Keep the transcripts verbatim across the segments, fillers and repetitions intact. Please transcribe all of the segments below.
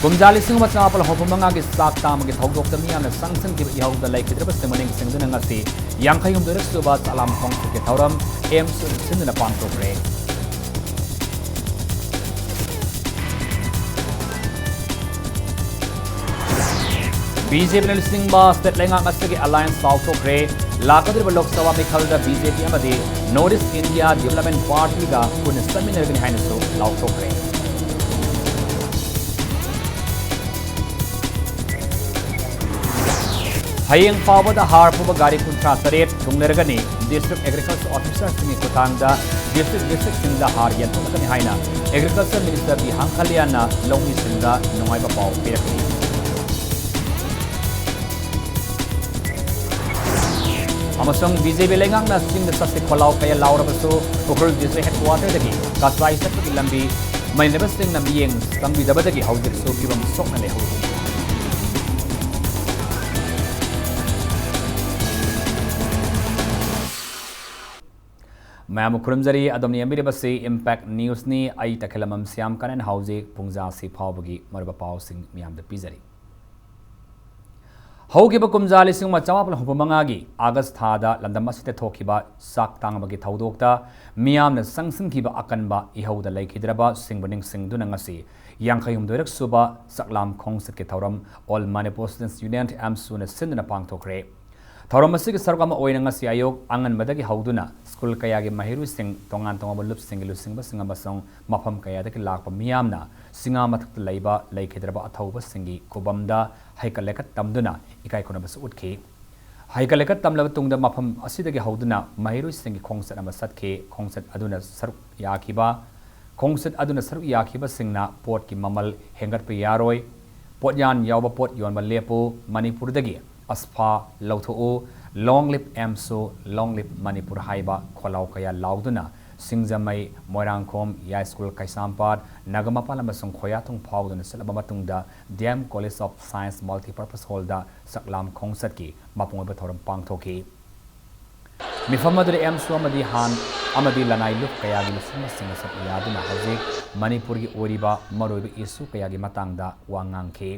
ꯀꯨꯝꯖꯥ ꯂꯤꯁꯤꯡ ꯑꯃ ꯆꯥꯃꯥꯄꯜ ꯍꯨꯝꯐꯨ ꯃꯉꯥꯒꯤ ꯆꯥꯛ ꯇꯥꯡꯕꯒꯤ ꯊꯧꯗꯣꯛꯇ ꯃꯤꯌꯥꯝꯅ ꯆꯪꯁꯤꯟꯈꯤꯕ ꯏꯍꯧꯗ ꯂꯩꯈꯤꯗ꯭ꯔꯕꯁꯤꯡꯕꯨ ꯅꯤꯡꯁꯤꯡꯗꯨꯅ ꯉꯁꯤ ꯌꯥꯡꯈꯩ ꯍꯨꯝꯗꯣꯏꯔꯛ ꯁꯨꯕ ꯆꯥꯛꯂꯥꯝ ꯈꯣꯡꯆꯠꯀꯤ ꯊꯧꯔꯝ ꯑꯦꯝꯁꯨ ꯁꯤꯟꯗꯨꯅ ꯄꯥꯡꯊꯣꯛꯈ꯭ꯔꯦ꯫ ꯕꯤ ꯖꯦ ꯄꯤꯅ ꯂꯨꯆꯤꯡꯕ ꯁ꯭ꯇꯦꯠ ꯂꯩꯉꯥꯛ ꯑꯁꯤꯒꯤ ꯑꯦꯂꯥꯏꯟꯁ ꯂꯥꯎꯊꯣꯛꯈ꯭ꯔꯦ꯫ ꯂꯥꯛꯀꯗꯧꯔꯤꯕ ꯂꯣꯛ ꯁꯚꯥ ꯃꯤꯈꯜꯗ ꯕꯤ ꯖꯦ ꯄꯤ ꯑꯃꯗꯤ ꯅꯣꯔꯠ ꯏꯁ ꯏꯟꯗꯤꯌꯥ ꯗꯤꯕꯂꯞꯃꯦꯟ ꯄꯥꯔꯇꯤꯒ ꯄꯨꯟꯅ ꯆꯠꯃꯤꯟꯅꯔꯒꯅꯤ ꯍꯥꯏꯅꯁꯨ ꯂꯥꯎꯊꯣꯛꯈ꯭ꯔꯦ꯫ ꯍꯌꯦꯡ ꯐꯥꯎꯕꯗ ꯍꯥꯔ ꯄꯨꯕ ꯒꯥꯔꯤ ꯀꯨꯟꯊ꯭ꯔꯥ ꯇꯔꯦꯠ ꯊꯨꯡꯂꯔꯒꯅꯤ꯫ ꯗꯤꯁꯇ꯭ꯔꯤꯛ ꯑꯦꯒ꯭ꯔꯤꯀꯜꯆꯔ ꯑꯣꯐꯤꯁꯔꯁꯤꯡꯒꯤ ꯈꯨꯠꯊꯥꯡꯗ ꯗꯤꯁꯇ꯭ꯔꯤꯛ ꯗꯤꯁꯇ꯭ꯔꯤꯛꯁꯤꯡꯗ ꯍꯥꯔ ꯌꯦꯟꯊꯣꯛꯂꯒꯅꯤ ꯍꯥꯏꯅ ꯑꯦꯒ꯭ꯔꯤꯀꯜꯆꯔ ꯃꯤꯅꯤꯁꯇꯔ ꯕꯤ ꯍꯥꯡꯈꯜꯌꯥꯟꯅ ꯂꯧꯃꯤꯁꯤꯡꯗ ꯅꯨꯡꯉꯥꯏꯕ ꯄꯥꯎ ꯄꯤꯔꯛꯂꯤ꯫ ꯑꯃꯁꯨꯡ ꯕꯤ ꯖꯦ ꯄꯤ ꯂꯩꯉꯥꯛꯅ ꯆꯤꯡꯗ ꯆꯠꯁꯤ ꯈꯣꯜꯂꯥꯎ ꯀꯌꯥ ꯂꯥꯎꯔꯕꯁꯨ ꯎꯈ꯭ꯔꯨꯜ ꯗꯤꯁꯇ꯭ꯔꯤꯛ ꯍꯦꯗꯀ꯭ꯋꯥꯇꯔꯗꯒꯤ ꯀꯁꯥꯏ ꯆꯠꯄꯒꯤ ꯂꯝꯕꯤ ꯃꯩ ꯂꯩꯕꯁꯤꯡꯅ ꯃꯤꯠꯌꯦꯡ ꯆꯪꯕꯤꯗꯕꯗꯒꯤ ꯍꯧꯖꯤꯛꯁꯨ ꯐꯤꯕꯝ ꯁꯣꯛꯅ ꯂꯩꯍꯧꯔꯤ꯫ ꯃꯌꯥꯝꯕꯨ ꯈꯨꯔꯨꯝꯖꯔꯤ꯫ ꯑꯗꯣꯝꯅ ꯌꯦꯡꯕꯤꯔꯤꯕꯁꯤ ꯏꯝꯄꯦꯛ ꯅ꯭ꯌꯨꯁꯅꯤ꯫ ꯑꯩ ꯇꯈꯦꯂꯝꯕꯝ ꯁ꯭ꯌꯥꯝ ꯀꯔꯟ ꯍꯧꯖꯤꯛ ꯄꯨꯡꯖꯥꯁꯤ ꯐꯥꯎꯕꯒꯤ ꯃꯔꯨꯑꯣꯏꯕ ꯄꯥꯎꯁꯤꯡ ꯃꯌꯥꯝꯗ ꯄꯤꯖꯔꯤ꯫ ꯍꯧꯈꯤꯕ ꯀꯨꯝꯖꯥ ꯂꯤꯁꯤꯡ ꯑꯃ ꯆꯥꯃꯥꯄꯜ ꯍꯨꯝꯐꯨ ꯃꯉꯥꯒꯤ ꯑꯥꯒꯁ ꯊꯥꯗ ꯂꯝꯗꯝ ꯑꯁꯤꯗ ꯊꯣꯛꯈꯤꯕ ꯆꯥꯛ ꯇꯥꯡꯕꯒꯤ ꯊꯧꯗꯣꯛꯇ ꯃꯤꯌꯥꯝꯅ ꯆꯪꯁꯤꯟꯈꯤꯕ ꯑꯀꯟꯕ ꯏꯍꯧꯗ ꯂꯩꯈꯤꯗ꯭ꯔꯕꯁꯤꯡꯕꯨ ꯅꯤꯡꯁꯤꯡꯗꯨꯅ ꯉꯁꯤ ꯌꯥꯡꯈꯩ ꯍꯨꯝꯗꯣꯏꯔꯛ ꯁꯨꯕ ꯆꯥꯛꯂꯥꯝ ꯈꯣꯡꯆꯠꯀꯤ ꯊꯧꯔꯝ All Manipur Students Union, ꯑꯦꯝꯁꯨꯅ ꯁꯤꯟꯗꯨꯅ ꯄꯥꯡꯊꯣꯛꯈ꯭ꯔꯦ꯫ ꯊꯧꯔꯝ ꯑꯁꯤꯒꯤ ꯁꯔꯨꯛ ꯑꯃ ꯑꯣꯏꯅ ꯉꯁꯤ ꯑꯌꯨꯛ ꯑꯉꯟꯕꯗꯒꯤ ꯍꯧꯗꯨꯅ ꯁ꯭ꯀꯨꯜ ꯀꯌꯥꯒꯤ ꯃꯍꯩꯔꯣꯏꯁꯤꯡ ꯇꯣꯉꯥꯟ ꯇꯣꯉꯥꯟꯕ ꯂꯨꯞꯁꯤꯡꯒꯤ ꯂꯨꯆꯤꯡꯕꯁꯤꯡ ꯑꯃꯁꯨꯡ ꯃꯐꯝ ꯀꯌꯥꯗꯒꯤ ꯂꯥꯛꯄ ꯃꯤꯌꯥꯝꯅ ꯆꯤꯉꯥ ꯃꯊꯛꯇ ꯂꯩꯕ ꯂꯩꯈꯤꯗ꯭ꯔꯕ ꯑꯊꯧꯕꯁꯤꯡꯒꯤ ꯈꯨꯕꯝꯗ ꯍꯩꯀꯠ ꯂꯩꯀꯠ ꯇꯝꯗꯨꯅ ꯏꯀꯥꯏ ꯈꯨꯝꯅꯕꯁꯨ ꯎꯠꯈꯤ꯫ ꯍꯩꯀꯠ ꯂꯩꯀꯠ ꯇꯝꯂꯕ ꯇꯨꯡꯗ ꯃꯐꯝ ꯑꯁꯤꯗꯒꯤ ꯍꯧꯗꯨꯅ ꯃꯍꯩꯔꯣꯏꯁꯤꯡꯒꯤ ꯈꯣꯡꯆꯠ ꯑꯃ ꯆꯠꯈꯤ꯫ ꯈꯣꯡꯆꯠ ꯑꯗꯨꯅ ꯁꯔꯨꯛ ꯌꯥꯈꯤꯕ, ꯈꯣꯡꯆꯠ ꯑꯗꯨꯅ ꯁꯔꯨꯛ ꯌꯥꯈꯤꯕꯁꯤꯡꯅ ꯄꯣꯠꯀꯤ ꯃꯃꯜ ꯍꯦꯟꯒꯠꯄ ꯌꯥꯔꯣꯏ, ꯄꯣꯠꯌꯥꯟ ꯌꯥꯎꯕ ꯄꯣꯠ ꯌꯣꯟꯕ ꯂꯦꯞꯄꯨ, ꯃꯅꯤꯄꯨꯔꯗꯒꯤ ꯑꯁꯐꯥ ꯂꯧꯊꯣꯛꯎ, Long live ꯑꯦꯝꯁꯨ, Long live Manipur ꯍꯥꯏꯕ ꯈꯣꯜꯂꯥꯎ ꯀꯌꯥ ꯂꯥꯎꯗꯨꯅ ꯁꯤꯡꯖꯃꯩ, ꯃꯣꯏꯔꯥꯡꯈꯣꯝ, ꯌꯥꯏꯁ꯭ꯀꯨꯜ ꯀꯩꯁꯥꯝꯄꯥꯠ, ꯅꯥꯒꯥꯃꯄꯥꯜ ꯑꯃꯁꯨꯡ ꯈꯣꯌꯥꯊꯣꯡ ꯐꯥꯎꯗꯨꯅ ꯆꯠꯂꯕ ꯃꯇꯨꯡꯗ D M College of Science Multipurpose Hallꯗ ꯆꯥꯛꯂꯥꯝ ꯈꯣꯡꯆꯠꯀꯤ ꯃꯄꯨꯡ ꯑꯣꯏꯕ ꯊꯧꯔꯝ ꯄꯥꯡꯊꯣꯛꯈꯤ꯫ ꯃꯤꯐꯝ ꯑꯗꯨꯗ ꯑꯦꯝꯁꯨ ꯑꯃꯗꯤ ꯍꯥꯟ ꯑꯃꯗꯤ ꯂꯅꯥꯏ ꯂꯨꯞ ꯀꯌꯥꯒꯤ ꯂꯨꯆꯤꯡꯕꯁꯤꯡꯅ ꯁꯔꯨꯛ ꯌꯥꯗꯨꯅ ꯍꯧꯖꯤꯛ ꯃꯅꯤꯄꯨꯔꯒꯤ ꯑꯣꯏꯔꯤꯕ ꯃꯔꯨꯑꯣꯏꯕ ꯏꯁꯨ ꯀꯌꯥꯒꯤ ꯃꯇꯥꯡꯗ ꯋꯥ ꯉꯥꯡꯈꯤ꯫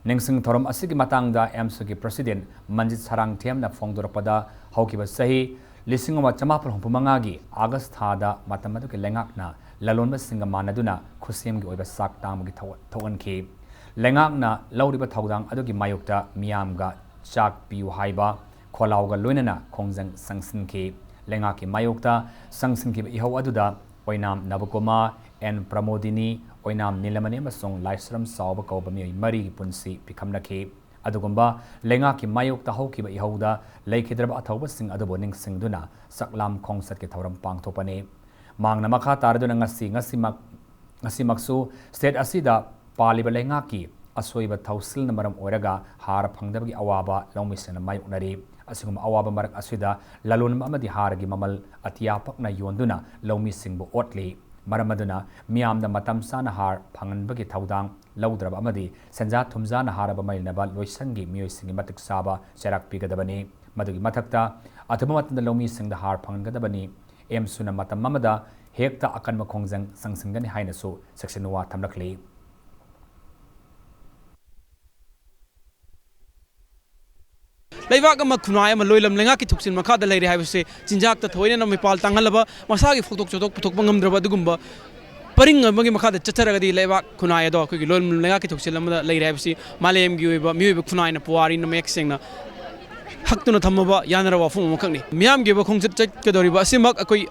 ꯅꯤꯡꯁꯤꯡ ꯊꯧꯔꯝ ꯑꯁꯤꯒꯤ ꯃꯇꯥꯡꯗ ꯑꯦꯝꯁꯨꯒꯤ ꯄ꯭ꯔꯁꯤꯗꯦꯟ ꯃꯟꯖꯤꯠ ꯁꯔꯥꯡꯊꯦꯝꯅ ꯐꯣꯡꯗꯣꯔꯛꯄꯗ, ꯍꯧꯈꯤꯕ ꯆꯍꯤ ꯂꯤꯁꯤꯡ ꯑꯃ ꯆꯃꯥꯄꯜ ꯍꯨꯝꯐꯨ ꯃꯉꯥꯒꯤ ꯑꯥꯒꯁ ꯊꯥꯗ ꯃꯇꯝ ꯑꯗꯨꯒꯤ ꯂꯩꯉꯥꯛꯅ ꯂꯂꯣꯟꯕꯁꯤꯡꯒ ꯃꯥꯟꯅꯗꯨꯅ ꯈꯨꯠꯁꯦꯝꯒꯤ ꯑꯣꯏꯕ ꯆꯥꯛ ꯇꯥꯡꯕꯒꯤ ꯊꯧ-, ꯊꯣꯛꯍꯟꯈꯤ꯫ ꯂꯩꯉꯥꯛꯅ ꯂꯧꯔꯤꯕ ꯊꯧꯗꯥꯡ ꯑꯗꯨꯒꯤ ꯃꯥꯌꯣꯛꯇ ꯃꯤꯌꯥꯝꯒ ꯆꯥꯛ ꯄꯤꯌꯨ ꯍꯥꯏꯕ ꯈꯣꯜꯂꯥꯎꯒ ꯂꯣꯏꯅꯅ ꯈꯣꯡꯖꯪ ꯆꯪꯁꯤꯟꯈꯤ꯫ ꯂꯩꯉꯥꯛꯀꯤ ꯃꯥꯌꯣꯛꯇ ꯆꯪꯁꯤꯟꯈꯤꯕ ꯏꯍꯧ ꯑꯗꯨꯗ ꯑꯣꯏꯅꯥꯝ ꯅꯕꯀꯨꯃꯥꯔ, ꯑꯦꯟ ꯄ꯭ꯔꯃꯣꯗꯤꯅꯤ, ꯑꯣꯏꯅꯥꯝ ꯅꯤꯂꯃꯅꯤ ꯑꯃꯁꯨꯡ ꯂꯥꯏꯁ꯭ꯔꯝ ꯆꯥꯎꯕ ꯀꯧꯕ ꯃꯤꯑꯣꯏ ꯃꯔꯤꯒꯤ ꯄꯨꯟꯁꯤ ꯄꯤꯈꯝꯅꯈꯤ꯫ ꯑꯗꯨꯒꯨꯝꯕ ꯂꯩꯉꯥꯛꯀꯤ ꯃꯥꯌꯣꯛꯇ ꯍꯧꯈꯤꯕ ꯏꯍꯧꯗ ꯂꯩꯈꯤꯗ꯭ꯔꯕ ꯑꯊꯧꯕꯁꯤꯡ ꯑꯗꯨꯕꯨ ꯅꯤꯡꯁꯤꯡꯗꯨꯅ ꯆꯥꯛꯂꯥꯝ ꯈꯣꯡꯆꯠꯀꯤ ꯊꯧꯔꯝ ꯄꯥꯡꯊꯣꯛꯄꯅꯤ꯫ ꯃꯍꯥꯛꯅ ꯃꯈꯥ ꯇꯥꯔꯗꯨꯅ ꯉꯁꯤ, ꯉꯁꯤꯃꯛ, ꯉꯁꯤꯃꯛꯁꯨ state ꯑꯁꯤꯗ ꯄꯥꯜꯂꯤꯕ ꯂꯩꯉꯥꯛꯀꯤ ꯑꯁꯣꯏꯕ ꯊꯧꯁꯤꯜꯅ ꯃꯔꯝ ꯑꯣꯏꯔꯒ ꯍꯥꯔ ꯐꯪꯗꯕꯒꯤ ꯑꯋꯥꯕ ꯂꯧꯃꯤꯁꯤꯡꯅ ꯃꯥꯌꯣꯛꯅꯔꯤ꯫ ꯑꯁꯤꯒꯨꯝꯕ ꯑꯋꯥꯕ ꯃꯔꯛ ꯑꯁꯤꯗ ꯂꯂꯣꯟꯕ ꯑꯃꯗꯤ ꯍꯥꯔꯒꯤ ꯃꯃꯜ ꯑꯇꯤꯌꯥ ꯄꯛꯅ ꯌꯣꯟꯗꯨꯅ ꯂꯧꯃꯤꯁꯤꯡꯕꯨ ꯑꯣꯠꯂꯤ꯫ ꯃꯔꯝ ꯑꯗꯨꯅ ꯃꯤꯌꯥꯝꯗ ꯃꯇꯝ ꯆꯥꯅ ꯍꯥꯔ ꯐꯪꯍꯟꯕꯒꯤ ꯊꯧꯗꯥꯡ ꯂꯧꯗ꯭ꯔꯕ ꯑꯃꯗꯤ ꯁꯦꯟꯖꯥ ꯊꯨꯝꯖꯥꯅ ꯍꯥꯔ ꯑꯃ ꯃꯩꯅꯕ ꯂꯣꯏꯁꯪꯒꯤ ꯃꯤꯑꯣꯏꯁꯤꯡꯒꯤ ꯃꯇꯤꯛ ꯆꯥꯕ ꯆꯩꯔꯥꯛ ꯄꯤꯒꯗꯕꯅꯤ꯫ ꯃꯗꯨꯒꯤ ꯃꯊꯛꯇ ꯑꯊꯨꯕ ꯃꯇꯝꯗ ꯂꯧꯃꯤꯁꯤꯡꯗ ꯍꯥꯔ ꯐꯪꯍꯟꯒꯗꯕꯅꯤ꯫ ꯑꯦꯝꯁꯨꯅ ꯃꯇꯝ ꯑꯃꯗ ꯍꯦꯛꯇ ꯑꯀꯟꯕ ꯈꯣꯡꯖꯪ ꯆꯪꯁꯤꯟꯒꯅꯤ ꯍꯥꯏꯅꯁꯨ ꯁꯦꯛꯁꯟ ꯋꯥ ꯊꯝꯂꯛꯂꯤ꯫ ꯂꯩꯕꯥꯛ ꯑꯃ, ꯈꯨꯟꯅꯥꯏ ꯑꯃ ꯂꯣꯏꯂꯝ ꯂꯩꯉꯥꯛꯀꯤ ꯊꯧꯁꯤꯜ ꯃꯈꯥꯗ ꯂꯩꯔꯦ ꯍꯥꯏꯕꯁꯦ ꯆꯤꯟꯖꯥꯛꯇ ꯊꯑꯣꯏꯅ ꯃꯤꯄꯥꯜ ꯇꯥꯡꯍꯜꯂꯕ, ꯃꯁꯥꯒꯤ ꯐꯧꯗꯣꯛ ꯆꯥꯊꯣꯛ ꯄꯨꯊꯣꯛꯄ ꯉꯝꯗ꯭ꯔꯕ ꯑꯗꯨꯒꯨꯝꯕ ꯄꯔꯤꯡ ꯑꯃꯒꯤ ꯃꯈꯥꯗ ꯆꯠꯊꯔꯒꯗꯤ ꯂꯩꯕꯥꯛ ꯈꯨꯟꯅꯥꯏ ꯑꯗꯣ ꯑꯩꯈꯣꯏꯒꯤ ꯂꯣꯏꯂꯝ ꯂꯩꯉꯥꯛꯀꯤ ꯊꯧꯁꯤꯜ ꯑꯃꯗ ꯂꯩꯔꯦ ꯍꯥꯏꯕꯁꯤ ꯃꯥꯂꯦꯝꯒꯤ ꯑꯣꯏꯕ ꯃꯤꯑꯣꯏꯕ ꯈꯨꯟꯅꯥꯏꯅ ꯄꯨꯋꯥꯔꯤꯅ ꯃꯌꯦꯛ ꯁꯦꯡꯅ ꯍꯛꯇꯨꯅ ꯊꯝꯃꯕ ꯌꯥꯅꯔꯕ ꯋꯥꯐꯝ ꯑꯃꯈꯛꯅꯤ꯫ ꯃꯤꯌꯥꯝꯒꯤ ꯑꯣꯏꯕ ꯈꯣꯡꯆꯠ ꯆꯠꯀꯗꯧꯔꯤꯕ ꯑꯁꯤꯃꯛ ꯑꯩꯈꯣꯏ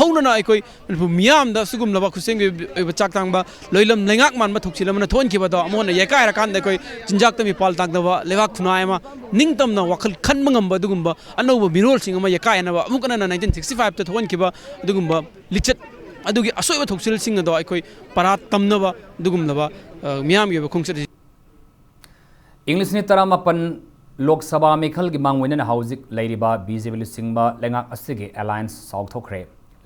ꯍꯧꯅꯅ ꯑꯩꯈꯣꯏ ꯃꯅꯤꯄꯨꯔ ꯃꯤꯌꯥꯝꯗ ꯁꯤꯒꯨꯝꯂꯕ ꯈꯨꯠꯁꯦꯝꯒꯤ ꯑꯣꯏꯕ ꯆꯥꯛ ꯇꯥꯡꯕ ꯂꯣꯏꯂꯝ ꯂꯩꯉꯥꯛ ꯃꯥꯟꯕ ꯊꯧꯁꯤꯜ ꯑꯃꯅ ꯊꯣꯛꯍꯟꯈꯤꯕꯗꯣ ꯑꯃꯨꯛ ꯍꯟꯅ ꯌꯩꯀꯥꯏꯔꯀꯥꯟꯗ ꯑꯩꯈꯣꯏ ꯆꯤꯟꯖꯥꯛꯇ ꯃꯤꯄꯥꯜ ꯇꯥꯡꯗꯕ ꯂꯩꯕꯥꯛ ꯈꯨꯟꯅꯥꯏ ꯑꯃ, ꯅꯤꯡꯇꯝꯅ ꯋꯥꯈꯜ ꯈꯟꯕ ꯉꯝꯕ ꯑꯗꯨꯒꯨꯝꯕ ꯑꯅꯧꯕ ꯃꯤꯔꯣꯜꯁꯤꯡ ꯑꯃ ꯌꯩꯀꯥꯏꯅꯕ ꯑꯃꯨꯛ ꯍꯟꯅ nineteen sixty five ꯇ ꯊꯣꯛꯍꯟꯈꯤꯕ ꯑꯗꯨꯒꯨꯝꯕ ꯂꯤꯆꯠ ꯑꯗꯨꯒꯤ ꯑꯁꯣꯏꯕ ꯊꯧꯁꯤꯜꯁꯤꯡ ꯑꯗꯣ ꯑꯩꯈꯣꯏ ꯄꯔꯥ ꯇꯝꯅꯕ ꯑꯗꯨꯒꯨꯝꯂꯕ, ꯑ, ꯃꯤꯌꯥꯝꯒꯤ ꯑꯣꯏꯕ ꯈꯣꯡꯆꯠ ꯑꯁꯤ ꯏꯪ ꯂꯤꯁꯤꯡ ꯑꯅꯤ ꯇꯔꯥꯃꯥꯄꯟ ꯂꯣꯛ ꯁꯚꯥ ꯃꯤꯈꯜꯒꯤ ꯃꯥꯡꯑꯣꯏꯅꯅ ꯍꯧꯖꯤꯛ ꯂꯩꯔꯤꯕ ꯕꯤ ꯖꯦ ꯄꯤ ꯂꯨꯆꯤꯡꯕ ꯂꯩꯉꯥꯛ ꯑꯁꯤꯒꯤ alliance ꯆꯥꯎꯊꯣꯛꯈ꯭ꯔꯦ꯫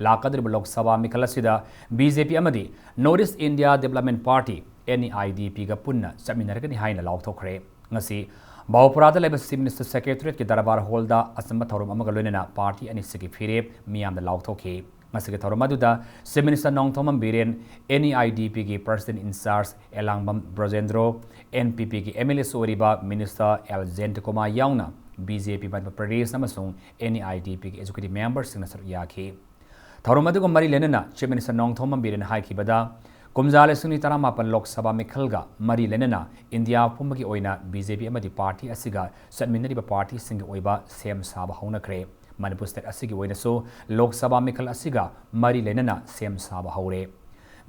ꯂꯥꯛꯀꯗꯧꯔꯤꯕ ꯂꯣꯛ ꯁꯚꯥ ꯃꯤꯈꯜ ꯑꯁꯤꯗ ꯕꯤ ꯖꯦ ꯄꯤ ꯑꯃꯗꯤ North East India Development Party, N E I D P ꯒ ꯄꯨꯟꯅ ꯆꯠꯃꯤꯟꯅꯔꯒꯅꯤ ꯍꯥꯏꯅ ꯂꯥꯎꯊꯣꯛꯈ꯭ꯔꯦ꯫ ꯉꯁꯤ ꯕꯥꯎꯄꯨꯔꯥꯗ ꯂꯩꯕ Chief Minister Secretariatꯀꯤ ꯗꯔꯕꯥꯔ ꯍꯣꯜꯗ ꯑꯆꯝꯕ ꯊꯧꯔꯝ ꯑꯃꯒ ꯂꯣꯏꯅꯅ ꯄꯥꯔꯇꯤ ꯑꯅꯤꯁꯤꯒꯤ ꯐꯤꯔꯦꯞ ꯃꯤꯌꯥꯝꯗ ꯂꯥꯎꯊꯣꯛꯈꯤ꯫ ꯉꯁꯤꯒꯤ ꯊꯧꯔꯝ ꯑꯗꯨꯗ Chief Minister Nongthombam Biren, NEIDPꯒꯤ President in Charge ꯑꯦꯂꯥꯡꯕꯝ ꯕ꯭ꯔꯖꯦꯟꯗ꯭ꯔꯣ, NPPꯒꯤ MLAꯁꯨ ꯑꯣꯏꯔꯤꯕ Minister ꯑꯦꯜ ꯖꯌꯟꯇꯀꯨꯃꯥꯔ ꯌꯥꯎꯅ BJP ꯃꯅꯤꯄꯨꯔ ꯄ꯭ꯔꯗꯦꯁ ꯑꯃꯁꯨꯡ NEIDPꯒꯤ Executive Memberꯁꯤꯡꯅ ꯁꯔꯨꯛ ꯌꯥꯈꯤ꯫ ꯊꯧꯔꯝ ꯑꯗꯨꯒ ꯃꯔꯤ ꯂꯩꯅꯅ Chief Minister ꯅꯣꯡꯊꯣꯝꯕꯝ ꯕꯤꯔꯦꯟꯅ ꯍꯥꯏꯈꯤꯕꯗ, ꯀꯨꯝꯖꯥ ꯂꯤꯁꯤꯡ ꯑꯅꯤ ꯇꯔꯥꯃꯥꯄꯟ ꯂꯣꯛ ꯁꯚꯥ ꯃꯤꯈꯜꯒ ꯃꯔꯤ ꯂꯩꯅꯅ ꯏꯟꯗꯤꯌꯥ ꯄꯨꯝꯕꯒꯤ ꯑꯣꯏꯅ BJP ꯑꯃꯗꯤ ꯄꯥꯔꯇꯤ ꯑꯁꯤꯒ ꯆꯠꯃꯤꯟꯅꯔꯤꯕ ꯄꯥꯔꯇꯤꯁꯤꯡꯒꯤ ꯑꯣꯏꯕ ꯁꯦꯝ ꯁꯥꯕ ꯍꯧꯅꯈ꯭ꯔꯦ꯫ ꯃꯅꯤꯄꯨꯔ state ꯑꯁꯤꯒꯤ ꯑꯣꯏꯅꯁꯨ ꯂꯣꯛ ꯁꯚꯥ ꯃꯤꯈꯜ ꯑꯁꯤꯒ ꯃꯔꯤ ꯂꯩꯅꯅ ꯁꯦꯝ ꯁꯥꯕ ꯍꯧꯔꯦ꯫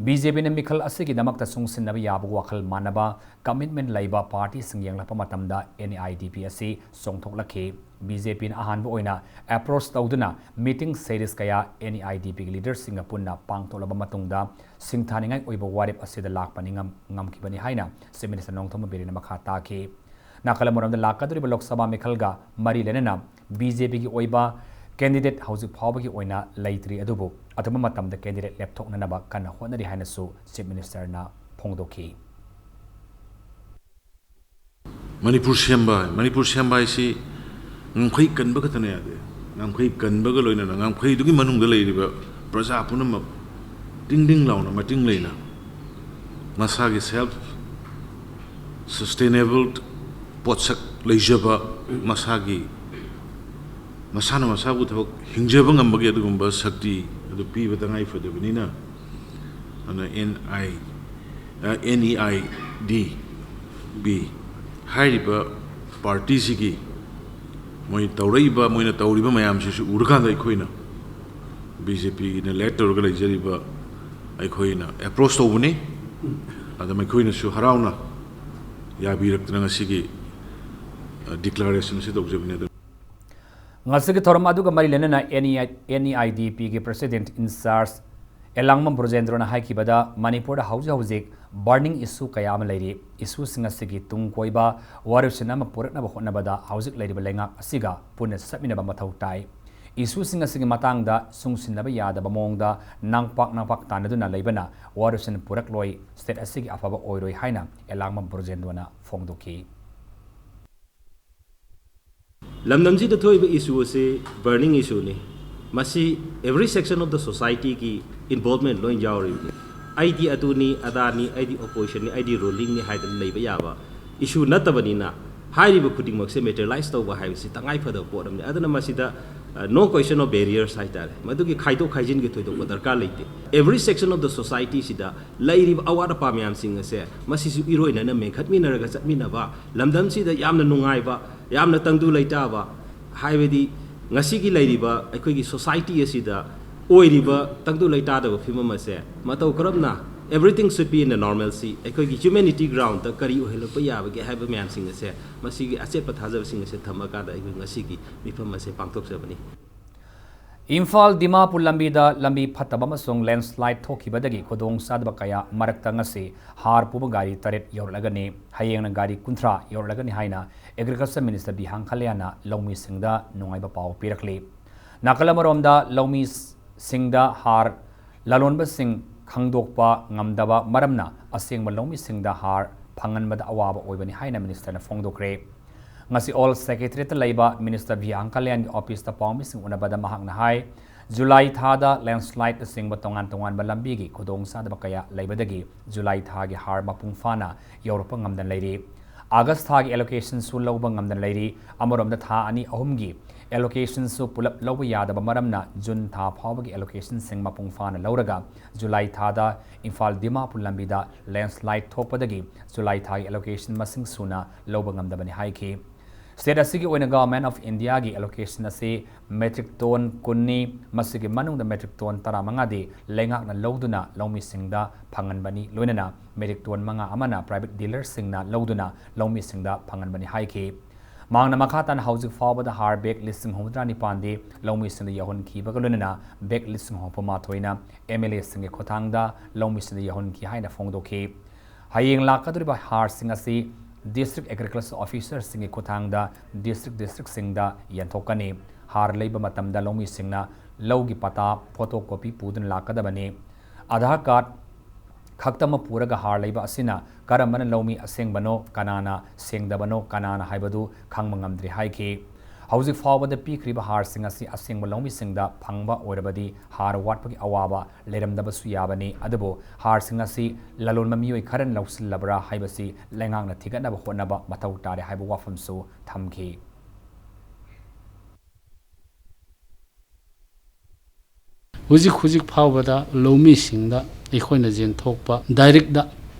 BJPꯅ ꯃꯤꯈꯜ ꯑꯁꯤꯒꯤꯗꯃꯛꯇ ꯆꯨꯡꯁꯤꯟꯅꯕ ꯌꯥꯕ ꯋꯥꯈꯜ ꯃꯥꯟꯅꯕ, commitment ꯂꯩꯕ ꯄꯥꯔꯇꯤꯁꯤꯡ ꯌꯦꯡꯂꯛꯄ ꯃꯇꯝꯗ NEIDP ꯑꯁꯤ ꯆꯣꯡꯊꯣꯛꯂꯛꯈꯤ꯫ BJPꯅ ꯑꯍꯥꯟꯕ ꯑꯣꯏꯅ approach ꯇꯧꯗꯨꯅ meeting series ꯀꯌꯥ NEIDPꯒꯤ leaderꯁꯤꯡꯒ ꯄꯨꯟꯅ ꯄꯥꯡꯊꯣꯛꯂꯕ ꯃꯇꯨꯡꯗ ꯁꯤꯡꯊꯥꯅꯤꯡꯉꯥꯏ ꯑꯣꯏꯕ ꯋꯥꯔꯦꯞ ꯑꯁꯤꯗ ꯂꯥꯛꯄꯅꯤ ꯉꯝ-, ꯉꯝꯈꯤꯕꯅꯤ ꯍꯥꯏꯅ Chief Minister ꯅꯣꯡꯊꯣꯝꯕꯝ ꯕꯤꯔꯦꯟꯅ ꯃꯈꯥ ꯇꯥꯈꯤ꯫ ꯅꯥꯀꯜ ꯑꯃꯔꯣꯝꯗ ꯂꯥꯛꯀꯗꯧꯔꯤꯕ ꯂꯣꯛ ꯁꯚꯥ ꯃꯤꯈꯜꯒ ꯃꯔꯤ ꯂꯩꯅꯅ BJPꯒꯤ ꯑꯣꯏꯕ candidate ꯍꯧꯖꯤꯛ ꯐꯥꯎꯕꯒꯤ ꯑꯣꯏꯅ ꯂꯩꯇ꯭ꯔꯤ, ꯑꯗꯨꯕꯨ ꯑꯊꯨꯕ ꯃꯇꯝꯗ candidate ꯂꯦꯞꯊꯣꯛꯅꯅꯕ ꯀꯟꯅ ꯍꯣꯠꯅꯔꯤ ꯍꯥꯏꯅꯁꯨ Chief Ministerꯅ ꯐꯣꯡꯗꯣꯛꯈꯤ꯫ ꯃꯅꯤꯄꯨꯔ ꯁꯦꯝꯕ ꯍꯥꯏ, ꯃꯅꯤꯄꯨꯔ ꯁꯦꯝꯕ ꯍꯥꯏꯁꯤ ꯉꯝꯈꯩ ꯀꯟꯕ ꯈꯛꯇꯅ ꯌꯥꯗꯦ꯫ ꯉꯝꯈꯩ ꯀꯟꯕꯒ ꯂꯣꯏꯅꯅ ꯉꯝꯈꯩꯗꯨꯒꯤ ꯃꯅꯨꯡꯗ ꯂꯩꯔꯤꯕ ꯄ꯭ꯔꯖꯥ ꯄꯨꯝꯅꯃꯛ ꯇꯤꯡ ꯇꯤꯡ ꯂꯥꯎꯅ ꯃꯇꯤꯡ ꯂꯩꯅ ꯃꯁꯥꯒꯤ self sustainable ꯄꯣꯠꯁꯛ ꯂꯩꯖꯕ, ꯃꯁꯥꯒꯤ, ꯃꯁꯥꯅ ꯃꯁꯥꯕꯨ ꯊꯕꯛ ꯍꯤꯡꯖꯕ ꯉꯝꯕꯒꯤ ꯑꯗꯨꯒꯨꯝꯕ ꯁꯛꯇꯤ ꯑꯗꯨ ꯄꯤꯕ ꯇꯉꯥꯏ ꯐꯗꯕꯅꯤꯅ, ꯑꯗꯨꯅ NI, ꯑ, NEIDP ꯍꯥꯏꯔꯤꯕ ꯄꯥꯔꯇꯤꯁꯤꯒꯤ ꯃꯣꯏ ꯇꯧꯔꯛꯏꯕ, ꯃꯣꯏꯅ ꯇꯧꯔꯤꯕ ꯃꯌꯥꯝꯁꯤꯁꯨ ꯎꯔꯀꯥꯟꯗ ꯑꯩꯈꯣꯏꯅ, BJPꯅ lead ꯇꯧꯔꯒ ꯂꯩꯖꯔꯤꯕ ꯑꯩꯈꯣꯏꯅ approach ꯇꯧꯕꯅꯤ꯫ ꯑꯗ ꯃꯈꯣꯏꯅꯁꯨ ꯍꯔꯥꯎꯅ ꯌꯥꯕꯤꯔꯛꯇꯅ ꯉꯁꯤꯒꯤ, ꯑ, declaration ꯑꯁꯤ ꯇꯧꯖꯕꯅꯤ꯫ ꯑꯗꯨ ꯉꯁꯤꯒꯤ ꯊꯧꯔꯝ ꯑꯗꯨꯒ ꯃꯔꯤ ꯂꯩꯅꯅ NEI, NEIDPꯒꯤ President in Charge ꯑꯦꯂꯥꯡꯕꯝ ꯕ꯭ꯔꯖꯦꯟꯗ꯭ꯔꯣꯅ ꯍꯥꯏꯈꯤꯕꯗ, ꯃꯅꯤꯄꯨꯔꯗ ꯍꯧꯖꯤꯛ ꯍꯧꯖꯤꯛ burning issue ꯀꯌꯥ ꯑꯃ ꯂꯩꯔꯤ꯫ Issueꯁꯤꯡ ꯑꯁꯤꯒꯤ ꯇꯨꯡ ꯀꯣꯏꯕ ꯋꯥꯔꯦꯞꯁꯤꯟ ꯑꯃ ꯄꯨꯔꯛꯅꯕ ꯍꯣꯠꯅꯕꯗ ꯍꯧꯖꯤꯛ ꯂꯩꯔꯤꯕ ꯂꯩꯉꯥꯛ ꯑꯁꯤꯒ ꯄꯨꯟꯅ ꯆꯠꯃꯤꯟꯅꯕ ꯃꯊꯧ ꯇꯥꯏ꯫ Issueꯁꯤꯡ ꯑꯁꯤꯒꯤ ꯃꯇꯥꯡꯗ ꯆꯨꯡꯁꯤꯟꯅꯕ ꯌꯥꯗꯕ ꯃꯑꯣꯡꯗ ꯅꯥꯡꯄꯥꯛ ꯅꯥꯡꯄꯥꯛ ꯇꯥꯟꯅꯗꯨꯅ ꯂꯩꯕꯅ ꯋꯥꯔꯦꯞꯁꯤꯟ ꯄꯨꯔꯛꯂꯣꯏ, state ꯑꯁꯤꯒꯤ ꯑꯐꯕ ꯑꯣꯏꯔꯣꯏ ꯍꯥꯏꯅ ꯑꯦꯂꯥꯡꯕꯝ ꯕ꯭ꯔꯖꯦꯟꯗ꯭ꯔꯣꯅ ꯐꯣꯡꯗꯣꯛꯈꯤ꯫ ꯂꯝꯗꯝꯁꯤꯗ ꯊꯣꯛꯏꯕ ꯏꯁꯨ ꯑꯁꯤ ꯕꯔꯅꯤꯡ ꯏꯁꯨꯅꯤ꯫ ꯃꯁꯤ every section of the societyꯒꯤ involvement ꯂꯣꯏ ꯌꯥꯎꯔꯤꯕꯅꯤ꯫ ꯑꯩꯗꯤ ꯑꯗꯨꯅꯤ, ꯑꯗꯥꯅꯤ, ꯑꯩꯗꯤ oppositionꯅꯤ, ꯑꯩꯗꯤ rulingꯅꯤ ꯍꯥꯏꯗꯅ ꯂꯩꯕ ꯌꯥꯕ ꯏꯁꯨ ꯅꯠꯇꯕꯅꯤꯅ, ꯍꯥꯏꯔꯤꯕ ꯈꯨꯗꯤꯡꯃꯛꯁꯦ materialize ꯇꯧꯕ ꯍꯥꯏꯕꯁꯤ ꯇꯉꯥꯏ ꯐꯗꯕ ꯄꯣꯠ ꯑꯃꯅꯤ꯫ ꯑꯗꯨꯅ ꯃꯁꯤꯗ, ꯑ, no question of barriers ꯍꯥꯏꯇꯥꯔꯦ, ꯃꯗꯨꯒꯤ ꯈꯥꯏꯗꯣꯛ ꯈꯥꯏꯖꯤꯟꯒꯤ ꯊꯣꯏꯗꯣꯛꯄ ꯗꯔꯀꯥꯔ ꯂꯩꯇꯦ꯫ Every section of the societyꯁꯤꯗ ꯂꯩꯔꯤꯕ ꯑꯋꯥꯠ ꯑꯄꯥ ꯃꯌꯥꯝꯁꯤꯡ ꯑꯁꯦ ꯃꯁꯤꯁꯨ ꯏꯔꯣꯏꯅꯅ ꯃꯦꯟꯈꯠꯃꯤꯟꯅꯔꯒ ꯆꯠꯃꯤꯟꯅꯕ, ꯂꯝꯗꯝꯁꯤꯗ ꯌꯥꯝꯅ ꯅꯨꯡꯉꯥꯏꯕ, ꯌꯥꯝꯅ ꯇꯪꯗꯨ ꯂꯩꯇꯥꯕ, ꯍꯥꯏꯕꯗꯤ ꯉꯁꯤꯒꯤ ꯂꯩꯔꯤꯕ ꯑꯩꯈꯣꯏꯒꯤ society ꯑꯁꯤꯗ ꯑꯣꯏꯔꯤꯕ ꯇꯪꯗꯨ ꯂꯩꯇꯥꯗꯕ ꯐꯤꯕꯝ ꯑꯁꯦ ꯃꯇꯧ ꯀꯔꯝꯅ everything should be in a normalcy, ꯑꯩꯈꯣꯏꯒꯤ humanity groundꯗ ꯀꯔꯤ ꯑꯣꯏꯍꯜꯂꯛꯄ ꯌꯥꯕꯒꯦ ꯍꯥꯏꯕ ꯃꯌꯥꯝꯁꯤꯡ ꯑꯁꯦ, ꯃꯁꯤꯒꯤ ꯑꯆꯦꯠꯄ ꯊꯥꯖꯕꯁꯤꯡ ꯑꯁꯦ ꯊꯝꯃꯀꯥꯟꯗ ꯑꯩꯈꯣꯏ ꯉꯁꯤꯒꯤ ꯃꯤꯐꯝ ꯑꯁꯦ ꯄꯥꯡꯊꯣꯛꯆꯕꯅꯤ꯫ ꯏꯝꯐꯥꯜ ꯗꯤꯃꯥꯄꯨꯔ ꯂꯝꯕꯤꯗ ꯂꯝꯕꯤ ꯐꯠꯇꯕ ꯑꯃꯁꯨꯡ landslide ꯊꯣꯛꯈꯤꯕꯗꯒꯤ ꯈꯨꯗꯣꯡꯆꯥꯗꯕ ꯀꯌꯥ ꯃꯔꯛꯇ ꯉꯁꯤ ꯍꯥꯔ ꯄꯨꯕ ꯒꯥꯔꯤ ꯇꯔꯦꯠ ꯌꯧꯔꯛꯂꯒꯅꯤ꯫ ꯍꯌꯦꯡꯅ ꯒꯥꯔꯤ ꯀꯨꯟꯊ꯭ꯔꯥ ꯌꯧꯔꯛꯂꯒꯅꯤ ꯍꯥꯏꯅ Agriculture Minister ꯕꯤꯍꯥꯡ ꯀꯂꯌꯥꯟꯅ ꯂꯧꯃꯤꯁꯤꯡꯗ ꯅꯨꯡꯉꯥꯏꯕ ꯄꯥꯎ ꯄꯤꯔꯛꯂꯤ꯫ ꯅꯥꯀꯜ ꯑꯃꯔꯣꯝꯗ, ꯂꯧꯃꯤꯁꯤꯡꯗ ꯍꯥꯔ ꯂꯂꯣꯟꯕꯁꯤꯡ ꯈꯪꯗꯣꯛꯄ ꯉꯝꯗꯕ ꯃꯔꯝꯅ ꯑꯁꯦꯡꯕ ꯂꯧꯃꯤꯁꯤꯡꯗ ꯍꯥꯔ ꯐꯪꯍꯟꯕꯗ ꯑꯋꯥꯕ ꯑꯣꯏꯕꯅꯤ ꯍꯥꯏꯅ Ministerꯅ ꯐꯣꯡꯗꯣꯛꯈ꯭ꯔꯦ꯫ ꯉꯁꯤ ꯑꯣꯜ ꯁꯦꯀ꯭ꯔꯦꯇꯔꯤꯌꯦꯠꯇ ꯂꯩꯕ Minister ꯕꯤꯍꯥꯡ ꯀꯂꯌꯥꯟꯒꯤ ꯑꯣꯐꯤꯁꯇ ꯄꯥꯎꯃꯤꯁꯤꯡ ꯎꯅꯕꯗ ꯃꯍꯥꯛꯅ ꯍꯥꯏ, ꯖꯨꯂꯥꯏ ꯊꯥꯗ landslide ꯅꯆꯤꯡꯕ ꯇꯣꯉꯥꯟ ꯇꯣꯉꯥꯟꯕ ꯂꯝꯕꯤꯒꯤ ꯈꯨꯗꯣꯡꯆꯥꯗꯕ ꯀꯌꯥ ꯂꯩꯕꯗꯒꯤ ꯖꯨꯂꯥꯏ ꯊꯥꯒꯤ ꯍꯥꯔ ꯃꯄꯨꯡ ꯐꯥꯅ ꯌꯧꯔꯛꯄ ꯉꯝꯗꯅ ꯂꯩꯔꯤ꯫ ꯑꯥꯒꯁ ꯊꯥꯒꯤ allocationꯁꯨ ꯂꯧꯕ ꯉꯝꯗꯅ ꯂꯩꯔꯤ꯫ ꯑꯃꯔꯣꯝꯗ, ꯊꯥ ꯑꯅꯤ ꯑꯍꯨꯝꯒꯤ allocationꯁꯨ ꯄꯨꯂꯞ ꯂꯧꯕ ꯌꯥꯗꯕ ꯃꯔꯝꯅ ꯖꯨꯟ ꯊꯥ ꯐꯥꯎꯕꯒꯤ allocationꯁꯤꯡ ꯃꯄꯨꯡ ꯐꯥꯅ ꯂꯧꯔꯒ ꯖꯨꯂꯥꯏ ꯊꯥꯗ ꯏꯝꯐꯥꯜ ꯗꯤꯃꯥꯄꯨꯔ ꯂꯝꯕꯤꯗ landslide ꯊꯣꯛꯄꯗꯒꯤ ꯖꯨꯂꯥꯏ ꯊꯥꯒꯤ allocation ꯃꯁꯤꯡ ꯁꯨꯅ ꯂꯧꯕ ꯉꯝꯗꯕꯅꯤ ꯍꯥꯏꯈꯤ꯫ State ꯑꯁꯤꯒꯤ ꯑꯣꯏꯅ Government of Indiaꯒꯤ allocation ꯑꯁꯤ metric ton ꯀꯨꯟꯅꯤ꯫ ꯃꯁꯤꯒꯤ ꯃꯅꯨꯡꯗ metric ton ꯇꯔꯥꯃꯉꯥꯗꯤ ꯂꯩꯉꯥꯛꯅ ꯂꯧꯗꯨꯅ ꯂꯧꯃꯤꯁꯤꯡꯗ ꯐꯪꯍꯟꯕꯅꯤ, ꯂꯣꯏꯅꯅ metric ton ꯃꯉꯥ ꯑꯃꯅ private dealerꯁꯤꯡꯅ ꯂꯧꯗꯨꯅ ꯂꯧꯃꯤꯁꯤꯡꯗ ꯐꯪꯍꯟꯕꯅꯤ ꯍꯥꯏꯈꯤ꯫ ꯃꯍꯥꯛꯅ ꯃꯈꯥ ꯇꯥꯅ ꯍꯧꯖꯤꯛ ꯐꯥꯎꯕꯗ ꯍꯥꯔ bag ꯂꯤꯁꯤꯡ ꯍꯨꯝꯐꯨꯇꯔꯥ ꯅꯤꯄꯥꯟꯗꯤ ꯂꯧꯃꯤꯁꯤꯡꯗ ꯌꯧꯍꯟꯈꯤꯕꯒ ꯂꯣꯏꯅꯅ bag ꯂꯤꯁꯤꯡ ꯍꯨꯝꯐꯨ ꯃꯥꯊꯣꯏꯅ MLAꯁꯤꯡꯒꯤ ꯈꯨꯠꯊꯥꯡꯗ ꯂꯧꯃꯤꯁꯤꯡꯗ ꯌꯧꯍꯟꯈꯤ ꯍꯥꯏꯅ ꯐꯣꯡꯗꯣꯛꯈꯤ꯫ ꯍꯌꯦꯡ ꯂꯥꯛꯀꯗꯧꯔꯤꯕ ꯍꯥꯔꯁꯤꯡ ꯑꯁꯤ District Agriculture Officerꯁꯤꯡꯒꯤ ꯈꯨꯠꯊꯥꯡꯗ district districtꯁꯤꯡꯗ ꯌꯦꯟꯊꯣꯛꯀꯅꯤ꯫ ꯍꯥꯔ ꯂꯩꯕ ꯃꯇꯝꯗ ꯂꯧꯃꯤꯁꯤꯡꯅ ꯂꯧꯒꯤ ꯄꯇꯥ, photocopy ꯄꯨꯗꯨꯅ ꯂꯥꯛꯀꯗꯕꯅꯤ꯫ Aadhaar card ꯈꯛꯇꯃꯛ ꯄꯨꯔꯒ ꯍꯥꯔ ꯂꯩꯕ ꯑꯁꯤꯅ ꯀꯔꯝꯕꯅ ꯂꯧꯃꯤ ꯑꯁꯦꯡꯕꯅꯣ, ꯀꯅꯥꯅ ꯁꯦꯡꯗꯕꯅꯣ, ꯀꯅꯥꯅ ꯍꯥꯏꯕꯗꯨ ꯈꯪꯕ ꯉꯝꯗ꯭ꯔꯤ ꯍꯥꯏꯈꯤ꯫ ꯍꯧꯖꯤꯛ ꯐꯥꯎꯕꯗ ꯄꯤꯈ꯭ꯔꯤꯕ ꯍꯥꯔꯁꯤꯡ ꯑꯁꯤ ꯑꯁꯦꯡꯕ ꯂꯧꯃꯤꯁꯤꯡꯗ ꯐꯪꯕ ꯑꯣꯏꯔꯕꯗꯤ ꯍꯥꯔ ꯋꯥꯠꯄꯒꯤ ꯑꯋꯥꯕ ꯂꯩꯔꯝꯗꯕꯁꯨ ꯌꯥꯕꯅꯤ꯫ ꯑꯗꯨꯕꯨ ꯍꯥꯔꯁꯤꯡ ꯑꯁꯤ ꯂꯂꯣꯟꯕ ꯃꯤꯑꯣꯏ ꯈꯔꯅ ꯂꯧꯁꯤꯜꯂꯕ꯭ꯔꯥ ꯍꯥꯏꯕꯁꯤ ꯂꯩꯉꯥꯛꯅ ꯊꯤꯒꯠꯅꯕ ꯍꯣꯠꯅꯕ ꯃꯊꯧ ꯇꯥꯔꯦ ꯍꯥꯏꯕ ꯋꯥꯐꯝꯁꯨ ꯊꯝꯈꯤ꯫ ꯍꯧꯖꯤꯛ ꯍꯧꯖꯤꯛ ꯐꯥꯎꯕꯗ ꯂꯧꯃꯤꯁꯤꯡꯗ ꯑꯩꯈꯣꯏꯅ ꯌꯦꯟꯊꯣꯛꯄ direct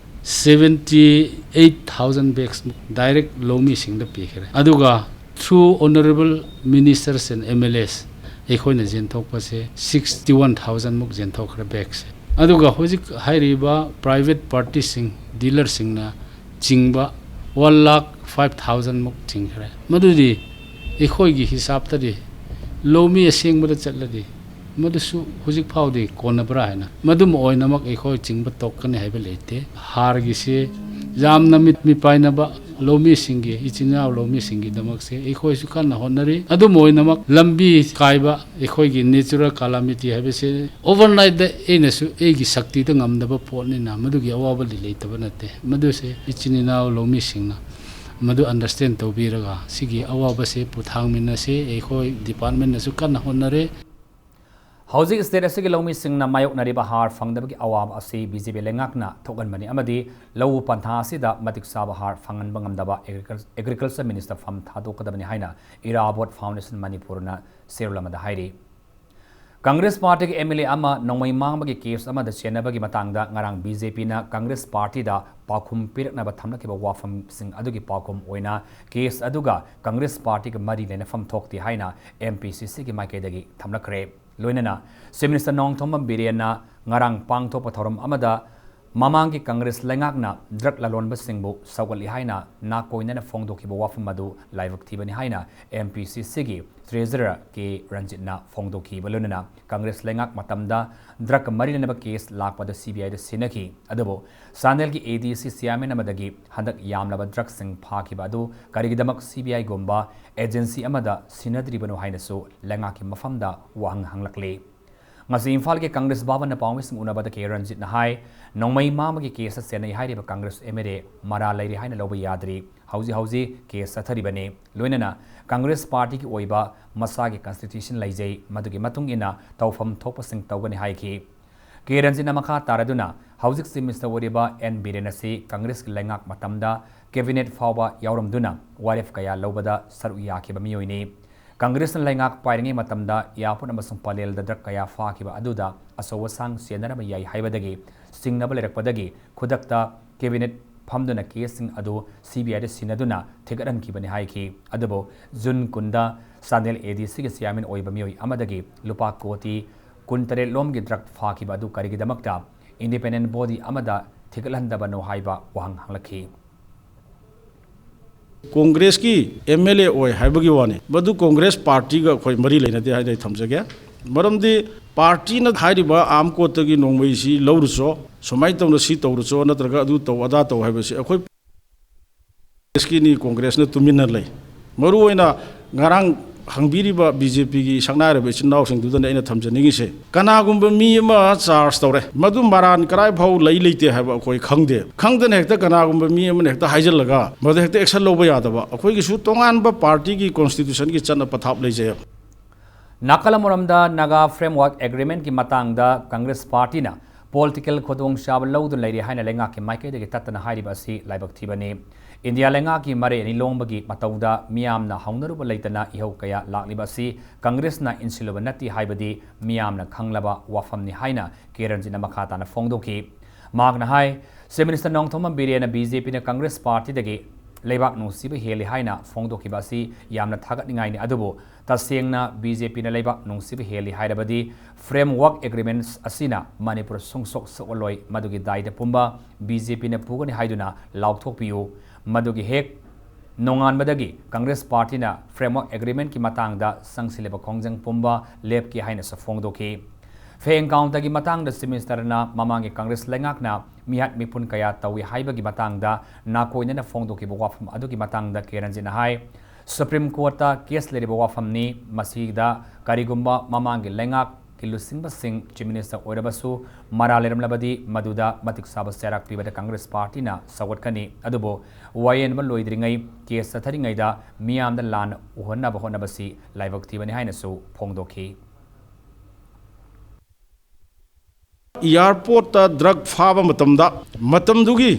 seventy eight thousand bags ꯃꯨꯛ ꯗꯥꯏꯔꯦꯛ ꯂꯧꯃꯤꯁꯤꯡꯗ ꯄꯤꯈ꯭ꯔꯦ꯫ ꯑꯗꯨꯒ through honourable ministers and M L As ꯑꯩꯈꯣꯏꯅ ꯌꯦꯟꯊꯣꯛꯄꯁꯦ sixty one thousand ꯃꯨꯛ ꯌꯦꯟꯊꯣꯛꯈ꯭ꯔꯦ ꯕꯦꯒꯁꯦ꯫ ꯑꯗꯨꯒ ꯍꯧꯖꯤꯛ ꯍꯥꯏꯔꯤꯕ private partyꯁꯤꯡ, dealerꯁꯤꯡꯅ ꯆꯤꯡꯕ one lakh five thousand ꯃꯨꯛ ꯆꯤꯡꯈ꯭ꯔꯦ꯫ ꯃꯗꯨꯗꯤ ꯑꯩꯈꯣꯏꯒꯤ ꯍꯤꯁꯥꯞꯇꯗꯤ ꯂꯧꯃꯤ ꯑꯁꯦꯡꯕꯗ ꯆꯠꯂꯗꯤ ꯃꯗꯨꯁꯨ ꯍꯧꯖꯤꯛ ꯐꯥꯎꯗꯤ ꯀꯣꯟꯅꯕ꯭ꯔꯥ ꯍꯥꯏꯅ, ꯃꯗꯨꯝ ꯑꯣꯏꯅꯃꯛ ꯑꯩꯈꯣꯏ ꯆꯤꯡꯕ ꯇꯣꯛꯀꯅꯤ ꯍꯥꯏꯕ ꯂꯩꯇꯦ꯫ ꯍꯥꯔꯒꯤꯁꯤ ꯌꯥꯝꯅ ꯃꯤꯠ ꯃꯤꯄꯥꯏꯅꯕ ꯂꯧꯃꯤꯁꯤꯡꯒꯤ, ꯏꯆꯤꯟ ꯏꯅꯥꯎ ꯂꯧꯃꯤꯁꯤꯡꯒꯤꯗꯃꯛꯁꯦ ꯑꯩꯈꯣꯏꯁꯨ ꯀꯟꯅ ꯍꯣꯠꯅꯔꯤ꯫ ꯑꯗꯨꯝ ꯑꯣꯏꯅꯃꯛ ꯂꯝꯕꯤ ꯀꯥꯏꯕ, ꯑꯩꯈꯣꯏꯒꯤ natural calamity ꯍꯥꯏꯕꯁꯤ overnight ꯑꯩꯅꯁꯨ ꯑꯩꯒꯤ ꯁꯛꯇꯤꯗ ꯉꯝꯗꯕ ꯄꯣꯠꯅꯤꯅ ꯃꯗꯨꯒꯤ ꯑꯋꯥꯕꯗꯤ ꯂꯩꯇꯕ ꯅꯠꯇꯦ꯫ ꯃꯗꯨꯁꯦ ꯏꯆꯤꯟ ꯏꯅꯥꯎ ꯂꯧꯃꯤꯁꯤꯡꯅ ꯃꯗꯨ understand ꯇꯧꯕꯤꯔꯒ ꯁꯤꯒꯤ ꯑꯋꯥꯕꯁꯦ ꯄꯣꯊꯥꯡꯃꯤꯟꯅꯁꯦ꯫ ꯑꯩꯈꯣꯏ departmentꯅꯁꯨ ꯀꯟꯅ ꯍꯣꯠꯅꯔꯦ꯫ ꯍꯧꯖꯤꯛ state ꯑꯁꯤꯒꯤ ꯂꯧꯃꯤꯁꯤꯡꯅ ꯃꯥꯌꯣꯛꯅꯔꯤꯕ ꯍꯥꯔ ꯐꯪꯗꯕꯒꯤ ꯑꯋꯥꯕ ꯑꯁꯤ B J P ꯂꯩꯉꯥꯛꯅ ꯊꯣꯛꯍꯟꯕꯅꯤ ꯑꯃꯗꯤ ꯂꯧꯎ ꯄꯟꯊꯥ ꯑꯁꯤꯗ ꯃꯇꯤꯛ ꯆꯥꯕ ꯍꯥꯔ ꯐꯪꯍꯟꯕ ꯉꯝꯗꯕ Agriculture Minister ꯐꯝ ꯊꯥꯗꯣꯛꯀꯗꯕꯅꯤ ꯍꯥꯏꯅ ꯏꯔꯥꯕꯣꯠ Foundation ꯃꯅꯤꯄꯨꯔꯅ ꯆꯦꯔꯣꯜ ꯑꯃꯗ ꯍꯥꯏꯔꯤ꯫ ꯀꯪꯒ꯭ꯔꯦꯁ ꯄꯥꯔꯇꯤꯒꯤ M L A ꯑꯃ ꯅꯣꯡꯃꯩ ꯃꯥꯡꯕꯒꯤ case ꯑꯃꯗ ꯆꯦꯟꯅꯕꯒꯤ ꯃꯇꯥꯡꯗ ꯉꯔꯥꯡ B J Pꯅ ꯀꯪꯒ꯭ꯔꯦꯁ ꯄꯥꯔꯇꯤꯗ ꯄꯥꯎꯈꯨꯝ ꯄꯤꯔꯛꯅꯕ ꯊꯝꯂꯛꯈꯤꯕ ꯋꯥꯐꯝꯁꯤꯡ ꯑꯗꯨꯒꯤ ꯄꯥꯎꯈꯨꯝ ꯑꯣꯏꯅ case ꯑꯗꯨꯒ ꯀꯪꯒ꯭ꯔꯦꯁ ꯄꯥꯔꯇꯤꯒ ꯃꯔꯤ ꯂꯩꯅꯐꯝ ꯊꯣꯛꯇꯦ ꯍꯥꯏꯅ M P C Cꯒꯤ ꯃꯥꯏꯀꯩꯗꯒꯤ ꯊꯝꯂꯛꯈ꯭ꯔꯦ꯫ ꯂꯣꯏꯅꯅ Chief Minister ꯅꯣꯡꯊꯣꯝꯕꯝ ꯕꯤꯔꯦꯟꯅ ꯉꯔꯥꯡ ꯄꯥꯡꯊꯣꯛꯄ ꯊꯧꯔꯝ ꯑꯃꯗ ꯃꯃꯥꯡꯒꯤ ꯀꯪꯒ꯭ꯔꯦꯁ ꯂꯩꯉꯥꯛꯅ drug ꯂꯂꯣꯟꯕꯁꯤꯡꯕꯨ ꯁꯧꯒꯠꯂꯤ ꯍꯥꯏꯅ ꯅꯥꯀꯣꯏꯅꯅ ꯐꯣꯡꯗꯣꯛꯈꯤꯕ ꯋꯥꯐꯝ ꯑꯗꯨ ꯂꯥꯏꯕꯛ ꯊꯤꯕꯅꯤ ꯍꯥꯏꯅ M P C Cꯒꯤ Treasurer ꯀꯦ ꯔꯟꯖꯤꯠꯅ ꯐꯣꯡꯗꯣꯛꯈꯤꯕ ꯂꯣꯏꯅꯅ ꯀꯪꯒ꯭ꯔꯦꯁ ꯂꯩꯉꯥꯛ ꯃꯇꯝꯗ drug ꯃꯔꯤ ꯂꯩꯅꯕ case ꯂꯥꯛꯄꯗ C B Iꯗ ꯁꯤꯟꯅꯈꯤ꯫ ꯑꯗꯨꯕꯨ ꯆꯥꯟꯗꯦꯜꯒꯤ A D C chairman ꯑꯃꯗꯒꯤ ꯍꯟꯗꯛ ꯌꯥꯝꯂꯕ drugꯁꯤꯡ ꯐꯥꯈꯤꯕ ꯑꯗꯨ ꯀꯔꯤꯒꯤꯗꯃꯛ C B Iꯒꯨꯝꯕ agency ꯑꯃꯗ ꯁꯤꯟꯅꯗ꯭ꯔꯤꯕꯅꯣ ꯍꯥꯏꯅꯁꯨ ꯂꯩꯉꯥꯛꯀꯤ ꯃꯐꯝꯗ ꯋꯥꯍꯪ ꯍꯪꯂꯛꯂꯤ꯫ ꯉꯁꯤ ꯏꯝꯐꯥꯜꯒꯤ ꯀꯪꯒ꯭ꯔꯦꯁ ꯚꯕꯟꯗ ꯄꯥꯎꯃꯤꯁꯤꯡ ꯎꯅꯕꯗ ꯀꯦ ꯔꯟꯖꯤꯠꯅ ꯍꯥꯏ, ꯅꯣꯡꯃꯩ ꯃꯥꯡꯕꯒꯤ ꯀꯦꯁꯇ ꯆꯦꯟꯅꯩ ꯍꯥꯏꯔꯤꯕ ꯀꯪꯒ꯭ꯔꯦꯁ ꯑꯦꯝ ꯑꯦꯜ ꯑꯦ ꯃꯔꯥꯜ ꯂꯩꯔꯤ ꯍꯥꯏꯅ ꯂꯧꯕ ꯌꯥꯗ꯭ꯔꯤ꯫ ꯍꯧꯖꯤꯛ ꯍꯧꯖꯤꯛ ꯀꯦꯁ ꯆꯠꯊꯔꯤꯕꯅꯤ꯫ ꯂꯣꯏꯅꯅ ꯀꯪꯒ꯭ꯔꯦꯁ ꯄꯥꯔꯇꯤꯒꯤ ꯑꯣꯏꯕ ꯃꯁꯥꯒꯤ ꯀꯟꯁꯇꯤꯇ꯭ꯌꯨꯁꯟ ꯂꯩꯖꯩ, ꯃꯗꯨꯒꯤ ꯃꯇꯨꯡ ꯏꯟꯅ ꯇꯧꯐꯝ ꯊꯣꯛꯄꯁꯤꯡ ꯇꯧꯒꯅꯤ ꯍꯥꯏꯈꯤ꯫ ꯀꯦ ꯔꯟꯖꯤꯠꯅ ꯃꯈꯥ ꯇꯥꯔꯗꯨꯅ ꯍꯧꯖꯤꯛ ꯆꯤꯐ ꯃꯤꯅꯤꯁꯇꯔ ꯑꯣꯏꯔꯤꯕ ꯑꯦꯟ ꯕꯤꯔꯦꯟ ꯑꯁꯤ ꯀꯪꯒ꯭ꯔꯦꯁꯀꯤ ꯂꯩꯉꯥꯛ ꯃꯇꯝꯗ ꯀꯦꯕꯤꯅꯦꯠ ꯐꯥꯎꯕ ꯌꯥꯎꯔꯝꯗꯨꯅ ꯋꯥꯔꯦꯞ ꯀꯌꯥ ꯂꯧꯕꯗ ꯁꯔꯨꯛ ꯌꯥꯈꯤꯕ ꯃꯤꯑꯣꯏꯅꯤ꯫ ꯀꯪꯒ꯭ꯔꯦꯁꯅ ꯂꯩꯉꯥꯛ ꯄꯥꯏꯔꯤꯉꯩ ꯃꯇꯝꯗ ꯏꯌꯥꯔꯄꯣꯔꯠ ꯑꯃꯁꯨꯡ ꯄꯂꯦꯜꯗ ꯗ꯭ꯔꯒ ꯀꯌꯥ ꯐꯥꯈꯤꯕ ꯑꯗꯨꯗ ꯑꯆꯧ ꯑꯁꯥꯡ ꯆꯦꯟꯅꯔꯝꯕ ꯌꯥꯏ ꯍꯥꯏꯕꯗꯒꯤ ꯆꯤꯡꯅꯕ ꯂꯩꯔꯛꯄꯗꯒꯤ ꯈꯨꯗꯛꯇ ꯀꯦꯕꯤꯅꯦꯠ ꯐꯝꯗꯨꯅ ꯀꯦꯁꯁꯤꯡ ꯑꯗꯨ ꯁꯤ ꯕꯤ ꯑꯥꯏꯗ ꯁꯤꯟꯅꯗꯨꯅ ꯊꯤꯒꯠꯍꯟꯈꯤꯕꯅꯤ ꯍꯥꯏꯈꯤ꯫ ꯑꯗꯨꯕꯨ ꯖꯨꯟ ꯀꯨꯟꯗ ꯆꯥꯟꯗꯦꯜ ꯑꯦ ꯗꯤ ꯁꯤꯒꯤ ꯆꯤꯌꯥꯔꯃꯦꯟ ꯑꯣꯏꯕ ꯃꯤꯑꯣꯏ ꯑꯃꯗꯒꯤ ꯂꯨꯄꯥ ꯀꯣꯇꯤ ꯀꯨꯟꯇꯔꯦꯠ ꯂꯣꯝꯒꯤ ꯗ꯭ꯔꯒ ꯐꯥꯈꯤꯕ ꯑꯗꯨ ꯀꯔꯤꯒꯤꯗꯃꯛꯇ ꯏꯟꯗꯤꯄꯦꯟꯗꯦꯟ ꯕꯣꯗꯤ ꯑꯃꯗ ꯊꯤꯒꯠꯍꯟꯗꯕꯅꯣ ꯍꯥꯏꯕ ꯋꯥꯍꯪ ꯍꯪꯂꯛꯈꯤ꯫ ꯀꯣꯡꯒ꯭ꯔꯦꯁꯀꯤ ꯑꯦꯝ ꯑꯦꯜ ꯑꯦ ꯑꯣꯏ ꯍꯥꯏꯕꯒꯤ ꯋꯥꯅꯤ, ꯃꯗꯨ ꯀꯣꯡꯒ꯭ꯔꯦꯁ ꯄꯥꯔꯇꯤꯒ ꯑꯩꯈꯣꯏ ꯃꯔꯤ ꯂꯩꯅꯗꯦ ꯍꯥꯏꯅ ꯑꯩ ꯊꯝꯖꯒꯦ꯫ ꯃꯔꯝꯗꯤ ꯄꯥꯔꯇꯤꯅ ꯍꯥꯏꯔꯤꯕ ꯑꯥꯔꯝ ꯀꯣꯔꯠꯇꯒꯤ ꯅꯣꯡꯃꯩꯁꯤ ꯂꯧꯔꯨꯆꯣ, ꯁꯨꯃꯥꯏꯅ ꯇꯧꯅ ꯁꯤ ꯇꯧꯔꯨꯆꯣ, ꯅꯠꯇ꯭ꯔꯒ ꯑꯗꯨ ꯇꯧ ꯑꯗꯥ ꯇꯧ ꯍꯥꯏꯕꯁꯤ ꯑꯩꯈꯣꯏ ꯀꯣꯡꯒ꯭ꯔꯦꯁꯀꯤꯅꯤ, ꯀꯣꯡꯒ꯭ꯔꯦꯁꯅ ꯇꯨꯃꯤꯟꯅ ꯂꯩ꯫ ꯃꯔꯨꯑꯣꯏꯅ ꯉꯔꯥꯡ ꯍꯪꯕꯤꯔꯤꯕ ꯕꯤ ꯖꯦ ꯄꯤꯒꯤ ꯁꯛꯅꯥꯏꯔꯕ ꯏꯆꯤꯟ ꯏꯅꯥꯎꯁꯤꯡꯗꯨꯗꯅ ꯑꯩꯅ ꯊꯝꯖꯅꯤꯡꯉꯤꯁꯦ, ꯀꯅꯥꯒꯨꯝꯕ ꯃꯤ ꯑꯃ ꯆꯥꯔꯖ ꯇꯧꯔꯦ, ꯃꯗꯨ ꯃꯔꯥꯟ ꯀꯔꯥꯏ ꯐꯥꯎ ꯂꯩ ꯂꯩꯇꯦ ꯍꯥꯏꯕ ꯑꯩꯈꯣꯏ ꯈꯪꯗꯦ꯫ ꯈꯪꯗꯅ ꯍꯦꯛꯇ ꯀꯅꯥꯒꯨꯝꯕ ꯃꯤ ꯑꯃꯅ ꯍꯦꯛꯇ ꯍꯥꯏꯖꯤꯜꯂꯒ ꯃꯗꯨ ꯍꯦꯛꯇ ꯑꯦꯛꯁꯟ ꯂꯧꯕ ꯌꯥꯗꯕ, ꯑꯩꯈꯣꯏꯒꯤꯁꯨ ꯇꯣꯉꯥꯟꯕ ꯄꯥꯔꯇꯤꯒꯤ ꯀꯣꯟꯁꯇꯤꯇ꯭ꯌꯨꯁꯟꯒꯤ ꯆꯠꯅ ꯄꯊꯥꯞ ꯂꯩꯖꯩ꯫ ꯅꯥꯀꯜ ꯑꯃꯔꯣꯝꯗ ꯅꯥꯒꯥ ꯐ꯭ꯔꯦꯝꯋꯥꯔꯛ ꯑꯦꯒ꯭ꯔꯤꯃꯦꯟꯠꯀꯤ ꯃꯇꯥꯡꯗ ꯀꯪꯒ꯭ꯔꯦꯁ ꯄꯥꯔꯇꯤꯅ ꯄꯣꯂꯤꯇꯤꯀꯦꯜ ꯈꯨꯗꯣꯡꯆꯥꯕ ꯂꯧꯗꯨꯅ ꯂꯩꯔꯤ ꯍꯥꯏꯅ ꯂꯩꯉꯥꯛꯀꯤ ꯃꯥꯏꯀꯩꯗꯒꯤ ꯇꯠꯇꯅ ꯍꯥꯏꯔꯤꯕ ꯑꯁꯤ ꯂꯥꯏꯕꯛ ꯊꯤꯕꯅꯤ꯫ ꯏꯟꯗꯤꯌꯥ ꯂꯩꯉꯥꯛꯀꯤ ꯃꯔꯩ ꯑꯅꯤ ꯂꯣꯡꯕꯒꯤ ꯃꯇꯧꯗ ꯃꯤꯌꯥꯝꯅ ꯍꯧꯅꯔꯨꯕ ꯂꯩꯇꯅ ꯏꯍꯧ ꯀꯌꯥ ꯂꯥꯛꯂꯤꯕ ꯑꯁꯤ ꯀꯪꯒ꯭ꯔꯦꯁꯅ ꯏꯟꯁꯤꯜꯂꯨꯕ ꯅꯠꯇꯦ ꯍꯥꯏꯕꯗꯤ ꯃꯤꯌꯥꯝꯅ ꯈꯪꯂꯕ ꯋꯥꯐꯝꯅꯤ ꯍꯥꯏꯅ ꯀꯦ ꯔꯟꯖꯤꯠꯅ ꯃꯈꯥ ꯇꯥꯅ ꯐꯣꯡꯗꯣꯛꯈꯤ꯫ ꯃꯍꯥꯛꯅ ꯍꯥꯏ, ꯆꯤꯐ ꯃꯤꯅꯤꯁꯇꯔ ꯅꯣꯡꯊꯣꯝꯕꯝ ꯕꯤꯔꯦꯟꯅ ꯕꯤ ꯖꯦ ꯄꯤꯅ ꯀꯪꯒ꯭ꯔꯦꯁ ꯄꯥꯔꯇꯤꯗꯒꯤ ꯂꯩꯕꯥꯛ ꯅꯨꯡꯁꯤꯕ ꯍꯦꯜꯂꯤ ꯍꯥꯏꯅ ꯐꯣꯡꯗꯣꯛꯈꯤꯕ ꯑꯁꯤ ꯌꯥꯝꯅ ꯊꯥꯒꯠꯅꯤꯡꯉꯥꯏꯅꯤ꯫ ꯑꯗꯨꯕꯨ ꯇꯁꯦꯡꯅ ꯕꯤ ꯖꯦ ꯄꯤꯅ ꯂꯩꯕꯥꯛ ꯅꯨꯡꯁꯤꯕ ꯍꯦꯜꯂꯤ ꯍꯥꯏꯔꯕꯗꯤ ꯐ꯭ꯔꯦꯝꯋꯥꯔꯛ ꯑꯦꯒ꯭ꯔꯤꯃꯦꯟꯠꯁ ꯑꯁꯤꯅ ꯃꯅꯤꯄꯨꯔ ꯁꯨꯡꯁꯣꯛ ꯁꯣꯛꯑꯣꯏ, ꯃꯗꯨꯒꯤ ꯗꯥꯏꯇ ꯄꯨꯝꯕ ꯕꯤ ꯖꯦ ꯄꯤꯅ ꯄꯨꯒꯅꯤ ꯍꯥꯏꯗꯨꯅ ꯂꯥꯎꯊꯣꯛꯄꯤꯌꯨ꯫ ꯃꯗꯨꯒꯤ ꯍꯦꯛ ꯅꯣꯡꯉꯥꯟꯕꯗꯒꯤ ꯀꯪꯒ꯭ꯔꯦꯁ ꯄꯥꯔꯇꯤꯅ ꯐ꯭ꯔꯦꯝꯋꯥꯔꯛ ꯑꯦꯒ꯭ꯔꯤꯃꯦꯟꯠꯀꯤ ꯃꯇꯥꯡꯗ ꯆꯪꯁꯤꯜꯂꯤꯕ ꯈꯣꯡꯖꯪ ꯄꯨꯝꯕ ꯂꯦꯞꯀꯦ ꯍꯥꯏꯅꯁꯨ ꯐꯣꯡꯗꯣꯛꯈꯤ꯫ ꯐꯦꯡ ꯀꯥꯎꯟꯇꯒꯤ ꯃꯇꯥꯡꯗ ꯆꯤꯐ ꯃꯤꯅꯤꯁꯇꯔꯅ ꯃꯃꯥꯡꯒꯤ ꯀꯪꯒ꯭ꯔꯦꯁ ꯂꯩꯉꯥꯛꯅ ꯃꯤꯍꯥꯠ ꯃꯤꯄꯨꯟ ꯀꯌꯥ ꯇꯧꯏ ꯍꯥꯏꯕꯒꯤ ꯃꯇꯥꯡꯗ ꯅꯥꯀꯣꯏꯅꯅ ꯐꯣꯡꯗꯣꯛꯈꯤꯕ ꯋꯥꯐꯝ ꯑꯗꯨꯒꯤ ꯃꯇꯥꯡꯗ ꯀꯦ ꯔꯟꯖꯤꯠꯅ ꯍꯥꯏ, ꯁꯨꯄ꯭ꯔꯤꯝ ꯀꯣꯔꯠꯇ ꯀꯦꯁ ꯂꯩꯔꯤꯕ ꯋꯥꯐꯝꯅꯤ꯫ ꯃꯁꯤꯗ ꯀꯔꯤꯒꯨꯝꯕ ꯃꯃꯥꯡꯒꯤ ꯂꯩꯉꯥꯛ ꯀꯤ ꯂꯨꯆꯤꯡꯕꯁꯤꯡ Chief Minister ꯑꯣꯏꯔꯕꯁꯨ ꯃꯔꯥꯜ ꯂꯩꯔꯝꯂꯕꯗꯤ ꯃꯗꯨꯗ ꯃꯇꯤꯛ ꯆꯥꯕ ꯆꯩꯔꯥꯛ ꯄꯤꯕꯗ Congress Party ꯅ ꯁꯧꯒꯠꯀꯅꯤ꯫ ꯑꯗꯨꯕꯨ ꯋꯥꯌꯦꯟꯕ ꯂꯣꯏꯗ꯭ꯔꯤꯉꯩ, case ꯆꯠꯊꯔꯤꯉꯩꯗ ꯃꯤꯌꯥꯝꯗ ꯂꯥꯟꯅ ꯎꯍꯟꯅꯕ ꯍꯣꯠꯅꯕꯁꯤ ꯂꯥꯏꯕꯛ ꯊꯤꯕꯅꯤ ꯍꯥꯏꯅꯁꯨ ꯐꯣꯡꯗꯣꯛꯈꯤ꯫ Airport ꯇ drug ꯐꯥꯕ ꯃꯇꯝꯗ, ꯃꯇꯝꯗꯨꯒꯤ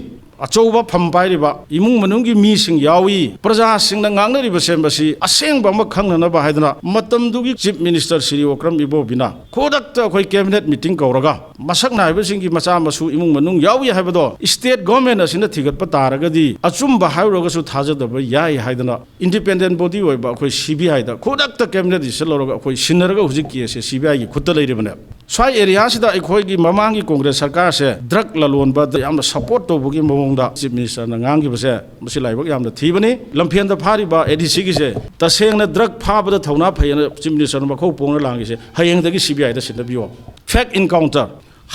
ꯑꯆꯧꯕ ꯐꯝ ꯄꯥꯏꯔꯤꯕ ꯏꯃꯨꯡ ꯃꯅꯨꯡꯒꯤ ꯃꯤꯁꯤꯡ ꯌꯥꯎꯏ, ꯄ꯭ꯔꯖꯥꯁꯤꯡꯅ ꯉꯥꯡꯅꯔꯤꯕꯁꯦ ꯃꯁꯤ ꯑꯁꯦꯡꯕ ꯑꯃ ꯈꯪꯅꯅꯕ ꯍꯥꯏꯗꯅ ꯃꯇꯝꯗꯨꯒꯤ Chief Minister ꯁ꯭ꯔꯤ ꯑꯣꯀ꯭ꯔꯝ ꯏꯕꯣꯕꯤꯅ ꯈꯨꯗꯛꯇ ꯑꯩꯈꯣꯏ cabinet meeting ꯀꯧꯔꯒ ꯃꯁꯛ ꯅꯥꯏꯕꯁꯤꯡꯒꯤ ꯃꯆꯥ ꯃꯁꯨ ꯏꯃꯨꯡ ꯃꯅꯨꯡ ꯌꯥꯎꯏ ꯍꯥꯏꯕꯗꯣ state government ꯑꯁꯤꯅ ꯊꯤꯒꯠꯄ ꯇꯥꯔꯒꯗꯤ ꯑꯆꯨꯝꯕ ꯍꯥꯏꯔꯨꯔꯒꯁꯨ ꯊꯥꯖꯗꯕ ꯌꯥꯏ ꯍꯥꯏꯗꯅ independent body ꯑꯣꯏꯕ ꯑꯩꯈꯣꯏ CBI ꯗ ꯈꯨꯗꯛꯇ cabinet decision ꯂꯧꯔꯒ ꯑꯩꯈꯣꯏ ꯁꯤꯟꯅꯔꯒ ꯍꯧꯖꯤꯛ case ꯁꯦ CBI ꯒꯤ ꯈꯨꯠꯇ ꯂꯩꯔꯤꯕꯅꯦ꯫ ꯁ꯭ꯋꯥꯏ area ꯁꯤꯗ ꯑꯩꯈꯣꯏꯒꯤ ꯃꯃꯥꯡꯒꯤ Congress ꯁꯔꯀꯥꯔꯁꯦ drug ꯂꯂꯣꯟꯕꯗ ꯌꯥꯝꯅ support ꯇꯧꯕꯒꯤ ꯃꯑꯣꯡꯗ Chief Minister ꯅ ꯉꯥꯡꯈꯤꯕꯁꯦ ꯃꯁꯤ ꯂꯥꯏꯕꯛ ꯌꯥꯝꯅ ꯊꯤꯕꯅꯤ꯫ ꯂꯝꯐꯦꯟꯗ ꯐꯥꯔꯤꯕ ADC ꯒꯤꯁꯦ ꯇꯁꯦꯡꯅ drug ꯐꯥꯕꯗ ꯊꯧꯅꯥ ꯐꯩꯌꯦꯅ Chief Minister ꯅ ꯃꯈꯧ ꯄꯣꯡꯅ ꯂꯥꯡꯉꯤꯁꯦ ꯍꯌꯦꯡꯗꯒꯤ CBI ꯗ ꯁꯤꯟꯅꯕꯤꯌꯣ꯫ Fake encounter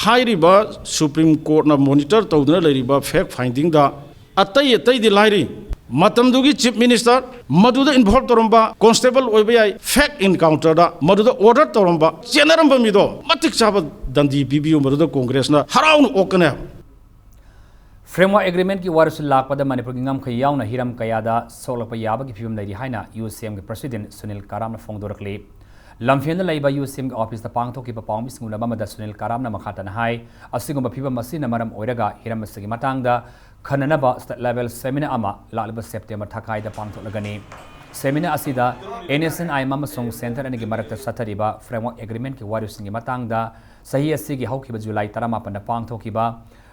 ꯍꯥꯏꯔꯤꯕ Supreme Court ꯅ monitor ꯇꯧꯗꯨꯅ ꯂꯩꯔꯤꯕ fact finding ꯗ ꯑꯇꯩ ꯑꯇꯩꯗꯤ ꯂꯥꯏꯔꯤ, ꯃꯇꯝꯗꯨꯒꯤ Chief Minister ꯃꯗꯨꯗ involve ꯇꯧꯔꯝꯕ constable ꯑꯣꯏꯕ ꯌꯥꯏ, fake encounter ꯗ ꯃꯗꯨꯗ order ꯇꯧꯔꯝꯕ, ꯆꯦꯟꯅꯔꯝꯕ ꯃꯤꯗꯣ ꯃꯇꯤꯛ ꯆꯥꯕ ꯗꯟꯗꯤ ꯄꯤꯕꯤꯌꯨ, ꯃꯗꯨꯗ Congress ꯅ ꯍꯔꯥꯎꯅ ꯑꯣꯛꯀꯅꯤ꯫ Framework Agreement ꯀꯤ ꯋꯥꯔꯣꯜꯁꯤꯜ ꯂꯥꯛꯄꯗ ꯃꯅꯤꯄꯨꯔꯒꯤ ꯉꯝꯈꯩ ꯌꯥꯎꯅ ꯍꯤꯔꯝ ꯀꯌꯥꯗ ꯁꯣꯛꯂꯛꯄ ꯌꯥꯕꯒꯤ ꯐꯤꯕꯝ ꯂꯩꯔꯤ ꯍꯥꯏꯅ UCM ꯒꯤ President ꯁꯨꯅꯤꯜ ꯀꯥꯔꯥꯝꯅ ꯐꯣꯡꯗꯣꯔꯛꯂꯤ꯫ ꯂꯝꯐꯦꯜꯗ ꯂꯩꯕ UCM ꯒꯤ office ꯇ ꯄꯥꯡꯊꯣꯛꯈꯤꯕ ꯄꯥꯎꯃꯤꯁꯤꯡ ꯎꯅꯕ ꯑꯃꯗ ꯁꯨꯅꯤꯜ ꯀꯥꯔꯥꯝꯅ ꯃꯈꯥ ꯇꯥꯅ ꯍꯥꯏ, ꯑꯁꯤꯒꯨꯝꯕ ꯐꯤꯕꯝ ꯑꯁꯤꯅ ꯃꯔꯝ ꯑꯣꯏꯔꯒ ꯍꯤꯔꯝ ꯑꯁꯤꯒꯤ ꯃꯇꯥꯡꯗ ꯈꯟꯅꯅꯕ state level seminar ꯑꯃ ꯂꯥꯛꯂꯤꯕ September ꯊꯥꯈꯥꯏꯗ ꯄꯥꯡꯊꯣꯛꯂꯒꯅꯤ꯫ Seminar ꯑꯁꯤꯗ NSCN IM ꯑꯃꯁꯨꯡ centre ꯑꯅꯤꯒꯤ ꯃꯔꯛꯇ ꯆꯠꯊꯔꯤꯕ Framework Agreement ꯀꯤ ꯋꯥꯔꯤꯁꯤꯡꯒꯤ ꯃꯇꯥꯡꯗ ꯆꯍꯤ ꯑꯁꯤꯒꯤ ꯍꯧꯈꯤꯕ July ꯇꯔꯥꯃꯥꯄꯟꯗ ꯄꯥꯡꯊꯣꯛꯈꯤꯕ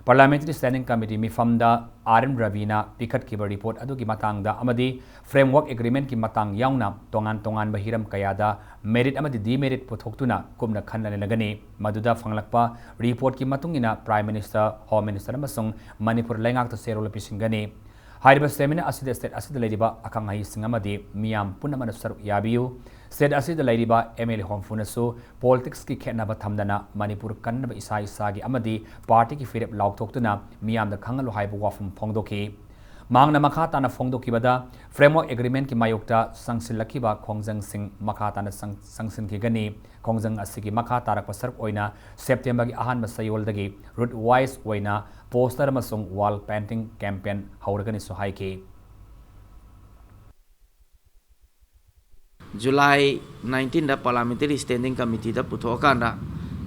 Parliamentary Standing Committee ꯃꯤꯐꯝꯗ R N ꯔꯕꯤꯅ ꯄꯤꯈꯠꯈꯤꯕ report ꯑꯗꯨꯒꯤ ꯃꯇꯥꯡꯗ ꯑꯃꯗꯤ Framework Agreement ꯀꯤ ꯃꯇꯥꯡ ꯌꯥꯎꯅ ꯇꯣꯉꯥꯟ ꯇꯣꯉꯥꯟꯕ ꯍꯤꯔꯝ ꯀꯌꯥꯗ merit ꯑꯃꯗꯤ demerit ꯄꯨꯊꯣꯛꯇꯨꯅ ꯀꯨꯞꯅ ꯈꯟꯅ ꯅꯩꯅꯒꯅꯤ꯫ ꯃꯗꯨꯗ ꯐꯪꯂꯛꯄ report ꯀꯤ ꯃꯇꯨꯡ ꯏꯟꯅ Prime Minister, Home Minister ꯑꯃꯁꯨꯡ ꯃꯅꯤꯄꯨꯔ ꯂꯩꯉꯥꯛꯇ ꯆꯦꯔꯣꯜ ꯄꯤꯁꯤꯟꯒꯅꯤ꯫ ꯍꯥꯏꯔꯤꯕ seminar ꯑꯁꯤꯗ state ꯑꯁꯤꯗ ꯂꯩꯔꯤꯕ ꯑꯈꯪ ꯑꯍꯩꯁꯤꯡ ꯑꯃꯗꯤ ꯃꯤꯌꯥꯝ ꯄꯨꯝꯅꯃꯛꯅ ꯁꯔꯨꯛ ꯌꯥꯕꯤꯌꯨ꯫ State ꯑꯁꯤꯗ ꯂꯩꯔꯤꯕ MLA ꯍꯨꯝꯐꯨꯅꯁꯨ politics ꯀꯤ ꯈꯦꯠꯅꯕ ꯊꯝꯗꯅ ꯃꯅꯤꯄꯨꯔ ꯀꯟꯅꯕ ꯏꯁꯥ ꯏꯁꯥꯒꯤ ꯑꯃꯗꯤ party ꯒꯤ ꯐꯤꯔꯦꯞ ꯂꯥꯎꯊꯣꯛꯇꯨꯅ ꯃꯤꯌꯥꯝꯗ ꯈꯪꯍꯜꯂꯨ ꯍꯥꯏꯕ ꯋꯥꯐꯝ ꯐꯣꯡꯗꯣꯛꯈꯤ꯫ ꯃꯍꯥꯛꯅ ꯃꯈꯥ ꯇꯥꯅ ꯐꯣꯡꯗꯣꯛꯈꯤꯕꯗ, Framework Agreement ꯀꯤ ꯃꯥꯌꯣꯛꯇ ꯆꯪꯁꯤꯜꯂꯛꯈꯤꯕ ꯈꯣꯡꯖꯪꯁꯤꯡ ꯃꯈꯥ ꯇꯥꯅ ꯆꯪ-, ꯆꯪꯁꯤꯟꯈꯤꯒꯅꯤ꯫ ꯈꯣꯡꯖꯪ ꯑꯁꯤꯒꯤ ꯃꯈꯥ ꯇꯥꯔꯛꯄ ꯁꯔꯨꯛ ꯑꯣꯏꯅ September ꯒꯤ ꯑꯍꯥꯟꯕ ꯆꯌꯣꯜꯗꯒꯤ route wise ꯑꯣꯏꯅ poster ꯑꯃꯁꯨꯡ wall painting campaign ꯍꯧꯔꯒꯅꯤꯁꯨ ꯍꯥꯏꯈꯤ꯫ July nineteen ꯗ Parliamentary Standing Committee ꯗ ꯄꯨꯊꯣꯛꯑꯀꯥꯟꯗ,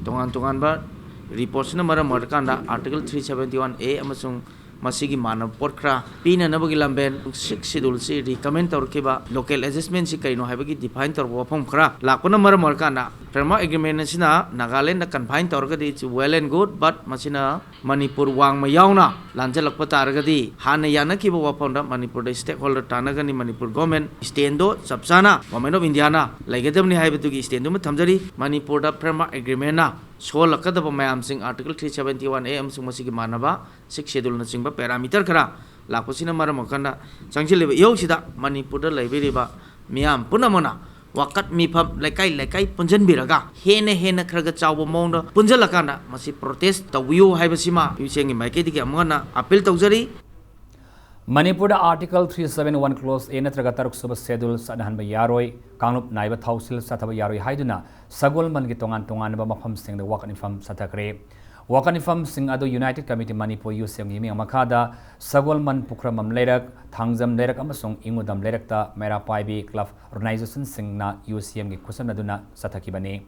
ꯇꯣꯉꯥꯟ ꯇꯣꯉꯥꯟꯕ report ꯁꯤꯅ ꯃꯔꯝ ꯑꯣꯏꯔꯀꯥꯟꯗ Article three seventy one A ꯑꯃꯁꯨꯡ ꯃꯁꯤꯒꯤ ꯃꯥꯟꯅꯕ ꯄꯣꯠ ꯈꯔ ꯄꯤꯅꯅꯕꯒꯤ ꯂꯝꯕꯦꯟ, Sixth Schedule ꯁꯤ recommend ꯇꯧꯔꯛꯈꯤꯕ local adjustment ꯁꯤ ꯀꯩꯅꯣ ꯍꯥꯏꯕꯒꯤ define ꯇꯧꯔꯛꯄ ꯋꯥꯐꯝ ꯈꯔ ꯂꯥꯛꯄꯅ ꯃꯔꯝ ꯑꯣꯏꯔꯀꯥꯟꯗ, Framework Agreement ꯑꯁꯤꯅ Nagaland ꯗ confine ꯇꯧꯔꯒꯗꯤ it's well and good, but ꯃꯁꯤꯅ ꯃꯅꯤꯄꯨꯔ ꯋꯥꯡꯃ ꯌꯥꯎꯅ ꯂꯥꯟꯖꯜꯂꯛꯄ ꯇꯥꯔꯒꯗꯤ, ꯍꯥꯟꯅ ꯌꯥꯅꯈꯤꯕ ꯋꯥꯐꯝꯗ ꯃꯅꯤꯄꯨꯔꯗ stakeholder ꯇꯥꯟꯅꯒꯅꯤ꯫ ꯃꯅꯤꯄꯨꯔ government stand ꯗꯣ ꯆꯞ ꯆꯥꯅ Government of India ꯅ ꯂꯩꯒꯗꯕꯅꯤ ꯍꯥꯏꯕꯗꯨꯒꯤ stand ꯗꯨꯃ ꯊꯝꯖꯔꯤ꯫ ꯃꯅꯤꯄꯨꯔꯗ Framework Agreement ꯅ ꯁꯣꯛꯍꯜꯂꯛꯀꯗꯕ ꯃꯌꯥꯝꯁꯤꯡ, Article three seventy one A ꯑꯃꯁꯨꯡ ꯃꯁꯤꯒꯤ ꯃꯥꯟꯅꯕ, Sixth Schedule ꯅꯆꯤꯡꯕ parameter ꯈꯔ ꯂꯥꯛꯄꯁꯤꯅ ꯃꯔꯝ ꯑꯣꯏꯔꯀꯥꯟꯗ, ꯆꯪꯁꯤꯜꯂꯤꯕ ꯏꯍꯧꯁꯤꯗ ꯃꯅꯤꯄꯨꯔꯗ ꯂꯩꯕꯤꯔꯤꯕ ꯃꯤꯌꯥꯝ ꯄꯨꯝꯅꯃꯛꯅ ꯋꯥꯀꯠ ꯃꯤꯐꯝ ꯂꯩꯀꯥꯏ ꯂꯩꯀꯥꯏ ꯄꯨꯟꯁꯤꯟꯕꯤꯔꯒ, ꯍꯦꯟꯅ ꯍꯦꯟꯅ ꯈꯔ ꯈꯔ ꯆꯥꯎꯕ ꯃꯑꯣꯡꯗ ꯄꯨꯟꯁꯤꯜꯂꯀꯥꯟꯗ ꯃꯁꯤ protest ꯇꯧꯕꯤꯌꯨ ꯍꯥꯏꯕꯁꯤꯃ ꯌꯨ ꯁꯤ ꯑꯦꯝꯒꯤ ꯃꯥꯏꯀꯩꯗꯒꯤ ꯑꯃꯨꯛ ꯍꯟꯅ appeal ꯇꯧꯖꯔꯤ꯫ ꯃꯅꯤꯄꯨꯔꯗ Article three seven one clause A ꯅꯠꯇ꯭ꯔꯒ ꯇꯔꯨꯛ ꯁꯨꯕ Schedule ꯆꯠꯅꯍꯟꯕ ꯌꯥꯔꯣꯏ꯫ ꯀꯥꯡꯂꯨꯞ ꯅꯥꯏꯕ ꯊꯧꯁꯤꯜ ꯆꯠꯊꯕ ꯌꯥꯔꯣꯏ ꯍꯥꯏꯗꯨꯅ ꯁꯒꯣꯜꯕꯟꯒꯤ ꯇꯣꯉꯥꯟ ꯇꯣꯉꯥꯟꯕ ꯃꯐꯝꯁꯤꯡꯗ ꯋꯥꯀꯠ ꯃꯤꯐꯝ ꯆꯠꯊꯈ꯭ꯔꯦ꯫ ꯋꯥꯀꯠ ꯃꯤꯐꯝꯁꯤꯡ ꯑꯗꯨ United Committee Manipur, ꯌꯨ ꯁꯤ ꯑꯦꯝꯒꯤ ꯃꯤꯠꯌꯦꯡ ꯃꯈꯥꯗ ꯁꯒꯣꯜꯕꯟ, ꯄꯨꯈ꯭ꯔꯝꯕꯝ ꯂꯩꯔꯛ, ꯊꯥꯡꯖꯝ ꯂꯩꯔꯛ ꯑꯃꯁꯨꯡ ꯏꯉꯨꯗꯝ ꯂꯩꯔꯛꯇ ꯃꯩꯔꯥ ꯄꯥꯏꯕꯤ club organization ꯁꯤꯡꯅ ꯌꯨ ꯁꯤ ꯑꯦꯝꯒꯤ ꯈꯨꯠꯁꯝꯅꯗꯨꯅ ꯆꯠꯊꯈꯤꯕꯅꯤ꯫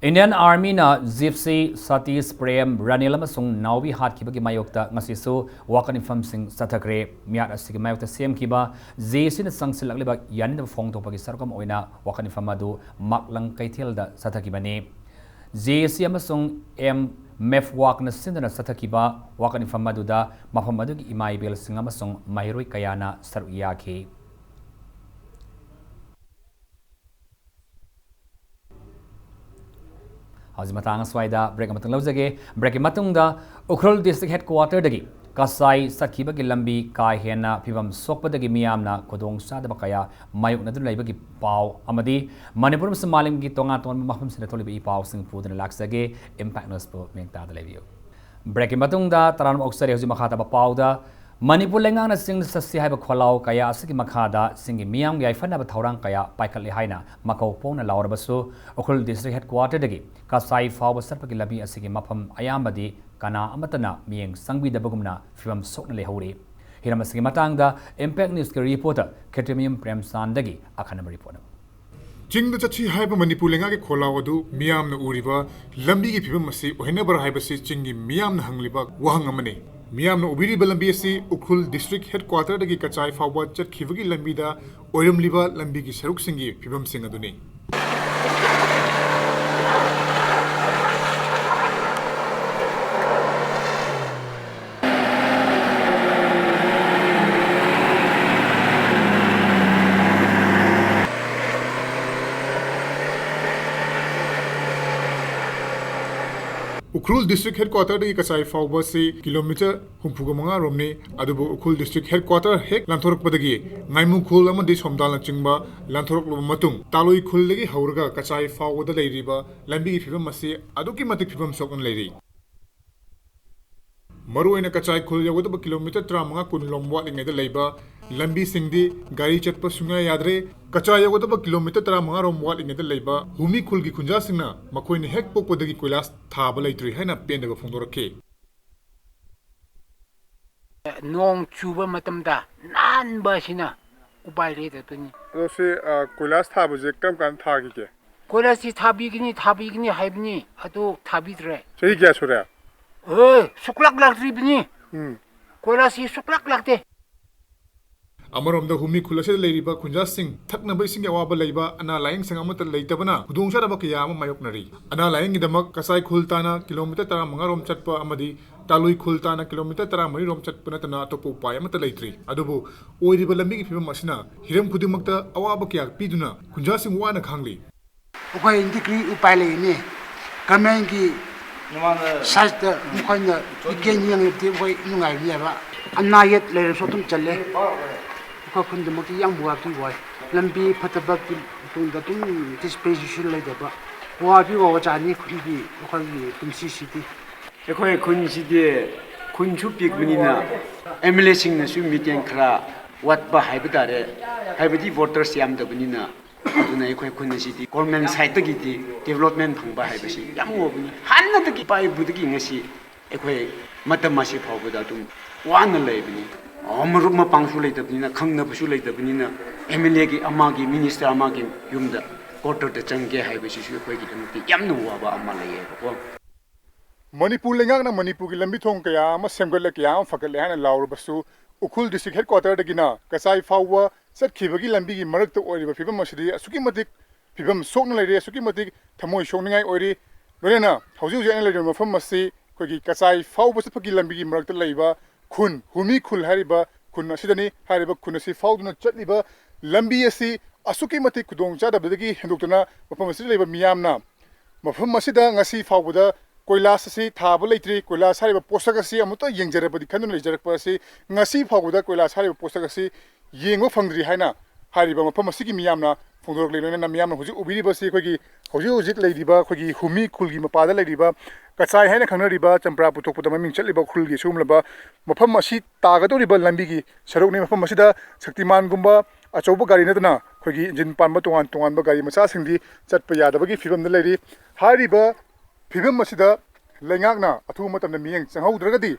Indian Army ꯅ Gypsy, Satish, Prem, Ranil ꯑꯃꯁꯨꯡ ꯅꯥꯎꯕꯤ ꯍꯥꯠꯈꯤꯕꯒꯤ ꯃꯥꯌꯣꯛꯇ ꯉꯁꯤꯁꯨ ꯋꯥꯀꯠ ꯃꯤꯐꯝꯁꯤꯡ ꯆꯠꯊꯈ꯭ꯔꯦ꯫ ꯃꯤꯍꯥꯠ ꯑꯁꯤꯒꯤ ꯃꯥꯌꯣꯛꯇ ꯁꯦꯝꯈꯤꯕ ꯖꯦ ꯑꯦ ꯁꯤ ꯅ ꯆꯪꯁꯤꯜꯂꯛꯂꯤꯕ ꯌꯥꯅꯤꯡꯗꯕ ꯐꯣꯡꯗꯣꯛꯄꯒꯤ ꯁꯔꯨꯛ ꯑꯃ ꯑꯣꯏꯅ ꯋꯥꯀꯠ ꯃꯤꯐꯝ ꯑꯗꯨ ꯃꯥꯛꯂꯪ ꯀꯩꯊꯦꯜꯗ ꯆꯠꯊꯈꯤꯕꯅꯤ꯫ ꯖꯦ ꯑꯦ ꯁꯤ ꯑꯃꯁꯨꯡ ꯑꯦꯝ ꯃꯦꯐꯋꯥꯛꯅ ꯁꯤꯟꯗꯨꯅ ꯆꯠꯊꯈꯤꯕ ꯋꯥꯀꯠ ꯃꯤꯐꯝ ꯑꯗꯨꯗ ꯃꯐꯝ ꯑꯗꯨꯒꯤ ꯏꯃꯥ ꯏꯕꯦꯜꯁꯤꯡ ꯑꯃꯁꯨꯡ ꯃꯍꯩꯔꯣꯏ ꯀꯌꯥꯅ ꯁꯔꯨꯛ ꯌꯥꯈꯤ꯫ ꯍꯧꯖꯤꯛ ꯃꯇꯥꯡ ꯑꯁ꯭ꯋꯥꯏꯗ break ꯑꯃꯇꯪ ꯂꯧꯖꯒꯦ꯫ Break ꯀꯤ ꯃꯇꯨꯡꯗ ꯎꯈ꯭ꯔꯨꯜ district headquarter ꯗꯒꯤ ꯀꯆꯥꯏ ꯆꯠꯈꯤꯕꯒꯤ ꯂꯝꯕꯤ ꯀꯥ ꯍꯦꯟꯅ ꯐꯤꯕꯝ ꯁꯣꯛꯄꯗꯒꯤ ꯃꯤꯌꯥꯝꯅ ꯈꯨꯗꯣꯡꯆꯥꯗꯕ ꯀꯌꯥ ꯃꯥꯌꯣꯛꯅꯗꯨꯅ ꯂꯩꯕꯒꯤ ꯄꯥꯎ ꯑꯃꯗꯤ ꯃꯅꯤꯄꯨꯔ ꯑꯃꯁꯨꯡ ꯃꯥꯂꯦꯝꯒꯤ ꯇꯣꯉꯥꯟ ꯇꯣꯉꯥꯟꯕ ꯃꯐꯝꯁꯤꯡꯗ ꯊꯣꯛꯂꯤꯕ ꯏ ꯄꯥꯎꯁꯤꯡ ꯄꯨꯗꯨꯅ ꯂꯥꯛꯆꯒꯦ꯫ Impact Newsꯄꯨ ꯃꯤꯠꯌꯦꯡ ꯇꯥꯗ ꯂꯩꯕꯤꯌꯨ꯫ Breakꯀꯤ ꯃꯇꯨꯡꯗ ꯇꯔꯥꯝꯅ ꯑꯣꯛꯆꯔꯤ꯫ ꯍꯧꯖꯤꯛ ꯃꯈꯥ ꯇꯥꯕ ꯄꯥꯎꯗ, ꯃꯅꯤꯄꯨꯔ ꯂꯩꯉꯥꯛꯅ ꯆꯤꯡꯗ ꯆꯠꯁꯤ ꯍꯥꯏꯕ ꯈꯣꯜꯂꯥꯎ ꯀꯌꯥ ꯑꯁꯤꯒꯤ ꯃꯈꯥꯗ ꯆꯤꯡꯒꯤ ꯃꯤꯌꯥꯝꯒꯤ ꯌꯥꯏꯐꯅꯕ ꯊꯧꯔꯥꯡ ꯀꯌꯥ ꯄꯥꯏꯈꯠꯂꯤ ꯍꯥꯏꯅ ꯃꯀꯧ ꯐꯣꯡꯅ ꯂꯥꯎꯔꯕꯁꯨ, ꯎꯈ꯭ꯔꯨꯜ district headquarterꯗꯒꯤ ꯀꯆꯥꯏ ꯐꯥꯎꯕ ꯆꯠꯄꯒꯤ ꯂꯝꯕꯤ ꯑꯁꯤꯒꯤ ꯃꯐꯝ ꯑꯌꯥꯝꯕꯗꯤ ꯀꯅꯥ ꯑꯃꯠꯇꯅ ꯃꯤꯠꯌꯦꯡ ꯆꯪꯕꯤꯗꯕꯒꯨꯝꯅ ꯐꯤꯕꯝ ꯁꯣꯛꯅ ꯂꯩꯍꯧꯔꯤ꯫ ꯍꯤꯔꯝ ꯑꯁꯤꯒꯤ ꯃꯇꯥꯡꯗ Impact Newsꯀꯤ reporter ꯈꯦꯇ꯭ꯔꯤꯃꯌꯨꯝ ꯄ꯭ꯔꯦꯝꯆꯥꯟꯗꯒꯤ ꯑꯈꯟꯅꯕ report ꯑꯃ꯫ ꯆꯤꯡꯗ ꯆꯠꯁꯤ ꯍꯥꯏꯕ ꯃꯅꯤꯄꯨꯔ ꯂꯩꯉꯥꯛꯀꯤ ꯈꯣꯜꯂꯥꯎ ꯑꯗꯨ ꯃꯤꯌꯥꯝꯅ ꯎꯔꯤꯕ ꯂꯝꯕꯤꯒꯤ ꯐꯤꯕꯝ ꯑꯁꯤ ꯑꯣꯏꯍꯟꯅꯕ꯭ꯔꯥ ꯍꯥꯏꯕꯁꯤ ꯆꯤꯡꯒꯤ ꯃꯤꯌꯥꯝꯅ ꯍꯪꯂꯤꯕ ꯋꯥꯍꯪ ꯑꯃꯅꯤ꯫ ꯃꯤꯌꯥꯝꯅ ꯎꯕꯤꯔꯤꯕ ꯂꯝꯕꯤ ꯑꯁꯤ ꯎꯈ꯭ꯔꯨꯜ district headquarterꯗꯒꯤ ꯀꯆꯥꯏ ꯐꯥꯎꯕ ꯆꯠꯈꯤꯕꯒꯤ ꯂꯝꯕꯤꯗ ꯑꯣꯏꯔꯝꯂꯤꯕ ꯂꯝꯕꯤꯒꯤ ꯁꯔꯨꯛꯁꯤꯡꯒꯤ ꯐꯤꯕꯝꯁꯤꯡ ꯑꯗꯨꯅꯤ꯫ ꯎꯈ꯭ꯔꯨꯜ district headquarterꯗꯒꯤ ꯀꯆꯥꯏ ꯐꯥꯎꯕ ꯑꯁꯤ kilometre ꯍꯨꯝꯐꯨꯒ ꯃꯉꯥ ꯔꯣꯝꯅꯤ꯫ ꯑꯗꯨꯕꯨ ꯎꯈ꯭ꯔꯨꯜ district headquarter ꯍꯦꯛ ꯂꯥꯟꯊꯣꯔꯛꯄꯗꯒꯤ ꯉꯥꯏꯃꯨꯈꯨꯜ ꯑꯃꯗꯤ ꯁꯣꯝꯗꯥꯜꯅꯆꯤꯡꯕ ꯂꯥꯟꯊꯣꯔꯛꯂꯕ ꯃꯇꯨꯡ, ꯇꯥꯂꯣꯏ ꯈꯨꯜꯗꯒꯤ ꯍꯧꯔꯒ ꯀꯆꯥꯏ ꯐꯥꯎꯕꯗ ꯂꯩꯔꯤꯕ ꯂꯝꯕꯤꯒꯤ ꯐꯤꯕꯝ ꯑꯁꯤ ꯑꯗꯨꯛꯀꯤ ꯃꯇꯤꯛ ꯐꯤꯕꯝ ꯁꯣꯛꯅ ꯂꯩꯔꯤ꯫ ꯃꯔꯨꯑꯣꯏꯅ ꯀꯆꯥꯏ ꯈꯨꯜ ꯌꯧꯒꯗꯕ kilometre ꯇꯔꯥꯃꯉꯥ ꯀꯨꯟ ꯂꯣꯝ ꯋꯥꯠꯂꯤꯉꯩꯗ ꯂꯩꯕ ꯂꯝꯕꯤꯁꯤꯡꯗꯤ ꯒꯥꯔꯤ ꯆꯠꯄ ꯁꯨꯡꯌꯥ ꯌꯥꯗ꯭ꯔꯦ꯫ ꯀꯆꯥꯏ ꯌꯧꯒꯗꯕ kilometre ꯇꯔꯥꯃꯉꯥ ꯔꯣꯝ ꯋꯥꯠꯂꯤꯉꯩꯗ ꯂꯩꯕ ꯍꯨꯃꯤ ꯈꯨꯜꯒꯤ ꯈꯨꯟꯖꯥꯁꯤꯡꯅ ꯃꯈꯣꯏꯅ ꯍꯦꯛ ꯄꯣꯛꯄꯗꯒꯤ ꯀꯣꯏꯂꯥꯁ ꯊꯥꯕ ꯂꯩꯇ꯭ꯔꯤ ꯍꯥꯏꯅ ꯄꯦꯟꯗꯕ ꯐꯣꯡꯗꯣꯔꯛꯈꯤ꯫ ꯅꯣꯡ ꯆꯨꯕ ꯃꯇꯝꯗ ꯅꯥꯟꯕ ꯑꯁꯤꯅ ꯎꯄꯥꯏ ꯂꯩꯇꯕꯅꯤ꯫ ꯑꯗꯣ ꯁꯤ, ꯑ, ꯀꯣꯏꯂꯥꯁ ꯊꯥꯕꯁꯦ ꯀꯔꯝ ꯀꯥꯟꯗ ꯊꯥꯈꯤꯒꯦ? ꯀꯣꯏꯂꯥꯁꯁꯤ ꯊꯥꯕꯤꯒꯅꯤ, ꯊꯥꯕꯤꯒꯅꯤ ꯍꯥꯏꯕꯅꯤ, ꯑꯗꯨ ꯊꯥꯕꯤꯗ꯭ꯔꯦ꯫ ꯆꯍꯤ ꯀꯌꯥ ꯁꯨꯔꯦ? ꯑꯦ, ꯁꯨꯛꯂꯥꯛ ꯂꯥꯛꯇ꯭ꯔꯤꯕꯅꯤ꯫ ꯎꯝ꯫ ꯀꯣꯏꯂꯥꯁꯁꯤ ꯁꯨꯛꯂꯥꯛ ꯂꯥꯛꯇꯦ꯫ ꯑꯃꯔꯣꯝꯗ ꯍꯨꯃꯤ ꯈꯨꯜ ꯑꯁꯤꯗ ꯂꯩꯔꯤꯕ ꯈꯨꯟꯖꯥꯁꯤꯡ ꯊꯛꯅꯕ ꯏꯁꯤꯡꯒꯤ ꯑꯋꯥꯕ ꯂꯩꯕ, ꯑꯅꯥ ꯂꯥꯌꯦꯡ ꯁꯪ ꯑꯃꯠꯇ ꯂꯩꯇꯕꯅ ꯈꯨꯗꯣꯡꯆꯥꯗꯕ ꯀꯌꯥ ꯑꯃ ꯃꯥꯌꯣꯛꯅꯔꯤ꯫ ꯑꯅꯥ ꯂꯥꯌꯦꯡꯒꯤꯗꯃꯛ ꯀꯆꯥꯏ ꯈꯨꯜ ꯇꯥꯅ kilometre ꯇꯔꯥꯃꯉꯥ ꯔꯣꯝ ꯆꯠꯄ ꯑꯃꯗꯤ ꯇꯥꯂꯨꯏ ꯈꯨꯜ ꯇꯥꯅ kilometre ꯇꯔꯥꯃꯔꯤ ꯔꯣꯝ ꯆꯠꯄ ꯅꯠꯇꯅ ꯑꯇꯣꯞꯄ ꯎꯄꯥꯏ ꯑꯃꯠꯇ ꯂꯩꯇ꯭ꯔꯤ꯫ ꯑꯗꯨꯕꯨ ꯑꯣꯏꯔꯤꯕ ꯂꯝꯕꯤꯒꯤ ꯐꯤꯕꯝ ꯑꯁꯤꯅ ꯍꯤꯔꯝ ꯈꯨꯗꯤꯡꯃꯛꯇ ꯑꯋꯥꯕ ꯀꯌꯥ ꯄꯤꯗꯨꯅ ꯈꯨꯟꯖꯥꯁꯤꯡ ꯋꯥꯅ ꯈꯥꯡꯂꯤ꯫ ꯑꯩꯈꯣꯏ ꯍꯧꯖꯤꯛ ꯀꯔꯤ ꯎꯄꯥꯏ ꯂꯩꯒꯅꯤ? Governmentꯀꯤ ꯁꯥꯏꯖꯇ ꯃꯈꯣꯏꯅ ꯃꯤꯠꯌꯦꯡ ꯌꯦꯡꯂꯕꯗꯤ ꯑꯩꯈꯣꯏ ꯅꯨꯡꯉꯥꯏꯕꯅꯦꯕ꯫ ꯑꯅꯥ ꯑꯌꯦꯛ ꯂꯩꯔꯁꯨ ꯑꯗꯨꯝ ꯆꯜꯂꯦ꯫ ꯑꯩꯈꯣꯏ ꯈꯨꯟꯗꯃꯛꯇꯤ ꯌꯥꯝ ꯋꯥꯕꯗꯤ ꯋꯥꯏ꯫ ꯂꯝꯕꯤ ꯐꯠꯇꯕꯒꯤ ꯇꯨꯡꯗ ꯑꯗꯨꯝ ꯗꯤꯁꯄ꯭ꯂꯦꯁꯤꯁꯨ ꯂꯩꯇꯕ꯫ ꯋꯥꯕꯤ ꯋꯥꯕ ꯆꯥꯅꯤ ꯈꯨꯟꯒꯤ ꯑꯩꯈꯣꯏꯒꯤ ꯄꯨꯟꯁꯤꯁꯤꯗꯤ꯫ ꯑꯩꯈꯣꯏ ꯈꯨꯟꯁꯤꯗꯤ ꯈꯨꯟꯁꯨ ꯄꯤꯛꯄꯅꯤꯅ ꯑꯦꯝ ꯑꯦꯜ ꯑꯦꯁꯤꯡꯅꯁꯨ ꯃꯤꯠꯌꯦꯡ ꯈꯔ ꯋꯥꯠꯄ ꯍꯥꯏꯕ ꯇꯥꯔꯦ꯫ ꯍꯥꯏꯕꯗꯤ ꯚꯣꯇꯔꯁ ꯌꯥꯝꯗꯕꯅꯤꯅ꯫ ꯑꯗꯨꯅ ꯑꯩꯈꯣꯏ ꯈꯨꯟ ꯑꯁꯤꯗꯤ ꯒꯣꯔꯃꯦꯟ ꯁꯥꯏꯠꯇꯒꯤꯗꯤ ꯗꯤꯕ꯭ꯂꯞꯃꯦꯟ ꯐꯪꯕ ꯍꯥꯏꯕꯁꯤ ꯌꯥꯝ ꯋꯥꯕꯅꯤ꯫ ꯍꯥꯟꯅꯗꯒꯤ ꯏꯄꯥ ꯏꯄꯨꯗꯒꯤ ꯉꯁꯤ ꯑꯩꯈꯣꯏ ꯃꯇꯝ ꯑꯁꯤ ꯐꯥꯎꯕꯗ ꯑꯗꯨꯝ ꯋꯥꯅ ꯂꯩꯕꯅꯤ꯫ ꯑ, ꯃꯔꯨꯞ ꯃꯄꯥꯡꯁꯨ ꯂꯩꯇꯕꯅꯤꯅ, ꯈꯪꯅꯕꯁꯨ ꯂꯩꯇꯕꯅꯤꯅ, ꯑꯦꯝ ꯑꯦꯜ ꯑꯦꯒꯤ ꯑꯃꯒꯤ, ꯃꯤꯅꯤꯁꯇꯔ ꯑꯃꯒꯤ ꯌꯨꯝꯗ, ꯀ꯭ꯋꯥꯇꯔꯗ ꯆꯪꯒꯦ ꯍꯥꯏꯕꯁꯤꯁꯨ ꯑꯩꯈꯣꯏꯒꯤꯗꯃꯛꯇꯤ ꯌꯥꯝꯅ ꯋꯥꯕ ꯑꯃ ꯂꯩꯌꯦꯕꯀꯣ꯫ ꯃꯅꯤꯄꯨꯔ ꯂꯩꯉꯥꯛꯅ ꯃꯅꯤꯄꯨꯔꯒꯤ ꯂꯝꯕꯤ ꯊꯣꯡ ꯀꯌꯥ ꯑꯃ ꯁꯦꯝꯒꯠꯂꯦ, ꯀꯌꯥ ꯑꯃ ꯐꯒꯠꯂꯦ ꯍꯥꯏꯅ ꯂꯥꯎꯔꯕꯁꯨ, ꯎꯈ꯭ꯔꯨꯜ ꯗꯤꯁꯇ꯭ꯔꯤꯛ ꯍꯦꯗꯀ꯭ꯋꯥꯇꯔꯗꯒꯤꯅ ꯀꯆꯥꯏ ꯐꯥꯎꯕ ꯆꯠꯈꯤꯕꯒꯤ ꯂꯝꯕꯤꯒꯤ ꯃꯔꯛꯇ ꯑꯣꯏꯔꯤꯕ ꯐꯤꯕꯝ ꯑꯁꯤꯗꯤ ꯑꯁꯨꯛꯀꯤ ꯃꯇꯤꯛ ꯐꯤꯕꯝ ꯁꯣꯛꯅ ꯂꯩꯔꯦ, ꯑꯁꯨꯛꯀꯤ ꯃꯇꯤꯛ ꯊꯃꯣꯏ ꯁꯣꯛꯅꯤꯡꯉꯥꯏ ꯑꯣꯏꯔꯤ꯫ ꯂꯣꯏꯅꯅ ꯍꯧꯖꯤꯛ ꯍꯧꯖꯤꯛ ꯑꯩꯅ ꯂꯩꯔꯤꯕ ꯃꯐꯝ ꯑꯁꯤ ꯑꯩꯈꯣꯏꯒꯤ ꯀꯆꯥꯏ ꯐꯥꯎꯕ ꯆꯠꯄꯒꯤ ꯂꯝꯕꯤꯒꯤ ꯃꯔꯛꯇ ꯂꯩꯕ ꯈꯨꯟ, ꯍꯨꯃꯤ ꯈꯨꯜ ꯍꯥꯏꯔꯤꯕ ꯈꯨꯟ ꯑꯁꯤꯗꯅꯤ꯫ ꯍꯥꯏꯔꯤꯕ ꯈꯨꯟ ꯑꯁꯤ ꯐꯥꯎꯗꯨꯅ ꯆꯠꯂꯤꯕ ꯂꯝꯕꯤ ꯑꯁꯤ ꯑꯁꯨꯛꯀꯤ ꯃꯇꯤꯛ ꯈꯨꯗꯣꯡ ꯆꯥꯗꯕꯗꯒꯤ ꯍꯦꯟꯗꯣꯛꯇꯨꯅ ꯃꯐꯝ ꯑꯁꯤꯗ ꯂꯩꯕ ꯃꯤꯌꯥꯝꯅ ꯃꯐꯝ ꯑꯁꯤꯗ ꯉꯁꯤ ꯐꯥꯎꯕꯗ ꯀꯣꯏꯂꯥꯁ ꯑꯁꯤ ꯊꯥꯕ ꯂꯩꯇ꯭ꯔꯤ꯫ ꯀꯣꯏꯂꯥꯁ ꯍꯥꯏꯔꯤꯕ ꯄꯣꯠꯁꯛ ꯑꯁꯤ ꯑꯃꯨꯛꯇ ꯌꯦꯡꯖꯔꯕꯗꯤ ꯈꯟꯗꯨꯅ ꯂꯩꯖꯔꯛꯄ ꯑꯁꯤ ꯉꯁꯤ ꯐꯥꯎꯕꯗ ꯀꯣꯏꯂꯥꯁ ꯍꯥꯏꯔꯤꯕ ꯄꯣꯠꯁꯛ ꯑꯁꯤ ꯌꯦꯡꯕ ꯐꯪꯗ꯭ꯔꯤ ꯍꯥꯏꯅ ꯍꯥꯏꯔꯤꯕ ꯃꯐꯝ ꯑꯁꯤꯒꯤ ꯃꯤꯌꯥꯝꯅ ꯐꯣꯡꯗꯣꯔꯛꯂꯤ꯫ ꯂꯣꯏꯅꯅ ꯃꯤꯌꯥꯝꯅ ꯍꯧꯖꯤꯛ ꯎꯕꯤꯔꯤꯕꯁꯤ ꯑꯩꯈꯣꯏꯒꯤ ꯍꯧꯖꯤꯛ ꯍꯧꯖꯤꯛ ꯂꯩꯔꯤꯕ ꯑꯩꯈꯣꯏꯒꯤ ꯍꯨꯃꯤ ꯈꯨꯜꯒꯤ ꯃꯄꯥꯗ ꯂꯩꯔꯤꯕ ꯀꯆꯥꯏ ꯍꯥꯏꯅ ꯈꯪꯅꯔꯤꯕ ꯆꯝꯄ꯭ꯔꯥ ꯄꯨꯊꯣꯛꯄꯗ ꯃꯃꯤꯡ ꯆꯠꯂꯤꯕ ꯎꯈ꯭ꯔꯨꯜꯒꯤ ꯁꯤꯒꯨꯝꯂꯕ ꯃꯐꯝ ꯑꯁꯤ ꯇꯥꯒꯗꯧꯔꯤꯕ ꯂꯝꯕꯤꯒꯤ ꯁꯔꯨꯛꯅꯤ꯫ ꯃꯐꯝ ꯑꯁꯤꯗ ꯁꯛꯇꯤꯃꯥꯟꯒꯨꯝꯕ ꯑꯆꯧꯕ ꯒꯥꯔꯤ ꯅꯠꯇꯅ ꯑꯩꯈꯣꯏꯒꯤ ꯏꯟꯖꯤꯟ ꯄꯥꯟꯕ ꯇꯣꯉꯥꯟ ꯇꯣꯉꯥꯟꯕ ꯒꯥꯔꯤ ꯃꯆꯥꯁꯤꯡꯗꯤ ꯆꯠꯄ ꯌꯥꯗꯕꯒꯤ ꯐꯤꯕꯝꯗ ꯂꯩꯔꯤ꯫ ꯍꯥꯏꯔꯤꯕ ꯐꯤꯕꯝ ꯑꯁꯤꯗ ꯂꯩꯉꯥꯛꯅ ꯑꯊꯨꯕ ꯃꯇꯝꯗ ꯃꯤꯠꯌꯦꯡ ꯆꯪꯍꯧꯗ꯭ꯔꯒꯗꯤ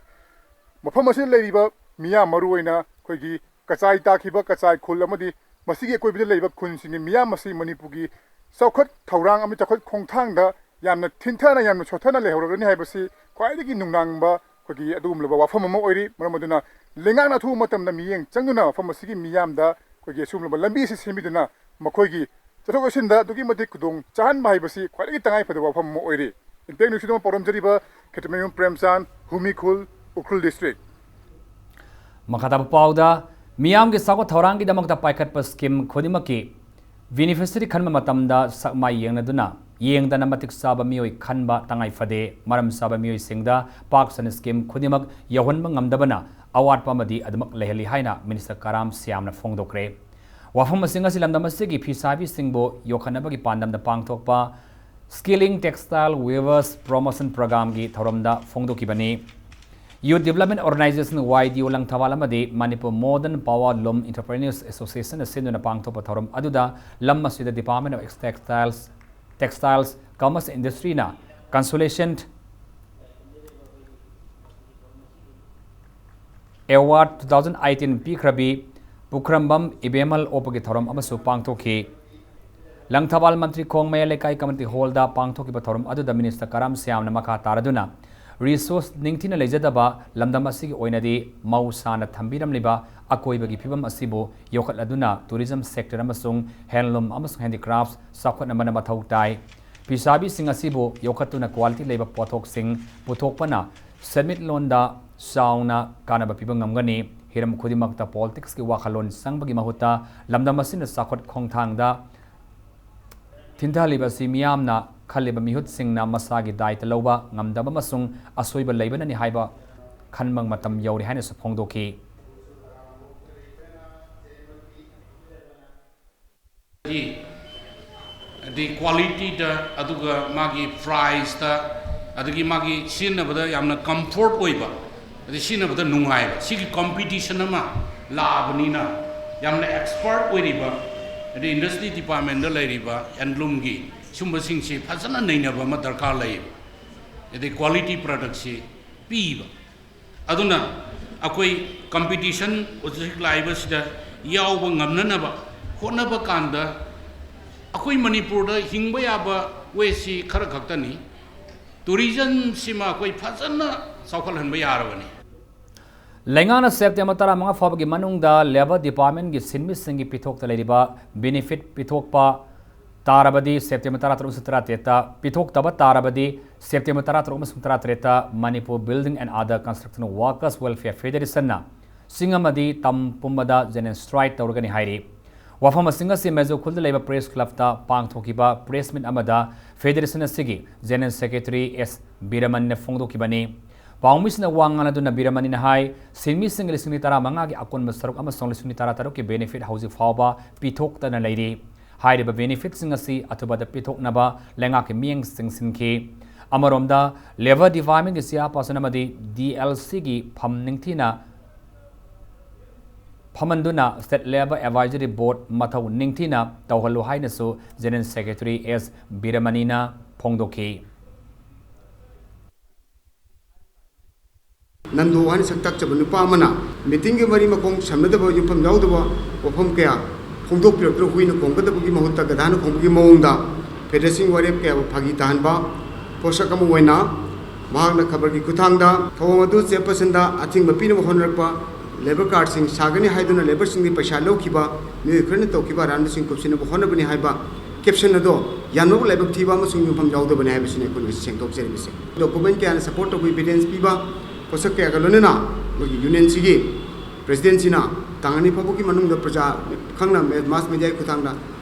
ꯃꯐꯝ ꯑꯁꯤꯗ ꯂꯩꯔꯤꯕ ꯃꯤꯌꯥꯝ, ꯃꯔꯨꯑꯣꯏꯅ ꯑꯩꯈꯣꯏꯒꯤ ꯀꯆꯥꯏ ꯇꯥꯈꯤꯕ ꯀꯆꯥꯏ ꯈꯨꯜ ꯑꯃꯗꯤ ꯃꯁꯤꯒꯤ ꯑꯀꯣꯏꯕꯗ ꯂꯩꯔꯤꯕ ꯈꯨꯜꯁꯤꯡꯒꯤ ꯃꯤꯌꯥꯝ ꯑꯁꯤ ꯃꯅꯤꯄꯨꯔꯒꯤ ꯆꯥꯎꯈꯠ ꯊꯧꯔꯥꯡ ꯑꯃꯗꯤ ꯆꯥꯎꯈꯠ ꯈꯣꯡꯊꯥꯡꯗ ꯌꯥꯝꯅ ꯊꯤꯟꯊꯅ, ꯌꯥꯝꯅ ꯁꯣꯠꯊꯅ ꯂꯩꯍꯧꯔꯒꯅꯤ ꯍꯥꯏꯕꯁꯤ ꯈ꯭ꯋꯥꯏꯗꯒꯤ ꯅꯨꯡꯅꯥꯡꯕ ꯑꯩꯈꯣꯏꯒꯤ ꯑꯗꯨꯒꯨꯝꯂꯕ ꯋꯥꯐꯝ ꯑꯃ ꯑꯣꯏꯔꯤ꯫ ꯃꯔꯝ ꯑꯗꯨꯅ ꯂꯩꯉꯥꯛꯅ ꯑꯊꯨꯕ ꯃꯇꯝꯗ ꯃꯤꯠꯌꯦꯡ ꯆꯪꯗꯨꯅ ꯃꯐꯝ ꯑꯁꯤꯒꯤ ꯃꯤꯌꯥꯝꯗ ꯑꯩꯈꯣꯏꯒꯤ ꯑꯁꯤꯒꯨꯝꯂꯕ ꯂꯝꯕꯤ ꯑꯁꯤ ꯁꯦꯝꯕꯤꯗꯨꯅ ꯃꯈꯣꯏꯒꯤ ꯆꯠꯊꯣꯛ ꯆꯠꯁꯤꯟꯗ ꯑꯗꯨꯛꯀꯤ ꯃꯇꯤꯛ ꯈꯨꯗꯣꯡ ꯆꯥꯍꯟꯕ ꯍꯥꯏꯕꯁꯤ ꯈ꯭ꯋꯥꯏꯗꯒꯤ ꯇꯉꯥꯏꯐꯗꯕ ꯋꯥꯐꯝ ꯑꯃ ꯑꯣꯏꯔꯤ꯫ ꯏꯝꯄꯦꯛ ꯅ꯭ꯌꯨꯁꯀꯤꯗꯃꯛ ꯄꯥꯎꯗꯝꯖꯔꯤꯕ ꯈꯦꯇ꯭ꯔꯤꯃꯌꯨꯝ ꯄ꯭ꯔꯦꯝꯆꯥꯟ, ꯍꯨꯃꯤ ꯈꯨꯜ, ꯎꯈ꯭ꯔꯨꯜ ꯗꯤꯁꯇ꯭ꯔꯤꯛ꯫ ꯃꯈꯥ ꯇꯥꯕ ꯄꯥꯎꯗ, ꯃꯤꯌꯥꯝꯒꯤ ꯆꯥꯎꯈꯠ ꯊꯧꯔꯥꯡꯒꯤꯗꯃꯛꯇ ꯄꯥꯏꯈꯠꯄ ꯁ꯭ꯀꯤꯝ ꯈꯨꯗꯤꯡꯃꯛꯀꯤ ꯕꯦꯅꯤꯐꯤꯁꯔꯤ ꯈꯟꯕ ꯃꯇꯝꯗ ꯁꯛ ꯃꯥꯏ ꯌꯦꯡꯅꯗꯨꯅ ꯌꯦꯡꯗꯅ ꯃꯇꯤꯛ ꯆꯥꯕ ꯃꯤꯑꯣꯏ ꯈꯟꯕ ꯇꯉꯥꯏ ꯐꯗꯦ꯫ ꯃꯔꯝ ꯆꯥꯕ ꯃꯤꯑꯣꯏꯁꯤꯡꯗ ꯄꯥꯛ ꯁꯟꯅ ꯁ꯭ꯀꯤꯝ ꯈꯨꯗꯤꯡꯃꯛ ꯌꯧꯍꯟꯕ ꯉꯝꯗꯕꯅ ꯑꯋꯥꯠꯄ ꯑꯃꯗꯤ ꯑꯗꯨꯃꯛ ꯂꯩꯍꯜꯂꯤ ꯍꯥꯏꯅ ꯃꯤꯅꯤꯁꯇꯔ ꯀꯔꯥꯝ ꯁ꯭ꯌꯥꯝꯅ ꯐꯣꯡꯗꯣꯛꯈ꯭ꯔꯦ꯫ ꯋꯥꯐꯝꯁꯤꯡ ꯑꯁꯤ ꯂꯝꯗꯝ ꯑꯁꯤꯒꯤ ꯐꯤꯁꯥꯕꯤꯁꯤꯡꯕꯨ ꯌꯣꯛꯈꯠꯅꯕꯒꯤ ꯄꯥꯟꯗꯝꯗ ꯄꯥꯡꯊꯣꯛꯄ Skilling Textile Weavers Promotion Programꯒꯤ ꯊꯧꯔꯝꯗ ꯐꯣꯡꯗꯣꯛꯈꯤꯕꯅꯤ꯫ Youth Development Organization, Y D O, Langthabal ꯑꯃꯗꯤ Manipur Modern Power Loom Entrepreneurs Association ꯁꯤꯟꯗꯨꯅ ꯄꯥꯡꯊꯣꯛꯄ ꯊꯧꯔꯝ ꯑꯗꯨꯗ ꯂꯝ ꯑꯁꯤꯗ Department of Textiles, Textiles, Commerce Industryꯅ Consolation Award two thousand eighteen ꯄꯤꯈ꯭ꯔꯕꯤ ꯄꯨꯈ꯭ꯔꯝꯕꯝ ꯏꯕꯦꯝꯍꯜ ꯑꯣꯛꯄꯒꯤ ꯊꯧꯔꯝ ꯑꯃꯁꯨ ꯄꯥꯡꯊꯣꯛꯈꯤ꯫ ꯂꯪꯊꯕꯥꯜ ꯃꯟꯇ꯭ꯔꯤ ꯈꯣꯡ ꯃꯌꯥꯏ ꯂꯩꯀꯥꯏ community hallꯗ ꯄꯥꯡꯊꯣꯛꯈꯤꯕ ꯊꯧꯔꯝ ꯑꯗꯨꯗ ꯃꯤꯅꯤꯁꯇꯔ ꯀꯔꯥꯝ ꯁ꯭ꯌꯥꯝꯅ ꯃꯈꯥ ꯇꯥꯔꯗꯨꯅ resource ꯅꯤꯡꯊꯤꯅ ꯂꯩꯖꯗꯕ ꯂꯝꯗꯝ ꯑꯁꯤꯒꯤ ꯑꯣꯏꯅꯗꯤ ꯃꯍꯧꯁꯥꯅ ꯊꯝꯕꯤꯔꯝꯂꯤꯕ ꯑꯀꯣꯏꯕꯒꯤ ꯐꯤꯕꯝ ꯑꯁꯤꯕꯨ ꯌꯣꯛꯈꯠꯂꯗꯨꯅ tourism sector ꯑꯃꯁꯨꯡ handloom ꯑꯃꯁꯨꯡ handicrafts ꯆꯥꯎꯈꯠꯅꯕꯅ ꯃꯊꯧ ꯇꯥꯏ꯫ ꯐꯤꯁꯥꯕꯤꯁꯤꯡ ꯑꯁꯤꯕꯨ ꯌꯣꯛꯈꯠꯇꯨꯅ quality ꯂꯩꯕ ꯄꯣꯠꯊꯣꯛꯁꯤꯡ ꯄꯨꯊꯣꯛꯄꯅ ꯁꯦꯟꯃꯤꯠꯂꯣꯟꯗ ꯆꯥꯎꯅ ꯀꯥꯟꯅꯕ ꯄꯤꯕ ꯉꯝꯒꯅꯤ꯫ ꯍꯤꯔꯝ ꯈꯨꯗꯤꯡꯃꯛꯇ politicsꯀꯤ ꯋꯥꯈꯜꯂꯣꯟ ꯆꯪꯕꯒꯤ ꯃꯍꯨꯠꯇ ꯂꯝꯗꯝ ꯑꯁꯤꯅ ꯆꯥꯎꯈꯠ ꯈꯣꯡꯊꯥꯡꯗ ꯊꯤꯟꯊꯍꯜꯂꯤꯕ ꯑꯁꯤ ꯃꯤꯌꯥꯝꯅ ꯈꯜꯂꯤꯕ ꯃꯤꯍꯨꯠꯁꯤꯡꯅ ꯃꯁꯥꯒꯤ ꯗꯥꯏꯇ ꯂꯧꯕ ꯉꯝꯗꯕ ꯑꯃꯁꯨꯡ ꯑꯁꯣꯏꯕ ꯂꯩꯕꯅꯅꯤ ꯍꯥꯏꯕ ꯈꯟꯕ ꯃꯇꯝ ꯌꯧꯔꯦ ꯍꯥꯏꯅꯁꯨ ꯐꯣꯡꯗꯣꯛꯈꯤ꯫ ꯑꯗꯩ qualityꯗ, ꯑꯗꯨꯒ ꯃꯥꯒꯤ priceꯇ, ꯑꯗꯒꯤ ꯃꯥꯒꯤ ꯁꯤꯖꯤꯟꯅꯕꯗ ꯌꯥꯝꯅ comfort ꯑꯣꯏꯕ, ꯑꯗꯩ ꯁꯤꯖꯤꯟꯅꯕꯗ ꯅꯨꯡꯉꯥꯏꯕ, ꯁꯤꯒꯤ competition ꯑꯃ ꯂꯥꯛꯑꯕꯅꯤꯅ ꯌꯥꯝꯅ expert ꯑꯣꯏꯔꯤꯕ, ꯑꯗꯩ industry departmentꯗ ꯂꯩꯔꯤꯕ handloomꯒꯤ ꯁꯨꯝꯕꯁꯤꯡꯁꯤ ꯐꯖꯅ ꯅꯩꯅꯕ ꯑꯃ ꯗꯔꯀꯥꯔ ꯂꯩꯌꯦꯕ꯫ ꯑꯗꯩ quality productꯁꯤ ꯄꯤꯕ꯫ ꯑꯗꯨꯅ ꯑꯩꯈꯣꯏ competition ꯍꯧꯖꯤꯛ ꯂꯥꯛꯏꯕꯁꯤꯗ ꯌꯥꯎꯕ ꯉꯝꯅꯅꯕ ꯍꯣꯠꯅꯕ ꯀꯥꯟꯗ ꯑꯩꯈꯣꯏ ꯃꯅꯤꯄꯨꯔꯗ ꯍꯤꯡꯕ ꯌꯥꯕ wayꯁꯤ ꯈꯔ ꯈꯛꯇꯅꯤ꯫ Tourismꯁꯤꯃ ꯑꯩꯈꯣꯏ ꯐꯖꯅ ꯆꯥꯎꯈꯠꯍꯟꯕ ꯌꯥꯔꯕꯅꯤ꯫ ꯂꯩꯉꯥꯛꯅ September ꯇꯔꯥꯃꯉꯥ ꯐꯥꯎꯕꯒꯤ ꯃꯅꯨꯡꯗ Labour Departmentꯀꯤ ꯁꯤꯟꯃꯤꯁꯤꯡꯒꯤ ꯄꯤꯊꯣꯛꯇ ꯂꯩꯔꯤꯕ benefit ꯄꯤꯊꯣꯛꯄ ꯇꯥꯔꯕꯗꯤ September ꯇꯔꯥꯇꯔꯨꯛ ꯑꯃꯁꯨꯡ ꯇꯔꯥꯇꯔꯦꯠꯇ, ꯄꯤꯊꯣꯛꯇꯕ ꯇꯥꯔꯕꯗꯤ September ꯇꯔꯥꯇꯔꯨꯛ ꯑꯃꯁꯨꯡ ꯇꯔꯥꯇꯔꯦꯠꯇ Manipur Building and Other Construction Workers Welfare Federationꯅ ꯆꯤꯡ ꯑꯃꯗꯤ ꯇꯝ ꯄꯨꯝꯕꯗ general strike ꯇꯧꯔꯒꯅꯤ ꯍꯥꯏꯔꯤ꯫ ꯋꯥꯐꯝ ꯑꯁꯤꯡ ꯑꯁꯤ ꯃꯦꯖꯣ ꯈꯨꯜꯗ ꯂꯩꯕ ꯄ꯭ꯔꯦꯁ ꯀ꯭ꯂꯕꯇ ꯄꯥꯡꯊꯣꯛꯈꯤꯕ ꯄ꯭ꯔꯦꯁ ꯃꯤꯠ ꯑꯃꯗ ꯐꯦꯗꯔꯦꯁꯟ ꯑꯁꯤꯒꯤ ꯖꯦꯅꯔꯦꯜ ꯁꯦꯀ꯭ꯔꯦꯇꯔꯤ ꯑꯦꯁ ꯕꯤꯔꯃꯅꯤꯅ ꯐꯣꯡꯗꯣꯛꯈꯤꯕꯅꯤ꯫ ꯄꯥꯎꯃꯤꯁꯤꯡꯅ ꯋꯥ ꯉꯥꯡꯅꯗꯨꯅ ꯕꯤꯔꯃꯅꯤꯅ ꯍꯥꯏ, ꯁꯤꯟꯃꯤꯁꯤꯡꯒꯤ ꯂꯤꯁꯤꯡ ꯇꯔꯥꯃꯉꯥꯒꯤ ꯑꯀꯣꯟꯕ ꯁꯔꯨꯛ ꯑꯃꯁꯨꯡ ꯂꯤꯁꯤꯡ ꯇꯔꯥꯇꯔꯨꯛꯀꯤ ꯕꯦꯅꯤꯐꯤꯠ ꯍꯧꯖꯤꯛ ꯐꯥꯎꯕ ꯄꯤꯊꯣꯛꯇꯅ ꯂꯩꯔꯤ꯫ ꯍꯥꯏꯔꯤꯕ ꯕꯦꯅꯤꯐꯤꯠꯁꯤꯡ ꯑꯁꯤ ꯑꯊꯨꯕꯗ ꯄꯤꯊꯣꯛꯅꯕ ꯂꯩꯉꯥꯛꯀꯤ ꯃꯤꯠꯌꯦꯡ ꯆꯤꯡꯁꯤꯟꯈꯤ꯫ ꯑꯃꯔꯣꯝꯗ, ꯂꯦꯕꯔ ꯗꯤꯄꯥꯔꯠꯃꯦꯟꯒꯤ ꯆꯤꯌꯥꯔꯄꯥꯔꯁꯟ ꯑꯃꯗꯤ ꯗꯤ ꯑꯦꯜ ꯁꯤꯒꯤ ꯐꯝ ꯅꯤꯡꯊꯤꯅ ꯐꯝꯍꯟꯗꯨꯅ State Labour Advisory Board ꯃꯊꯧ ꯅꯤꯡꯊꯤꯅ ꯇꯧꯍꯜꯂꯨ ꯍꯥꯏꯅꯁꯨ ꯖꯦꯅꯔꯦꯜ ꯁꯦꯀ꯭ꯔꯦꯇꯔꯤ ꯑꯦꯁ ꯕꯤꯔꯃꯅꯤꯅ ꯐꯣꯡꯗꯣꯛꯈꯤ꯫ ꯅꯟꯗꯣ ꯍꯥꯏꯅ ꯁꯛ ꯇꯥꯛꯆꯕ ꯅꯨꯄꯥ ꯑꯃꯅ ꯃꯤꯇꯤꯡꯒꯤ ꯃꯔꯤ ꯃꯈꯣꯡ ꯁꯝꯅꯗꯕ, ꯌꯨꯝꯐꯝ ꯌꯥꯎꯗꯕ ꯋꯥꯐꯝ ꯀꯌꯥ ꯐꯣꯡꯗꯣꯛꯄꯤꯔꯛꯇꯨꯅ ꯍꯨꯏꯅ ꯈꯣꯡꯒꯗꯕꯒꯤ ꯃꯍꯨꯠꯇ ꯒꯙꯥꯅ ꯈꯣꯡꯕꯒꯤ ꯃꯑꯣꯡꯗ ꯐꯦꯗꯔꯦꯁꯟꯒꯤ ꯋꯥꯔꯦꯞ ꯀꯌꯥꯕꯨ ꯐꯥꯒꯤ ꯇꯥꯍꯟꯕ ꯄꯣꯠꯁꯛ ꯑꯃ ꯑꯣꯏꯅ ꯃꯍꯥꯛꯅ ꯈꯕꯔꯒꯤ ꯈꯨꯠꯊꯥꯡꯗ ꯊꯧꯑꯣꯡ ꯑꯗꯨ ꯆꯦꯌꯔꯄꯔꯁꯟꯗ ꯑꯊꯤꯡꯕ ꯄꯤꯅꯕ ꯍꯣꯠꯅꯔꯛꯄ, ꯂꯦꯕꯔ ꯀꯥꯔꯗꯁꯤꯡ ꯁꯥꯒꯅꯤ ꯍꯥꯏꯗꯨꯅ ꯂꯦꯕꯔꯁꯤꯡꯗꯒꯤ ꯄꯩꯁꯥ ꯂꯧꯈꯤꯕ ꯃꯤꯑꯣꯏ ꯈꯔꯅ ꯇꯧꯈꯤꯕ ꯑꯔꯥꯟꯕꯁꯤꯡ ꯀꯨꯞꯁꯤꯟꯅꯕ ꯍꯣꯠꯅꯕꯅꯤ ꯍꯥꯏꯕ ꯀꯦꯞꯁꯟ ꯑꯗꯣ ꯌꯥꯝꯅꯕ ꯂꯥꯏꯕꯛ ꯊꯤꯕ ꯑꯃꯁꯨꯡ ꯌꯨꯝꯐꯝ ꯌꯥꯎꯗꯕꯅꯤ ꯍꯥꯏꯕꯁꯤꯅꯤ ꯑꯩꯈꯣꯏꯅ ꯉꯁꯤ ꯁꯦꯡꯗꯣꯛꯆꯔꯤꯕꯁꯦ꯫ ꯗꯣꯀꯨꯃꯦꯟ ꯀꯌꯥꯅ ꯁꯄꯣꯔꯠ ꯇꯧꯕ, ꯏꯚꯤꯗꯦꯟꯁ ꯄꯤꯕ ꯄꯣꯠꯁꯛ ꯀꯌꯥꯒ ꯂꯣꯏꯅꯅ ꯑꯩꯈꯣꯏꯒꯤ ꯌꯨꯅꯤꯌꯟꯁꯤꯒꯤ ꯄ꯭ꯔꯦꯁꯤꯗꯦꯟꯁꯤꯅ ꯇꯥꯡ ꯑꯅꯤ ꯐꯥꯎꯕꯒꯤ ꯃꯅꯨꯡꯗ ꯄ꯭ꯔꯖꯥ ꯈꯪꯅ ꯃꯦ-, ꯃꯥꯁ ꯃꯦꯗꯤꯌꯥꯒꯤ ꯈꯨꯠꯊꯥꯡꯗ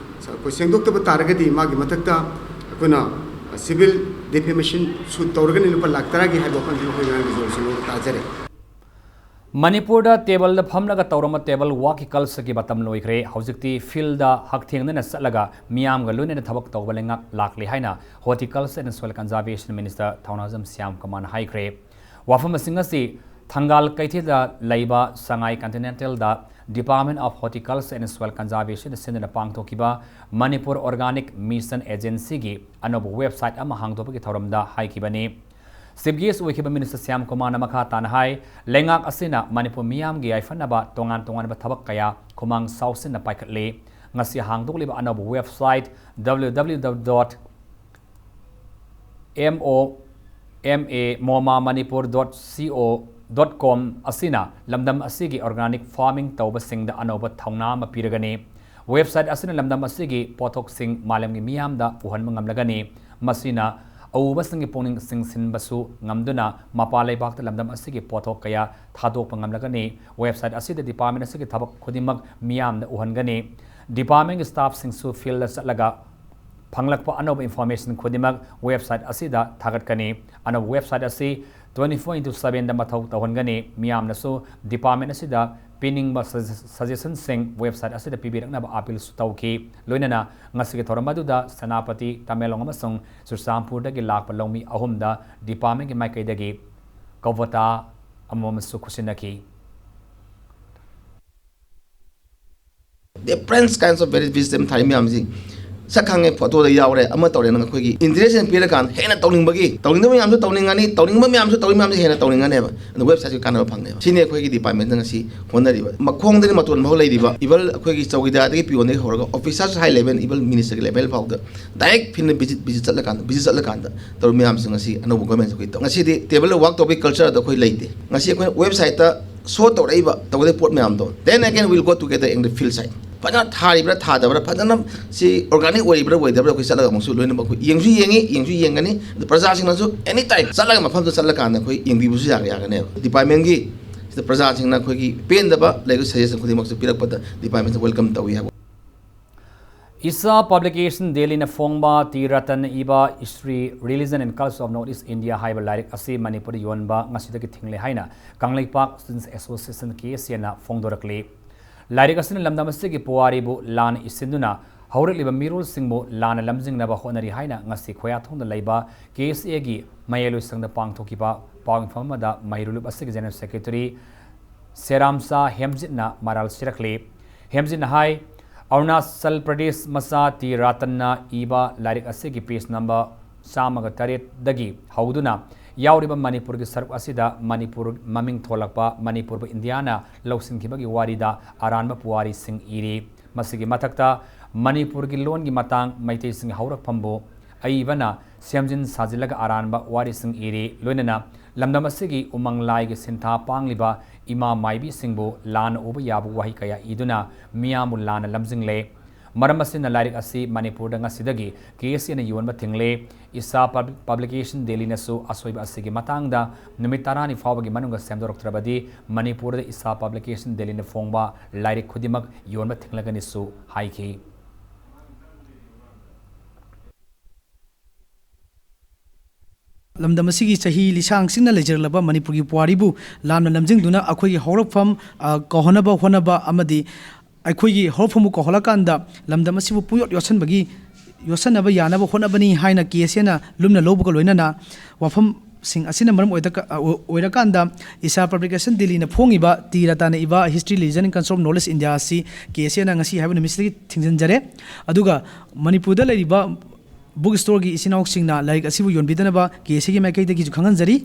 ꯑꯩꯈꯣꯏ ꯁꯦꯡꯗꯣꯛꯇꯕ ꯇꯥꯔꯒꯗꯤ ꯃꯥꯒꯤ ꯃꯊꯛꯇ ꯑꯩꯈꯣꯏꯅ ꯁꯤꯚꯤꯜ ꯗꯤꯐꯦꯃꯦꯁꯟ ꯁꯨꯠ ꯇꯧꯔꯒꯅꯤ ꯂꯨꯄꯥ ꯂꯥꯈ ꯇꯔꯥꯒꯤ ꯍꯥꯏꯕ ꯋꯥꯐꯝꯁꯤꯃ ꯑꯩꯈꯣꯏ ꯉꯔꯥꯡꯒꯤ ꯔꯤꯖꯣꯂꯨꯁꯟ ꯂꯧꯕ ꯇꯥꯖꯔꯦ꯫ ꯃꯅꯤꯄꯨꯔꯗ ꯇꯦꯕꯜꯗ ꯐꯝꯂꯒ ꯇꯧꯔꯝꯕ ꯇꯦꯕꯜ ꯋꯥꯛꯀꯤ ꯀꯜꯆꯔꯒꯤ ꯃꯇꯝ ꯂꯣꯏꯈ꯭ꯔꯦ꯫ ꯍꯧꯖꯤꯛꯇꯤ ꯐꯤꯜꯗ ꯍꯛꯊꯦꯡꯅꯅ ꯆꯠꯂꯒ ꯃꯤꯌꯥꯝꯒ ꯂꯣꯏꯅꯅ ꯊꯕꯛ ꯇꯧꯕ ꯂꯩꯉꯥꯛ ꯂꯥꯛꯂꯦ ꯍꯥꯏꯅ Horticulture and Soil Conservation Minister ꯊꯧꯅꯥꯖꯝ Shyam ꯀꯨꯃꯥꯔꯅ ꯍꯥꯏꯈ꯭ꯔꯦ꯫ ꯋꯥꯐꯝ ꯑꯁꯤꯡ ꯑꯁꯤ ꯊꯪꯒꯥꯜ ꯀꯩꯊꯦꯜꯗ ꯂꯩꯕ ꯁꯉꯥꯏ ꯀꯟꯇꯤꯅꯦꯟꯇꯦꯜꯗ Department of Horticulture and Soil Conservation ꯁꯤꯟꯗꯨꯅ ꯄꯥꯡꯊꯣꯛꯈꯤꯕ ꯃꯅꯤꯄꯨꯔ ꯑꯣꯔꯒꯥꯅꯤꯛ ꯃꯤꯁꯟ ꯑꯦꯖꯦꯟꯁꯤꯒꯤ ꯑꯅꯧꯕ ꯋꯦꯕꯁꯥꯏꯠ ꯑꯃ ꯍꯥꯡꯗꯣꯛꯄꯒꯤ ꯊꯧꯔꯝꯗ ꯍꯥꯏꯈꯤꯕꯅꯤ꯫ ꯆꯤꯐ ꯒꯦꯁ ꯑꯣꯏꯈꯤꯕ ꯃꯤꯅꯤꯁꯇꯔ ꯁ꯭ꯌꯥꯝ ꯀꯨꯃꯥꯔꯅ ꯃꯈꯥ ꯇꯥꯅ ꯍꯥꯏ, ꯂꯩꯉꯥꯛ ꯑꯁꯤꯅ ꯃꯅꯤꯄꯨꯔ ꯃꯤꯌꯥꯝꯒꯤ ꯌꯥꯏꯐꯅꯕ ꯇꯣꯉꯥꯟ ꯇꯣꯉꯥꯟꯕ ꯊꯕꯛ ꯀꯌꯥ ꯈꯨꯃꯥꯡ ꯆꯥꯎꯁꯤꯟꯅ ꯄꯥꯏꯈꯠꯂꯤ꯫ ꯉꯁꯤ ꯍꯥꯡꯗꯣꯛꯂꯤꯕ ꯑꯅꯧꯕ website W W W dot M O M A moma manipur dot co dot com ꯑꯁꯤꯅ ꯂꯝꯗꯝ ꯑꯁꯤꯒꯤ ꯑꯣꯔꯒꯥꯅꯤꯛ ꯐꯥꯔꯃꯤꯡ ꯇꯧꯕꯁꯤꯡꯗ ꯑꯅꯧꯕ ꯊꯧꯅꯥ ꯑꯃ ꯄꯤꯔꯒꯅꯤ꯫ ꯋꯦꯕꯁꯥꯏꯠ ꯑꯁꯤꯅ ꯂꯝꯗꯝ ꯑꯁꯤꯒꯤ ꯄꯣꯠꯊꯣꯛꯁꯤꯡ ꯃꯥꯂꯦꯝꯒꯤ ꯃꯤꯌꯥꯝꯗ ꯎꯍꯟꯕ ꯉꯝꯂꯒꯅꯤ꯫ ꯃꯁꯤꯅ ꯑꯎꯕꯁꯤꯡꯒꯤ ꯄꯨꯛꯅꯤꯡ ꯆꯤꯡꯁꯤꯟꯕꯁꯨ ꯉꯝꯗꯨꯅ ꯃꯄꯥꯟ ꯂꯩꯕꯥꯛꯇ ꯂꯝꯗꯝ ꯑꯁꯤꯒꯤ ꯄꯣꯠꯊꯣꯛ ꯀꯌꯥ ꯊꯥꯗꯣꯛꯄ ꯉꯝꯂꯒꯅꯤ꯫ ꯋꯦꯕꯁꯥꯏꯠ ꯑꯁꯤꯗ ꯗꯤꯄꯥꯔꯠꯃꯦꯟ ꯑꯁꯤꯒꯤ ꯊꯕꯛ ꯈꯨꯗꯤꯡꯃꯛ ꯃꯤꯌꯥꯝꯗ ꯎꯍꯟꯒꯅꯤ꯫ Departmentꯀꯤ staffꯁꯤꯡꯁꯨ fieldꯇ ꯆꯠꯂꯒ ꯐꯪꯂꯛꯄ ꯑꯅꯧꯕ information ꯈꯨꯗꯤꯡꯃꯛ website ꯑꯁꯤꯗ ꯊꯥꯒꯠꯀꯅꯤ꯫ ꯑꯅꯧꯕ website ꯑꯁꯤ twenty four into sevenꯗ ꯃꯊꯧ ꯇꯧꯍꯟꯒꯅꯤ꯫ ꯃꯤꯌꯥꯝꯅꯁꯨ department ꯑꯁꯤꯗ ꯄꯤꯅꯤꯡꯕ suggestionꯁꯤꯡ website ꯑꯁꯤꯗ ꯄꯤꯕꯤꯔꯛꯅꯕ appealꯁꯨ ꯇꯧꯈꯤ꯫ ꯂꯣꯏꯅꯅ ꯉꯁꯤꯒꯤ ꯊꯧꯔꯝ ꯑꯗꯨꯗ ꯁꯦꯅꯥꯄꯇꯤ, ꯇꯃꯦꯡꯂꯣꯡ ꯑꯃꯁꯨꯡ ꯆꯨꯔꯆꯥꯟꯄꯨꯔꯗꯒꯤ ꯂꯥꯛꯄ ꯂꯧꯃꯤ ꯑꯍꯨꯝꯗ departmentꯀꯤ ꯃꯥꯏꯀꯩꯗꯒꯤ ꯀꯧꯕꯇꯥ ꯑꯃꯃꯝꯁꯨ ꯈꯨꯠꯁꯤꯟꯅꯈꯤ꯫ Different kinds of various vegetation ꯊꯥꯔꯤ ꯃꯌꯥꯝꯁꯤ ꯁꯛ ꯈꯪꯉꯦ, photoꯗ ꯌꯥꯎꯔꯦ, ꯑꯃ ꯇꯧꯔꯦ, ꯅꯪ ꯑꯩꯈꯣꯏꯒꯤ interest ꯄꯤꯔꯀꯥꯟꯗ ꯍꯦꯟꯅ ꯇꯧꯅꯤꯡꯕꯒꯤ, ꯇꯧꯅꯤꯡꯗꯕ ꯃꯌꯥꯝꯁꯨ ꯇꯧꯅꯤꯡꯉꯅꯤ, ꯇꯧꯅꯤꯡꯕ ꯃꯌꯥꯝꯁꯨ ꯇꯧꯔꯤ ꯃꯌꯥꯝꯁꯦ ꯍꯦꯟꯅ ꯇꯧꯅꯤꯡꯉꯅꯦꯕ꯫ ꯑꯗꯨ websiteꯁꯨ ꯀꯥꯟꯅꯕ ꯐꯪꯅꯦꯕ꯫ ꯁꯤꯅꯤ ꯑꯩꯈꯣꯏꯒꯤ departmentꯅ ꯉꯁꯤ ꯍꯣꯠꯅꯔꯤꯕ꯫ ꯃꯈꯣꯡꯗꯒꯤ ꯃꯇꯣꯟ ꯐꯥꯎ ꯂꯩꯔꯤꯕ, even ꯑꯩꯈꯣꯏꯒꯤ ꯆꯧꯀꯤꯗꯥꯔꯗꯒꯤ peonꯗꯒꯤ ꯍꯧꯔꯒ officers high level, even ministerꯒꯤ level ꯐꯥꯎꯗ direct fieldꯅ visit, visit ꯆꯠꯂꯀꯥꯟꯗ, visit ꯆꯠꯂꯀꯥꯟꯗ ꯇꯧꯔꯤ ꯃꯌꯥꯝꯁꯦ ꯉꯁꯤ ꯑꯅꯧꯕ governmentꯁꯦ ꯑꯩꯈꯣꯏ ꯇꯧ-, ꯉꯁꯤꯗꯤ table work ꯇꯧꯕꯒꯤ culture ꯑꯗꯣ ꯑꯩꯈꯣꯏ ꯂꯩꯇꯦ꯫ ꯉꯁꯤ ꯑꯩꯈꯣꯏꯅ websiteꯇ show ꯇꯧꯔꯛꯏꯕ, ꯇꯧꯒꯗꯕ ꯄꯣꯠ ꯃꯌꯥꯝꯗꯣ, then again we'll go together in the field site꯫ ꯐꯖꯅ ꯊꯥꯔꯤꯕ꯭ꯔꯥ ꯊꯥꯗꯕ꯭ꯔꯥ, ꯐꯖꯅ ꯁꯤ organic ꯑꯣꯏꯔꯤꯕ꯭ꯔꯥ ꯑꯣꯏꯗꯕ꯭ꯔꯥ ꯑꯩꯈꯣꯏ ꯆꯠꯂꯒ ꯑꯃꯨꯛꯁꯨ ꯂꯣꯏꯅꯃꯛ ꯑꯩꯈꯣꯏ ꯌꯦꯡꯁꯨ ꯌꯦꯡꯉꯤ, ꯌꯦꯡꯁꯨ ꯌꯦꯡꯒꯅꯤ꯫ ꯑꯗꯨ ꯄ꯭ꯔꯖꯥꯁꯤꯡꯅꯁꯨ any time ꯆꯠꯂꯒ ꯃꯐꯝꯗꯨ ꯆꯠꯂꯀꯥꯟꯗ ꯑꯩꯈꯣꯏ ꯌꯦꯡꯕꯤꯕꯁꯨ ꯌꯥꯒ-, ꯌꯥꯒꯅꯦꯕ꯫ Departmentꯀꯤ ꯁꯤꯗ ꯄ꯭ꯔꯖꯥꯁꯤꯡꯅ ꯑꯩꯈꯣꯏꯒꯤ ꯄꯦꯟꯗꯕ ꯂꯩꯔꯤꯕ suggestion ꯈꯨꯗꯤꯡꯃꯛꯁꯨ ꯄꯤꯔꯛꯄꯗ departmentꯁꯦ welcome ꯇꯧꯏ ꯍꯥꯏꯕ꯫ ꯏꯁꯥ Publication Delhiꯅ ꯐꯣꯡꯕ ꯇꯤ ꯔꯇꯟꯅ ꯏꯕ History, Religion and Culture of North East India ꯍꯥꯏꯕ ꯂꯥꯏꯔꯤꯛ ꯑꯁꯤ ꯃꯅꯤꯄꯨꯔꯗ ꯌꯣꯟꯕ ꯉꯁꯤꯗꯒꯤ ꯊꯤꯡꯂꯦ ꯍꯥꯏꯅ ꯀꯪꯂꯩꯄꯥꯛ Students Association, ꯀꯦ ꯑꯦꯁ ꯑꯦꯅ ꯐꯣꯡꯗꯣꯔꯛꯂꯤ꯫ ꯂꯥꯏꯔꯤꯛ ꯑꯁꯤꯅ ꯂꯝꯗꯝ ꯑꯁꯤꯒꯤ ꯄꯨꯋꯥꯔꯤꯕꯨ ꯂꯥꯟꯅ ꯏꯁꯤꯟꯗꯨꯅ ꯍꯧꯔꯛꯂꯤꯕ ꯃꯤꯔꯣꯜꯁꯤꯡꯕꯨ ꯂꯥꯟꯅ ꯂꯝꯖꯤꯡꯅꯕ ꯍꯣꯠꯅꯔꯤ ꯍꯥꯏꯅ ꯉꯁꯤ ꯈꯣꯌꯥꯊꯣꯡꯗ ꯂꯩꯕ ꯀꯦ ꯑꯦꯁ ꯑꯦꯒꯤ ꯃꯌꯥꯏꯂꯣꯏꯁꯪꯗ ꯄꯥꯡꯊꯣꯛꯈꯤꯕ ꯄꯥꯎ ꯃꯤꯐꯝ ꯑꯃꯗ ꯃꯍꯩꯔꯣꯏ ꯂꯨꯞ ꯑꯁꯤꯒꯤ General Secretary ꯁꯦꯔꯥꯝꯁꯥ ꯍꯦꯝꯖꯤꯠꯅ ꯃꯔꯥꯜ ꯁꯤꯔꯛꯂꯤ꯫ ꯍꯦꯝꯖꯤꯠꯅ ꯍꯥꯏ, ꯑꯔꯨꯅꯥꯆꯜ ꯄ꯭ꯔꯗꯦꯁ ꯃꯆꯥ ꯇꯤ ꯔꯥꯇꯟꯅ ꯏꯕ ꯂꯥꯏꯔꯤꯛ ꯑꯁꯤꯒꯤ page number ꯆꯥꯝꯃꯒ ꯇꯔꯦꯠꯇꯒꯤ ꯍꯧꯗꯨꯅ ꯌꯥꯎꯔꯤꯕ ꯃꯅꯤꯄꯨꯔꯒꯤ ꯁꯔꯨꯛ ꯑꯁꯤꯗ ꯃꯅꯤꯄꯨꯔ ꯃꯃꯤꯡ ꯊꯣꯜꯂꯛꯄ ꯃꯅꯤꯄꯨꯔꯕꯨ ꯏꯟꯗꯤꯌꯥꯅ ꯂꯧꯁꯤꯟꯈꯤꯕꯒꯤ ꯋꯥꯔꯤꯗ ꯑꯔꯥꯟꯕ ꯄꯨꯋꯥꯔꯤꯁꯤꯡ ꯏꯔꯤ꯫ ꯃꯁꯤꯒꯤ ꯃꯊꯛꯇ ꯃꯅꯤꯄꯨꯔꯒꯤ ꯂꯣꯟꯒꯤ ꯃꯇꯥꯡ, ꯃꯩꯇꯩꯁꯤꯡꯒꯤ ꯍꯧꯔꯛꯐꯝꯕꯨ ꯑꯏꯕꯅ ꯁꯦꯝꯖꯤꯟ ꯁꯥꯖꯤꯜꯂꯒ ꯑꯔꯥꯟꯕ ꯋꯥꯔꯤꯁꯤꯡ ꯏꯔꯤ꯫ ꯂꯣꯏꯅꯅ ꯂꯝꯗꯝ ꯑꯁꯤꯒꯤ ꯎꯃꯪ ꯂꯥꯏꯒꯤ ꯁꯤꯟꯊꯥ ꯄꯥꯡꯂꯤꯕ ꯏꯃꯥ ꯃꯥꯏꯕꯤꯁꯤꯡꯕꯨ ꯂꯥꯟꯅ ꯎꯕ ꯌꯥꯕ ꯋꯥꯍꯩ ꯀꯌꯥ ꯏꯗꯨꯅ ꯃꯤꯌꯥꯝꯕꯨ ꯂꯥꯟꯅ ꯂꯝꯖꯤꯡꯂꯦ꯫ ꯃꯔꯝ ꯑꯁꯤꯅ ꯂꯥꯏꯔꯤꯛ ꯑꯁꯤ ꯃꯅꯤꯄꯨꯔꯗ ꯉꯁꯤꯗꯒꯤ ꯀꯦ ꯑꯦꯁ ꯑꯦꯅ ꯌꯣꯟꯕ ꯊꯤꯡꯂꯦ꯫ ꯏꯁꯥ ꯄꯕ꯭ꯂꯤꯀꯦꯁꯟ ꯗꯦꯂꯤꯅꯁꯨ ꯑꯁꯣꯏꯕ ꯑꯁꯤꯒꯤ ꯃꯇꯥꯡꯗ ꯅꯨꯃꯤꯠ ꯇꯔꯥꯅꯤ ꯐꯥꯎꯕꯒꯤ ꯃꯅꯨꯡꯗ ꯁꯦꯝꯗꯣꯔꯛꯇ꯭ꯔꯕꯗꯤ ꯃꯅꯤꯄꯨꯔꯗ ꯏꯁꯥ ꯄꯕ꯭ꯂꯤꯀꯦꯁꯟ ꯗꯦꯂꯤꯅ ꯐꯣꯡꯕ ꯂꯥꯏꯔꯤꯛ ꯈꯨꯗꯤꯡꯃꯛ ꯌꯣꯟꯕ ꯊꯤꯡꯂꯒꯅꯤꯁꯨ ꯍꯥꯏꯈꯤ꯫ ꯂꯝꯗꯝ ꯑꯁꯤꯒꯤ ꯆꯍꯤ ꯂꯤꯁꯥꯡ ꯁꯤꯡꯅ ꯂꯩꯖꯔꯛꯂꯕ ꯃꯅꯤꯄꯨꯔꯒꯤ ꯄꯨꯋꯥꯔꯤꯕꯨ ꯂꯥꯟꯅ ꯂꯝꯖꯤꯡꯗꯨꯅ ꯑꯩꯈꯣꯏꯒꯤ ꯍꯧꯔꯛꯐꯝ, ꯑ, ꯀꯥꯎꯍꯟꯅꯕ ꯍꯣꯠꯅꯕ ꯑꯃꯗꯤ ꯑꯩꯈꯣꯏꯒꯤ ꯍꯧꯔꯛꯐꯝꯕꯨ ꯀꯥꯎꯍꯜꯂꯀꯥꯟꯗ ꯂꯝꯗꯝ ꯑꯁꯤꯕꯨ ꯄꯨꯡꯌꯣꯠ ꯌꯣꯠꯁꯟꯕꯒꯤ, ꯌꯣꯠꯁꯟꯅꯕ ꯌꯥꯅꯕ ꯍꯣꯠꯅꯕꯅꯤ ꯍꯥꯏꯅ ꯀꯦ ꯑꯦꯁ ꯑꯦꯅ ꯂꯨꯝꯅ ꯂꯧꯕꯒ ꯂꯣꯏꯅꯅ ꯋꯥꯐꯝꯁꯤꯡ ꯑꯁꯤꯅ ꯃꯔꯝ ꯑꯣꯏꯗ-, ꯑ, ꯑꯣꯏꯔꯀꯥꯟꯗ ꯏꯁꯥ ꯄꯕ꯭ꯂꯤꯀꯦꯁꯟ ꯗꯦꯂꯤꯅ ꯐꯣꯡꯉꯤꯕ ꯇꯤ ꯔꯇꯥꯅ ꯏꯕ History, Religion and Culture of Knowledge India ꯑꯁꯤ ꯀꯦ ꯑꯦꯁ ꯑꯦꯅ ꯉꯁꯤ ꯍꯥꯏꯕ ꯅꯨꯃꯤꯠꯁꯤꯗꯒꯤ ꯊꯤꯡꯖꯤꯟꯖꯔꯦ꯫ ꯑꯗꯨꯒ ꯃꯅꯤꯄꯨꯔꯗ ꯂꯩꯔꯤꯕ ꯕꯨꯛ ꯁ꯭ꯇꯣꯔꯒꯤ ꯏꯆꯤꯟ ꯏꯅꯥꯎꯁꯤꯡꯅ ꯂꯥꯏꯔꯤꯛ ꯑꯁꯤꯕꯨ ꯌꯣꯟꯕꯤꯗꯅꯕ ꯀꯦ ꯑꯦꯁ ꯑꯦꯒꯤ ꯃꯥꯏꯀꯩꯗꯒꯤꯁꯨ ꯈꯪꯍꯟꯖꯔꯤ꯫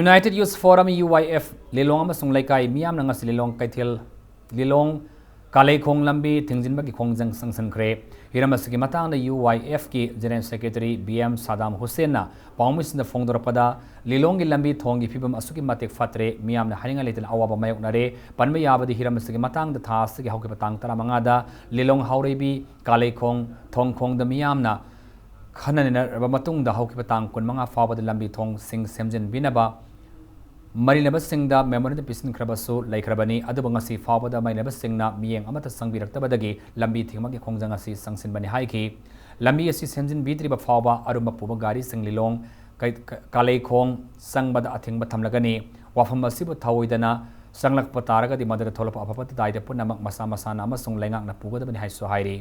United Youth Forum, U Y F, ꯂꯤꯂꯣꯡ ꯑꯃꯁꯨꯡ ꯂꯩꯀꯥꯏ ꯃꯤꯌꯥꯝꯅ ꯉꯁꯤ ꯂꯤꯂꯣꯡ ꯀꯩꯊꯦꯜ, ꯂꯤꯂꯣꯡ ꯀꯥꯂꯩꯈꯣꯡ ꯂꯝꯕꯤ ꯊꯤꯡꯖꯤꯟꯕꯒꯤ ꯈꯣꯡꯖꯪ ꯆꯪꯁꯤꯟꯈ꯭ꯔꯦ꯫ ꯍꯤꯔꯝ ꯑꯁꯤꯒꯤ ꯃꯇꯥꯡꯗ U Y F ꯀꯤ General Secretary B M Saddam Hussainꯅ ꯄꯥꯎꯃꯤꯁꯤꯡꯗ ꯐꯣꯡꯗꯣꯔꯛꯄꯗ, ꯂꯤꯂꯣꯡꯒꯤ ꯂꯝꯕꯤ ꯊꯣꯡꯒꯤ ꯐꯤꯕꯝ ꯑꯁꯨꯛꯀꯤ ꯃꯇꯤꯛ ꯐꯠꯇ꯭ꯔꯦ, ꯃꯤꯌꯥꯝꯅ ꯍꯥꯏꯅꯤꯡꯉꯥꯏ ꯂꯩꯇꯅ ꯑꯋꯥꯕ ꯃꯥꯌꯣꯛꯅꯔꯦ꯫ ꯄꯟꯕ ꯌꯥꯕꯗꯤ ꯍꯤꯔꯝ ꯑꯁꯤꯒꯤ ꯃꯇꯥꯡꯗ ꯊꯥ ꯑꯁꯤꯒꯤ ꯍꯧꯈꯤꯕ ꯇꯥꯡ ꯇꯔꯥꯃꯉꯥꯗ ꯂꯤꯂꯣꯡ ꯍꯥꯎꯔꯩꯕꯤ ꯀꯥꯂꯩꯈꯣꯡ ꯊꯣꯡꯈꯣꯡꯗ ꯃꯤꯌꯥꯝꯅ ꯈꯟꯅ ꯅꯩꯅꯔꯕ ꯃꯇꯨꯡꯗ ꯍꯧꯈꯤꯕ ꯇꯥꯡ ꯀꯨꯟꯃꯉꯥ ꯐꯥꯎꯕꯗ ꯂꯝꯕꯤ ꯊꯣꯡꯁꯤꯡ ꯁꯦꯝꯖꯤꯟꯕꯤꯅꯕ ꯃꯔꯤꯅꯕꯁꯤꯡꯗ memorandum ꯄꯤꯁꯤꯟꯈ꯭ꯔꯕꯁꯨ ꯂꯩꯈ꯭ꯔꯕꯅꯤ꯫ ꯑꯗꯨꯕꯨ ꯉꯁꯤ ꯐꯥꯎꯕꯗ ꯃꯔꯤꯅꯕꯁꯤꯡꯅ ꯃꯤꯠꯌꯦꯡ ꯑꯃꯠꯇ ꯆꯪꯕꯤꯔꯛꯇꯕꯗꯒꯤ ꯂꯝꯕꯤ ꯊꯤꯡꯕꯒꯤ ꯈꯣꯡꯖꯪ ꯑꯁꯤ ꯆꯪꯁꯤꯟꯕꯅꯤ ꯍꯥꯏꯈꯤ꯫ ꯂꯝꯕꯤ ꯑꯁꯤ ꯁꯦꯝꯖꯤꯟꯕꯤꯗ꯭ꯔꯤꯕ ꯐꯥꯎꯕ ꯑꯔꯨꯝꯕ ꯄꯨꯕ ꯒꯥꯔꯤꯁꯤꯡ ꯂꯤꯂꯣꯡ ꯀꯩ-, ꯀ-, ꯀꯥꯂꯩꯈꯣꯡ ꯆꯪꯕꯗ ꯑꯊꯤꯡꯕ ꯊꯝꯂꯒꯅꯤ꯫ ꯋꯥꯐꯝ ꯑꯁꯤꯕꯨ ꯊꯧꯑꯣꯏꯗꯅ ꯆꯪꯂꯛꯄ ꯇꯥꯔꯒꯗꯤ ꯃꯗꯨꯗ ꯊꯣꯛꯂꯛꯄ ꯑꯐ ꯐꯠꯇ ꯗꯥꯏꯗ ꯄꯨꯝꯅꯃꯛ ꯃꯁꯥ ꯃꯁꯥꯅ ꯑꯃꯁꯨꯡ ꯂꯩꯉꯥꯛꯅ ꯄꯨꯒꯗꯕꯅꯤ ꯍꯥꯏꯁꯨ ꯍꯥꯏꯔꯤ꯫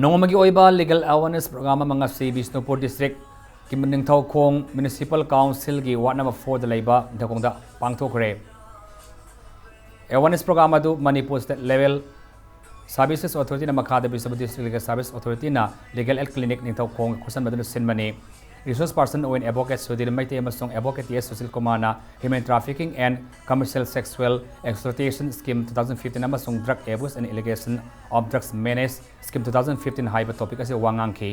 ꯅꯣꯡꯃꯒꯤ ꯑꯣꯏꯕ legal awareness program ꯑꯃ ꯉꯁꯤ ꯕꯤꯁꯅꯨꯄꯨꯔ district ꯀꯤ ꯅꯤꯡꯊꯧꯈꯣꯡ Municipal Council ꯒꯤ ward number four ꯗ ꯂꯩꯕ ꯅꯤꯡꯊꯧꯈꯣꯡꯗ ꯄꯥꯡꯊꯣꯛꯈ꯭ꯔꯦ꯫ Awareness program ꯑꯗꯨ Manipur State Level Services Authority ꯅ ꯃꯈꯥꯗ Bishnupur District Legal Service Authority ꯅ Legal Aid Clinic Ningthoukhong ꯈꯨꯠꯁꯟꯕꯗꯨꯅ ꯁꯤꯟꯕꯅꯤ꯫ Resource person ꯑꯣꯏꯅ Advocate ꯁꯨꯙꯤꯔ ꯃꯩꯇꯩ ꯑꯃꯁꯨꯡ Advocate ꯇꯤ ꯑꯦꯁ ꯁꯨꯁꯤꯜ ꯀꯨꯃꯥꯔꯅ Human Trafficking and Commercial Sexual Exploitation Scheme two thousand fifteen ꯑꯃꯁꯨꯡ Drug Abuse and Allegation of Drugs Menace Scheme two thousand fifteen ꯍꯥꯏꯕ topic ꯑꯁꯤꯗ ꯋꯥ ꯉꯥꯡꯈꯤ꯫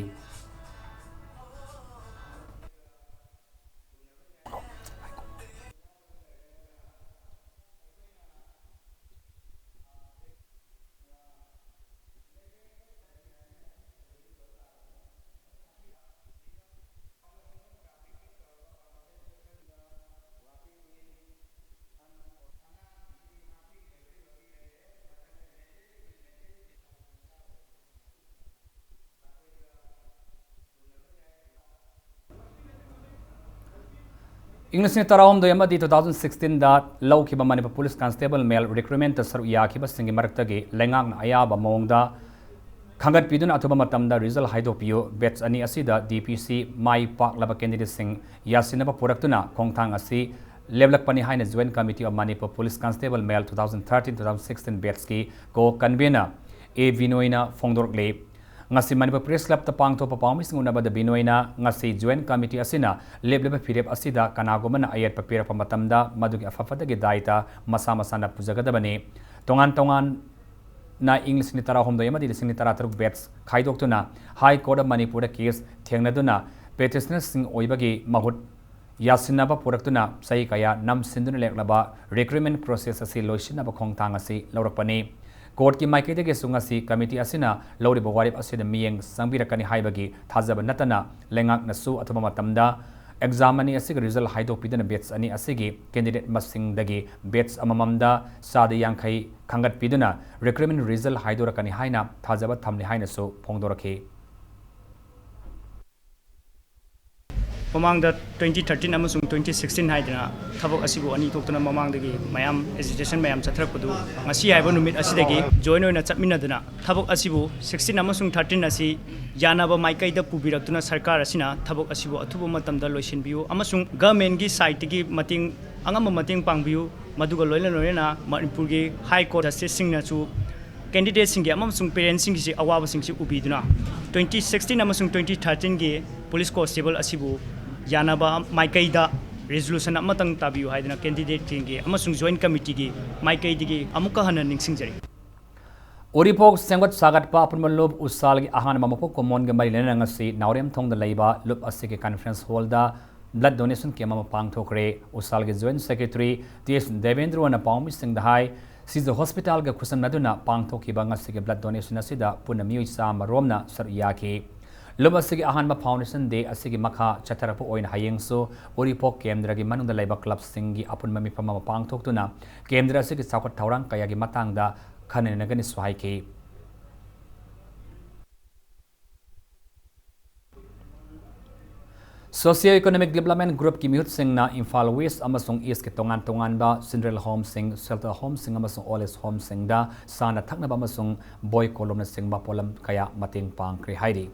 ꯏꯪ ꯂꯤꯁꯤꯡ ꯇꯔꯥꯍꯨꯝꯗꯣꯏ ꯑꯃꯗꯤ two thousand sixteen ꯗ ꯂꯧꯈꯤꯕ ꯃꯅꯤꯄꯨꯔ ꯄꯨꯂꯤꯁ ꯀꯟꯁꯇꯦꯕꯜ ꯃꯦꯜ ꯔꯤꯀ꯭ꯔꯨꯠꯃꯦꯟꯇ ꯁꯔꯨꯛ ꯌꯥꯈꯤꯕꯁꯤꯡꯒꯤ ꯃꯔꯛꯇꯒꯤ ꯂꯩꯉꯥꯛꯅ ꯑꯌꯥꯕ ꯃꯑꯣꯡꯗ ꯈꯟꯒꯠꯄꯤꯗꯨꯅ ꯑꯊꯨꯕ ꯃꯇꯝꯗ ꯔꯤꯖꯜ ꯍꯥꯏꯗꯣꯛꯄꯤꯌꯨ꯫ ꯕꯦꯠꯆ ꯑꯅꯤ ꯑꯁꯤꯗ ꯗꯤ ꯄꯤ ꯁꯤ ꯃꯥꯏ ꯄꯥꯛꯂꯕ ꯀꯦꯟꯗꯤꯗꯦꯠꯁꯤꯡ ꯌꯥꯁꯤꯟꯅꯕ ꯄꯨꯔꯛꯇꯨꯅ ꯈꯣꯡꯊꯥꯡ ꯑꯁꯤ ꯂꯦꯞꯂꯛꯄꯅꯤ ꯍꯥꯏꯅ Joint Committee of Manipur Police Constable Male two thousand thirteen two thousand sixteen ꯕꯦꯠꯆꯀꯤ ꯀꯣ ꯀꯟꯚꯦꯅꯔ ꯑꯦ ꯕꯤꯅꯣꯏꯅ ꯐꯣꯡꯗꯣꯔꯛꯂꯤ꯫ ꯉꯁꯤ ꯃꯅꯤꯄꯨꯔ ꯄ꯭ꯔꯦꯁ ꯀ꯭ꯂꯕꯇ ꯄꯥꯡꯊꯣꯛꯄ ꯄꯥꯎꯃꯤꯁꯤꯡ ꯎꯅꯕꯗ ꯕꯤꯅꯣꯏꯅ ꯉꯁꯤ Joint Committee ꯑꯁꯤꯅ ꯂꯦꯞꯂꯤꯕ ꯐꯤꯔꯦꯞ ꯑꯁꯤꯗ ꯀꯅꯥꯒꯨꯝꯕꯅ ꯑꯌꯦꯠꯄ ꯄꯤꯔꯛꯄ ꯃꯇꯝꯗ ꯃꯗꯨꯒꯤ ꯑꯐ ꯐꯠꯇꯒꯤ ꯗꯥꯏꯇ ꯃꯁꯥ ꯃꯁꯥꯅ ꯄꯨꯖꯒꯗꯕꯅꯤ꯫ ꯇꯣꯉꯥꯟ ꯇꯣꯉꯥꯟꯅ ꯏꯪ ꯂꯤꯁꯤꯡ ꯇꯔꯥꯍꯨꯝꯗꯣꯏ ꯑꯃꯗꯤ ꯂꯤꯁꯤꯡ ꯇꯔꯥꯇꯔꯨꯛ ꯕꯦꯠꯆ ꯈꯥꯏꯗꯣꯛꯇꯨꯅ High Court of ꯃꯅꯤꯄꯨꯔꯗ ꯀꯦꯁ ꯊꯦꯡꯅꯗꯨꯅ ꯄꯦꯇꯤꯁꯅꯔꯁꯤꯡ ꯑꯣꯏꯕꯒꯤ ꯃꯍꯨꯠ ꯌꯥꯁꯤꯟꯅꯕ ꯄꯨꯔꯛꯇꯨꯅ ꯆꯍꯤ ꯀꯌꯥ ꯅꯝꯁꯤꯟꯗꯨꯅ ꯂꯦꯛꯂꯕ ꯔꯤꯀ꯭ꯔꯨꯠꯃꯦꯟ ꯄ꯭ꯔꯣꯁꯦꯁ ꯑꯁꯤ ꯂꯣꯏꯁꯤꯟꯅꯕ ꯈꯣꯡꯊꯥꯡ ꯑꯁꯤ ꯂꯧꯔꯛꯄꯅꯤ꯫ ꯀꯣꯔꯠꯀꯤ ꯃꯥꯏꯀꯩꯗꯒꯤꯁꯨ ꯉꯁꯤ ꯀꯃꯤꯇꯤ ꯑꯁꯤꯅ ꯂꯧꯔꯤꯕ ꯋꯥꯔꯦꯞ ꯑꯁꯤꯗ ꯃꯤꯠꯌꯦꯡ ꯆꯪꯕꯤꯔꯛꯀꯅꯤ ꯍꯥꯏꯕꯒꯤ ꯊꯥꯖꯕ ꯅꯠꯇꯅ ꯂꯩꯉꯥꯛꯅꯁꯨ ꯑꯊꯨꯕ ꯃꯇꯝꯗ ꯑꯦꯛꯖꯥꯝ ꯑꯅꯤ ꯑꯁꯤꯒꯤ ꯔꯤꯖꯜ ꯍꯥꯏꯗꯣꯛꯄꯤꯗꯨꯅ ꯕꯦꯠꯆ ꯑꯅꯤ ꯑꯁꯤꯒꯤ ꯀꯦꯟꯗꯤꯗꯦꯠ ꯃꯁꯤꯡꯗꯒꯤ ꯕꯦꯠꯆ ꯑꯃꯃꯝꯗ ꯆꯥꯗ ꯌꯥꯡꯈꯩ ꯈꯟꯒꯠꯄꯤꯗꯨꯅ ꯔꯤꯀ꯭ꯔꯨꯠꯃꯦꯟ ꯔꯤꯖꯜ ꯍꯥꯏꯗꯣꯔꯛꯀꯅꯤ ꯍꯥꯏꯅ ꯊꯥꯖꯕ ꯊꯝꯂꯤ ꯍꯥꯏꯅꯁꯨ ꯐꯣꯡꯗꯣꯔꯛꯈꯤ꯫ ꯃꯃꯥꯡꯗ twenty thirteen ꯑꯃꯁꯨꯡ twenty sixteen ꯍꯥꯏꯗꯅ ꯊꯕꯛ ꯑꯁꯤꯕꯨ ꯑꯅꯤ ꯊꯣꯛꯇꯨꯅ ꯃꯃꯥꯡꯗꯒꯤ ꯃꯌꯥꯝ ꯑꯦꯖꯤꯇꯦꯁꯟ ꯃꯌꯥꯝ ꯆꯠꯊꯔꯛꯄꯗꯨ ꯉꯁꯤ ꯍꯥꯏꯕ ꯅꯨꯃꯤꯠ ꯑꯁꯤꯗꯒꯤ ꯖꯣꯏꯟ ꯑꯣꯏꯅ ꯆꯠꯃꯤꯟꯅꯗꯨꯅ ꯊꯕꯛ ꯑꯁꯤꯕꯨ sixteen ꯑꯃꯁꯨꯡ thirteen ꯑꯁꯤ ꯌꯥꯅꯕ ꯃꯥꯏꯀꯩꯗ ꯄꯨꯕꯤꯔꯛꯇꯨꯅ ꯁꯔꯀꯥꯔ ꯑꯁꯤꯅ ꯊꯕꯛ ꯑꯁꯤꯕꯨ ꯑꯊꯨꯕ ꯃꯇꯝꯗ ꯂꯣꯏꯁꯤꯟꯕꯤꯌꯨ ꯑꯃꯁꯨꯡ ꯒꯚꯔꯟꯃꯦꯟꯠꯀꯤ ꯁꯥꯏꯠꯇꯒꯤ ꯃꯇꯦꯡ, ꯑꯉꯝꯕ ꯃꯇꯦꯡ ꯄꯥꯡꯕꯤꯌꯨ꯫ ꯃꯗꯨꯒ ꯂꯣꯏꯅ ꯂꯣꯏꯅꯅ ꯃꯅꯤꯄꯨꯔꯒꯤ ꯍꯥꯏ ꯀꯣꯔꯠ ꯖꯁꯇꯤꯁꯁꯤꯡꯅꯁꯨ ꯀꯦꯟꯗꯤꯗꯦꯠꯁꯤꯡꯒꯤ ꯑꯃꯁꯨꯡ ꯄꯦꯔꯦꯟꯠꯁꯤꯡꯒꯤꯁꯤ ꯑꯋꯥꯕꯁꯤꯡꯁꯤ ꯎꯕꯤꯗꯨꯅ twenty sixteen ꯑꯃꯁꯨꯡ twenty thirteenꯒꯤ ꯄꯨꯂꯤꯁ ꯀꯣꯟꯁꯇꯦꯕꯜ ꯑꯁꯤꯕꯨ ꯌꯥꯅꯕ ꯃꯥꯏꯀꯩꯗ ꯔꯤꯖꯣꯂꯨꯁꯟ ꯑꯃꯇꯪ ꯇꯥꯕꯤꯌꯨ ꯍꯥꯏꯗꯨꯅ ꯀꯦꯟꯗꯤꯗꯦꯠꯁꯤꯡꯒꯤ ꯑꯃꯁꯨꯡ ꯖꯣꯏꯟ ꯀꯃꯤꯇꯤꯒꯤ ꯃꯥꯏꯀꯩꯗꯒꯤ ꯑꯃꯨꯛꯀ ꯍꯟꯅ ꯅꯤꯡꯁꯤꯡꯖꯔꯤ꯫ ꯎꯔꯤꯄꯣꯛ ꯁꯦꯝꯒꯠ ꯁꯥꯒꯠꯄ ꯑꯄꯨꯟꯕ ꯂꯨꯞ ꯎꯁꯥꯜꯒꯤ ꯑꯍꯥꯟꯕ ꯃꯄꯣꯛ ꯀꯨꯝꯑꯣꯟꯒ ꯃꯔꯤ ꯂꯩꯅꯅ ꯉꯁꯤ ꯅꯥꯎꯔꯦꯝꯊꯣꯡꯗ ꯂꯩꯕ ꯂꯨꯞ ꯑꯁꯤꯒꯤ ꯀꯟꯐꯔꯦꯟꯁ ꯍꯣꯜꯗ ꯕ꯭ꯂꯗ ꯗꯣꯅꯦꯁꯟ ꯀꯦꯝꯞ ꯑꯃ ꯄꯥꯡꯊꯣꯛꯈ꯭ꯔꯦ꯫ ꯎꯁꯥꯜꯒꯤ ꯖꯣꯏꯟ ꯁꯦꯀ꯭ꯔꯦꯇꯔꯤ ꯇꯤ ꯑꯦꯁ ꯗꯦꯕꯦꯟꯗ꯭ꯔꯣꯅ ꯄꯥꯎꯃꯤꯁꯤꯡꯗ ꯍꯥꯏ, ꯁꯤꯖ ꯍꯣꯁꯄꯤꯇꯥꯜꯒ ꯈꯨꯠꯁꯝꯅꯗꯨꯅ ꯄꯥꯡꯊꯣꯛꯈꯤꯕ ꯉꯁꯤꯒꯤ ꯕ꯭ꯂꯗ ꯗꯣꯅꯦꯁꯟ ꯑꯁꯤꯗ ꯄꯨꯟꯅ ꯃꯤꯑꯣꯏ ꯆꯥꯝꯃ ꯔꯣꯝꯅ ꯁꯔꯨꯛ ꯌꯥꯈꯤ꯫ ꯂꯨꯞ ꯑꯁꯤꯒꯤ ꯑꯍꯥꯟꯕ ꯐꯥꯎꯟꯗꯦꯁꯟ ꯗꯦ ꯑꯁꯤꯒꯤ ꯃꯈꯥ ꯆꯠꯊꯔꯛꯄ ꯑꯣꯏꯅ ꯍꯌꯦꯡꯁꯨ ꯎꯔꯤꯄꯣꯛ ꯀꯦꯟꯗ꯭ꯔꯒꯤ ꯃꯅꯨꯡꯗ ꯂꯩꯕ ꯀ꯭ꯂꯕꯁꯤꯡꯒꯤ ꯑꯄꯨꯟꯕ ꯃꯤꯐꯝ ꯑꯃ ꯄꯥꯡꯊꯣꯛꯇꯨꯅ ꯀꯦꯟꯗ꯭ꯔ ꯑꯁꯤꯒꯤ ꯆꯥꯎꯈꯠ ꯊꯧꯔꯥꯡ ꯀꯌꯥꯒꯤ ꯃꯇꯥꯡꯗ ꯈꯟꯅ ꯅꯩꯅꯒꯅꯤꯁꯨ ꯍꯥꯏꯈꯤ꯫ Socio Economic Development Groupꯀꯤ ꯃꯤꯍꯨꯠꯁꯤꯡꯅ Imphal West ꯑꯃꯁꯨꯡ Eastꯀꯤ ꯇꯣꯉꯥꯟ ꯇꯣꯉꯥꯟꯕ Central Homeꯁꯤꯡ, Shelter Homeꯁꯤꯡ ꯑꯃꯁꯨꯡ Old Age Homeꯁꯤꯡꯗ ꯆꯥꯅ ꯊꯛꯅꯕ ꯑꯃꯁꯨꯡ ꯕꯣꯏ ꯀꯣꯂꯣꯝꯅꯆꯤꯡꯕ ꯄꯣꯠꯂꯝ ꯀꯌꯥ ꯃꯇꯦꯡ ꯄꯥꯡꯈ꯭ꯔꯦ ꯍꯥꯏꯔꯤ꯫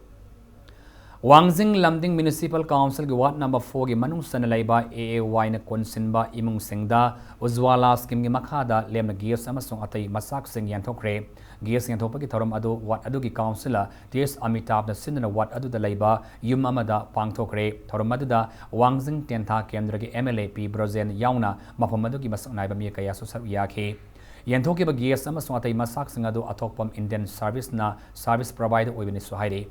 ꯋꯥꯡꯖꯤꯡ ꯂꯝꯗꯤꯡ Municipal Councilꯒꯤ Ward number fourꯒꯤ ꯃꯅꯨꯡ ꯆꯟꯅ ꯂꯩꯕ A A Yꯅ ꯀꯣꯟꯁꯤꯟꯕ ꯏꯃꯨꯡꯁꯤꯡꯗ Ujjwala Schemeꯒꯤ ꯃꯈꯥꯗ ꯂꯦꯝꯅ gas ꯑꯃꯁꯨꯡ ꯑꯇꯩ ꯃꯆꯥꯛꯁꯤꯡ ꯌꯦꯟꯊꯣꯛꯈ꯭ꯔꯦ꯫ Gas ꯌꯦꯟꯊꯣꯛꯄꯒꯤ ꯊꯧꯔꯝ ꯑꯗꯨ ward ꯑꯗꯨꯒꯤ councillor T S ꯑꯃꯤꯇꯥꯕꯅ ꯁꯤꯟꯗꯨꯅ ward ꯑꯗꯨꯗ ꯂꯩꯕ ꯌꯨꯝ ꯑꯃꯗ ꯄꯥꯡꯊꯣꯛꯈ꯭ꯔꯦ꯫ ꯊꯧꯔꯝ ꯑꯗꯨꯗ ꯋꯥꯡꯖꯤꯡ ꯇꯦꯟꯊꯥ ꯀꯦꯟꯗ꯭ꯔꯒꯤ M L A P Brojen ꯌꯥꯎꯅ ꯃꯐꯝ ꯑꯗꯨꯒꯤ ꯃꯁꯛ ꯅꯥꯏꯕ ꯃꯤꯑꯣꯏ ꯀꯌꯥꯁꯨ ꯁꯔꯨꯛ ꯌꯥꯈꯤ꯫ ꯌꯦꯟꯊꯣꯛꯈꯤꯕ gas ꯑꯃꯁꯨꯡ ꯑꯇꯩ ꯃꯆꯥꯛꯁꯤꯡ ꯑꯗꯨ ꯑꯊꯣꯛꯄꯝ Indian Serviceꯅ service provider ꯑꯣꯏꯕꯅꯤꯁꯨ ꯍꯥꯏꯔꯤ꯫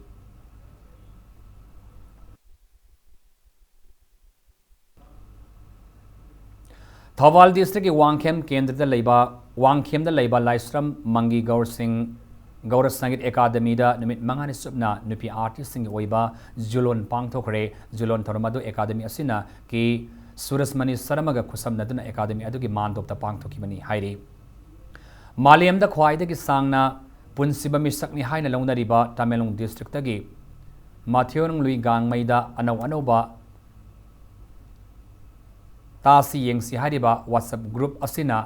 ꯊꯧꯕꯥꯜ districtꯀꯤ ꯋꯥꯡꯈꯦꯝ ꯀꯦꯟꯗ꯭ꯔꯗ ꯂꯩꯕ, ꯋꯥꯡꯈꯦꯝꯗ ꯂꯩꯕ ꯂꯥꯏꯁ꯭ꯔꯝ ꯃꯪꯒꯤ ꯒꯧꯔ ꯁꯤꯡ ꯒꯧꯔ ꯁꯪꯒꯤꯠ ꯑꯦꯀꯥꯗꯃꯤꯗ ꯅꯨꯃꯤꯠ ꯃꯉꯥꯅꯤ ꯆꯨꯞꯅ ꯅꯨꯄꯤ artistꯁꯤꯡꯒꯤ ꯑꯣꯏꯕ ꯖꯨꯂꯣꯟ ꯄꯥꯡꯊꯣꯛꯈ꯭ꯔꯦ꯫ ꯖꯨꯂꯣꯟ ꯊꯧꯔꯝ ꯑꯗꯨ ꯑꯦꯀꯥꯗꯃꯤ ꯑꯁꯤꯅ ꯀꯦ ꯁꯨꯔꯁꯃꯅꯤ ꯁꯔꯃꯒ ꯈꯨꯠꯁꯝꯅꯗꯨꯅ ꯑꯦꯀꯥꯗꯃꯤ ꯑꯗꯨꯒꯤ ꯃꯥꯟꯗꯣꯞꯇ ꯄꯥꯡꯊꯣꯛꯈꯤꯕꯅꯤ ꯍꯥꯏꯔꯤ꯫ ꯃꯥꯂꯦꯝꯗ ꯈ꯭ꯋꯥꯏꯗꯒꯤ ꯁꯥꯡꯅ ꯄꯨꯟꯁꯤꯕ ꯃꯤꯁꯛꯅꯤ ꯍꯥꯏꯅ ꯂꯧꯅꯔꯤꯕ ꯇꯃꯦꯡꯂꯣꯡ districtꯇꯒꯤ ꯃꯥꯊꯤꯌꯣꯔꯨꯡꯂꯨꯏ ꯒꯥꯡꯃꯩꯗ ꯑꯅꯧ ꯑꯅꯧꯕ ꯇꯥꯁꯤ ꯌꯦꯡꯁꯤ ꯍꯥꯏꯔꯤꯕ WhatsApp group ꯑꯁꯤꯅ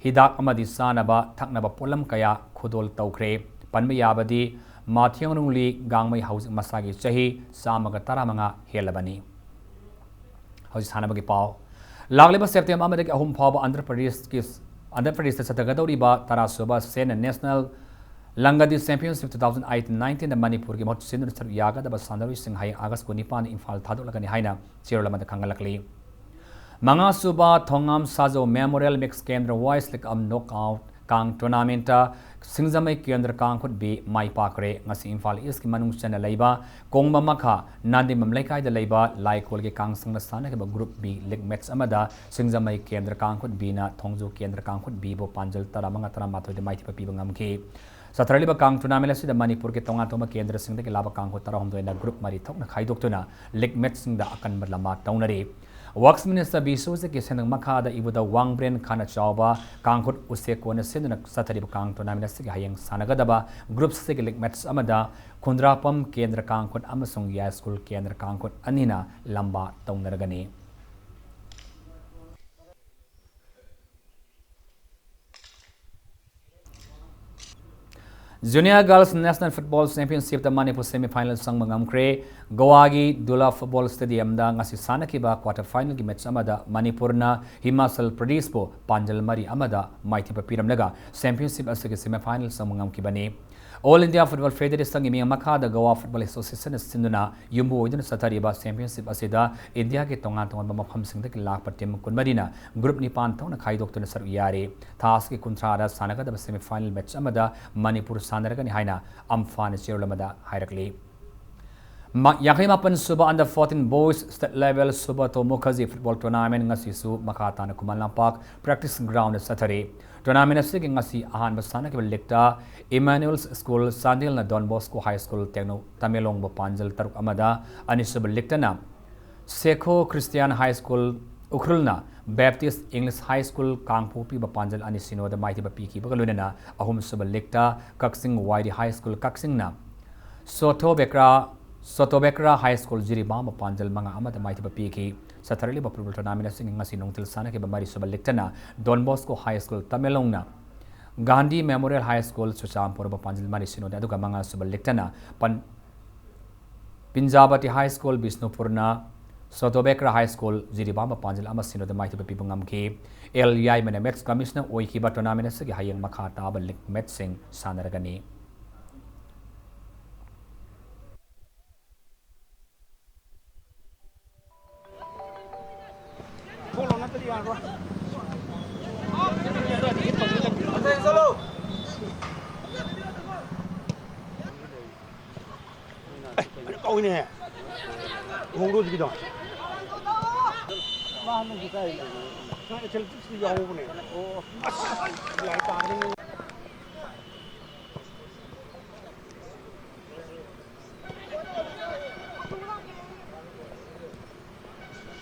ꯍꯤꯗꯥꯛ ꯑꯃꯗꯤ ꯆꯥꯅꯕ ꯊꯛꯅꯕ ꯄꯣꯠꯂꯝ ꯀꯌꯥ ꯈꯨꯗꯣꯜ ꯇꯧꯈ꯭ꯔꯦ꯫ ꯄꯟꯕ ꯌꯥꯕꯗꯤ ꯃꯥꯊꯤꯌꯣꯡꯅꯨꯡꯂꯤ ꯒꯥꯡꯃꯩ ꯍꯧꯖꯤꯛ ꯃꯁꯥꯒꯤ ꯆꯍꯤ ꯆꯥꯝꯃꯒ ꯇꯔꯥꯃꯉꯥ ꯍꯦꯜꯂꯕꯅꯤ꯫ ꯍꯧꯖꯤꯛ ꯁꯥꯟꯅꯕꯒꯤ ꯄꯥꯎ꯫ ꯂꯥꯛꯂꯤꯕ September ꯑꯃꯗꯒꯤ ꯑꯍꯨꯝ ꯐꯥꯎꯕ ꯑꯟꯙ꯭ꯔ ꯄ꯭ꯔꯗꯦꯁꯀꯤ, ꯑꯟꯙ꯭ꯔ ꯄ꯭ꯔꯗꯦꯁꯇ ꯆꯠꯊꯒꯗꯧꯔꯤꯕ ꯇꯔꯥꯁꯨꯕ Sen National Langadi Championship two thousand eighteen nineteenꯗ ꯃꯅꯤꯄꯨꯔꯒꯤ ꯃꯍꯨꯠ ꯁꯤꯟꯗꯨꯅ ꯁꯔꯨꯛ ꯌꯥꯒꯗꯕ ꯁꯥꯟꯅꯔꯣꯏꯁꯤꯡ ꯍꯌꯦꯡ August ꯀꯨꯟꯅꯤꯄꯥꯟꯗ ꯏꯝꯐꯥꯜ ꯊꯥꯗꯣꯛꯂꯒꯅꯤ ꯍꯥꯏꯅ ꯆꯦꯔꯣꯜ ꯑꯃꯗ ꯈꯪꯍꯜꯂꯛꯂꯤ꯫ ꯃꯉꯥꯁꯨꯕ ꯊꯣꯉꯥꯝ ꯁꯥꯖꯧ Memorial Mix Kendra Boys League Cup Knockout ꯀꯥꯡ tournamentꯇ ꯁꯤꯡꯖꯃꯩ ꯀꯦꯟꯗ꯭ꯔ ꯀꯥꯡꯈꯨꯠ B ꯃꯥꯏ ꯄꯥꯛꯈ꯭ꯔꯦ꯫ ꯉꯁꯤ ꯏꯝꯐꯥꯜ Eastꯀꯤ ꯃꯅꯨꯡ ꯆꯟꯅ ꯂꯩꯕ ꯀꯣꯡꯕ ꯃꯈꯥ ꯅꯥꯗꯤꯃꯝ ꯂꯩꯀꯥꯏꯗ ꯂꯩꯕ ꯂꯥꯏꯀꯣꯜꯒꯤ ꯀꯥꯡꯁꯪꯗ ꯁꯥꯟꯅꯈꯤꯕ Group B league match ꯑꯃꯗ ꯁꯤꯡꯖꯃꯩ ꯀꯦꯟꯗ꯭ꯔ ꯀꯥꯡꯈꯨꯠ Bꯅ ꯊꯣꯡꯖꯨ ꯀꯦꯟꯗ꯭ꯔ ꯀꯥꯡꯈꯨꯠ Bꯕꯨ ꯄꯥꯟꯖꯜ ꯇꯔꯥꯃꯉꯥ ꯇꯔꯥꯃꯥꯊꯣꯏꯗ ꯃꯥꯏꯊꯤꯕ ꯄꯤꯕ ꯉꯝꯈꯤ꯫ ꯆꯠꯊꯔꯛꯂꯤꯕ ꯀꯥꯡ tournament ꯑꯁꯤꯗ ꯃꯅꯤꯄꯨꯔꯒꯤ ꯇꯣꯉꯥꯟ ꯇꯣꯉꯥꯟꯕ ꯀꯦꯟꯗ꯭ꯔꯁꯤꯡꯗꯒꯤ ꯂꯥꯛꯄ ꯀꯥꯡꯈꯨꯠ ꯇꯔꯥꯍꯨꯝꯗꯣꯏꯅ group ꯃꯔꯤ ꯊꯣꯛꯅ ꯈꯥꯏꯗꯣꯛꯇꯨꯅ league matchꯁꯤꯡꯗ ꯑꯀꯟꯕ ꯂꯝꯕꯥ ꯇꯧꯅꯔꯤ꯫ Works Minister B Sojitki ꯁꯦꯟꯅ ꯃꯈꯥꯗ ꯏꯕꯨꯙꯧ ꯋꯥꯡꯕ꯭ꯔꯦꯟ ꯈꯥꯅ ꯆꯥꯎꯕ ꯀꯥꯡꯈꯨꯠ ꯎꯆꯦꯛ ꯀꯣꯟꯅ ꯁꯤꯟꯗꯨꯅ ꯆꯠꯊꯔꯤꯕ ꯀꯥꯡ tournament ꯑꯁꯤꯒꯤ ꯍꯌꯦꯡ ꯁꯥꯟꯅꯒꯗꯕ group C ꯒꯤ league match ꯑꯃꯗ ꯈꯨꯟꯗ꯭ꯔꯥꯛꯄꯝ ꯀꯦꯟꯗ꯭ꯔ ꯀꯥꯡꯈꯨꯠ ꯑꯃꯁꯨꯡ ꯌꯥꯏꯁ꯭ꯀꯨꯜ ꯀꯦꯟꯗ꯭ꯔ ꯀꯥꯡꯈꯨꯠ ꯑꯅꯤꯅ ꯂꯝꯕꯥ ꯇꯧꯅꯔꯒꯅꯤ꯫ Junior Girls National Football Championship ꯇ ꯃꯅꯤꯄꯨꯔ semi final ꯆꯪꯕ ꯉꯝꯈ꯭ꯔꯦ꯫ ꯒꯣꯋꯥꯒꯤ ꯗꯨꯂꯥ Football Stadium ꯗ ꯉꯁꯤ ꯁꯥꯟꯅꯈꯤꯕ quarter final ꯒꯤ match ꯑꯃꯗ ꯃꯅꯤꯄꯨꯔꯅ ꯍꯤꯃꯥꯆꯜ ꯄ꯭ꯔꯗꯦꯁꯄꯨ ꯄꯥꯟꯖꯜ ꯃꯔꯤ ꯑꯃꯗ ꯃꯥꯏꯊꯤꯕ ꯄꯤꯔꯝꯂꯒ championship ꯑꯁꯤꯒꯤ semi final ꯆꯪꯕ ꯉꯝꯈꯤꯕꯅꯤ꯫ All India Football Federation ꯒꯤ ꯃꯤꯠꯌꯦꯡ ꯃꯈꯥꯗ Goa Football Association ꯅ ꯁꯤꯟꯗꯨꯅ ꯌꯨꯝꯕꯨ ꯑꯣꯏꯗꯨꯅ ꯆꯠꯊꯔꯤꯕ championship ꯑꯁꯤꯗ ꯏꯟꯗꯤꯌꯥꯒꯤ ꯇꯣꯉꯥꯟ ꯇꯣꯉꯥꯟꯕ ꯃꯐꯝꯁꯤꯡꯗꯒꯤ ꯂꯥꯛꯄ team ꯀꯨꯟꯃꯔꯤꯅ group ꯅꯤꯄꯥꯟ ꯊꯣꯛꯅ ꯈꯥꯏꯗꯣꯛꯇꯨꯅ ꯁꯔꯨꯛ ꯌꯥꯔꯤ꯫ ꯊꯥ ꯑꯁꯤꯒꯤ ꯀꯨꯟꯊ꯭ꯔꯥꯗ ꯁꯥꯟꯅꯒꯗꯕ semi final match ꯑꯃꯗ ꯃꯅꯤꯄꯨꯔ ꯁꯥꯟꯅꯔꯒꯅꯤ ꯍꯥꯏꯅ ꯑꯝꯐꯥꯅ ꯆꯦꯔꯣꯜ ꯑꯃꯗ ꯍꯥꯏꯔꯛꯂꯤ꯫ ꯃ-, ꯌꯥꯡꯈꯩ ꯃꯥꯄꯟ ꯁꯨꯕ under fourteen boys state level Subrata Mukherjee football tournament ꯉꯁꯤꯁꯨ ꯃꯈꯥ ꯇꯥꯅ ꯈꯨꯃꯟ ꯂꯝꯄꯥꯛ practice ground ꯗ ꯆꯠꯊꯔꯤ꯫ Tournament ꯑꯁꯤꯒꯤ ꯉꯁꯤ ꯑꯍꯥꯟꯕ ꯁꯥꯟꯅꯈꯤꯕ league ꯇ Emmanuel's School ꯆꯥꯟꯗꯦꯜꯅ Don Bosco High School ꯇꯦꯡꯅꯧ ꯇꯃꯦꯡꯂꯣꯡꯕꯨ ꯄꯥꯟꯖꯜ ꯇꯔꯨꯛ ꯑꯃꯗ, ꯑꯅꯤꯁꯨꯕ league ꯇꯅ ꯁꯦꯈꯣ Christian High School ꯎꯈ꯭ꯔꯨꯜꯅ Baptist English High School ꯀꯥꯡꯄꯣꯛꯄꯤꯕꯨ ꯄꯥꯟꯖꯜ ꯑꯅꯤ ꯁꯤꯅꯣꯗ ꯃꯥꯏꯊꯤꯕ ꯄꯤꯈꯤꯕꯒ ꯂꯣꯏꯅꯅ, ꯑꯍꯨꯝꯁꯨꯕ league ꯇ ꯀꯛꯆꯤꯡ ꯋꯥꯏꯔꯤ High School ꯀꯛꯆꯤꯡꯅ ꯁꯣꯊꯣꯕꯦꯀ꯭ꯔꯥ, ꯁꯣꯊꯣꯕꯦꯀ꯭ꯔꯥ High School ꯖꯤꯔꯤꯕꯥꯝꯕꯨ ꯄꯥꯟꯖꯜ ꯃꯉꯥ ꯑꯃꯗ ꯃꯥꯏꯊꯤꯕ ꯄꯤꯈꯤ꯫ ꯆꯠꯊꯔꯛꯂꯤꯕ football tournament ꯑꯁꯤꯒꯤ ꯉꯁꯤ ꯅꯨꯡꯊꯤꯜ ꯁꯥꯟꯅꯈꯤꯕ ꯃꯔꯤꯁꯨꯕ league ꯇꯅ Don Bosco High School ꯇꯃꯦꯡꯂꯣꯡꯅ Gandhi Memorial High School ꯆꯨꯔꯆꯥꯟꯄꯨꯔꯕꯨ ꯄꯥꯟꯖꯜ ꯃꯔꯤ ꯁꯤꯅꯣꯗ, ꯑꯗꯨꯒ ꯃꯉꯥꯁꯨꯕ league ꯇꯅ ꯄꯟ-, ꯄꯤꯟꯖꯥꯕꯇꯤ High School ꯕꯤꯁꯅꯨꯄꯨꯔꯅ ꯁꯣꯊꯣꯕꯦꯀ꯭ꯔꯥ High School ꯖꯤꯔꯤꯕꯥꯝꯕꯨ ꯄꯥꯟꯖꯜ ꯑꯃ ꯁꯤꯅꯣꯗ ꯃꯥꯏꯊꯤꯕ ꯄꯤꯕ ꯉꯝꯈꯤ꯫ ꯑꯦꯜ ꯌꯥꯏꯃꯅ match commissioner ꯑꯣꯏꯈꯤꯕ tournament ꯑꯁꯤꯒꯤ ꯍꯌꯦꯡ ꯃꯈꯥ ꯇꯥꯕ league match ꯁꯤꯡ ꯁꯥꯟꯅꯔꯒꯅꯤ꯫ ꯑꯦ, ꯐꯖꯅ ꯀꯧꯏꯅꯦ꯫ ꯎꯍꯧꯗ꯭ꯔꯣ ꯍꯧꯖꯤꯛꯀꯤꯗꯣ? ꯃꯥ ꯍꯟꯗꯛꯁꯨ ꯀꯥꯏ ꯂꯩꯒꯦ? ꯅꯣꯏ athletics ꯇ ꯌꯥꯎꯕꯅꯦ꯫ ꯑꯣ꯫ ꯑꯁ, ꯂꯥꯏ ꯇꯥꯕꯅꯤ꯫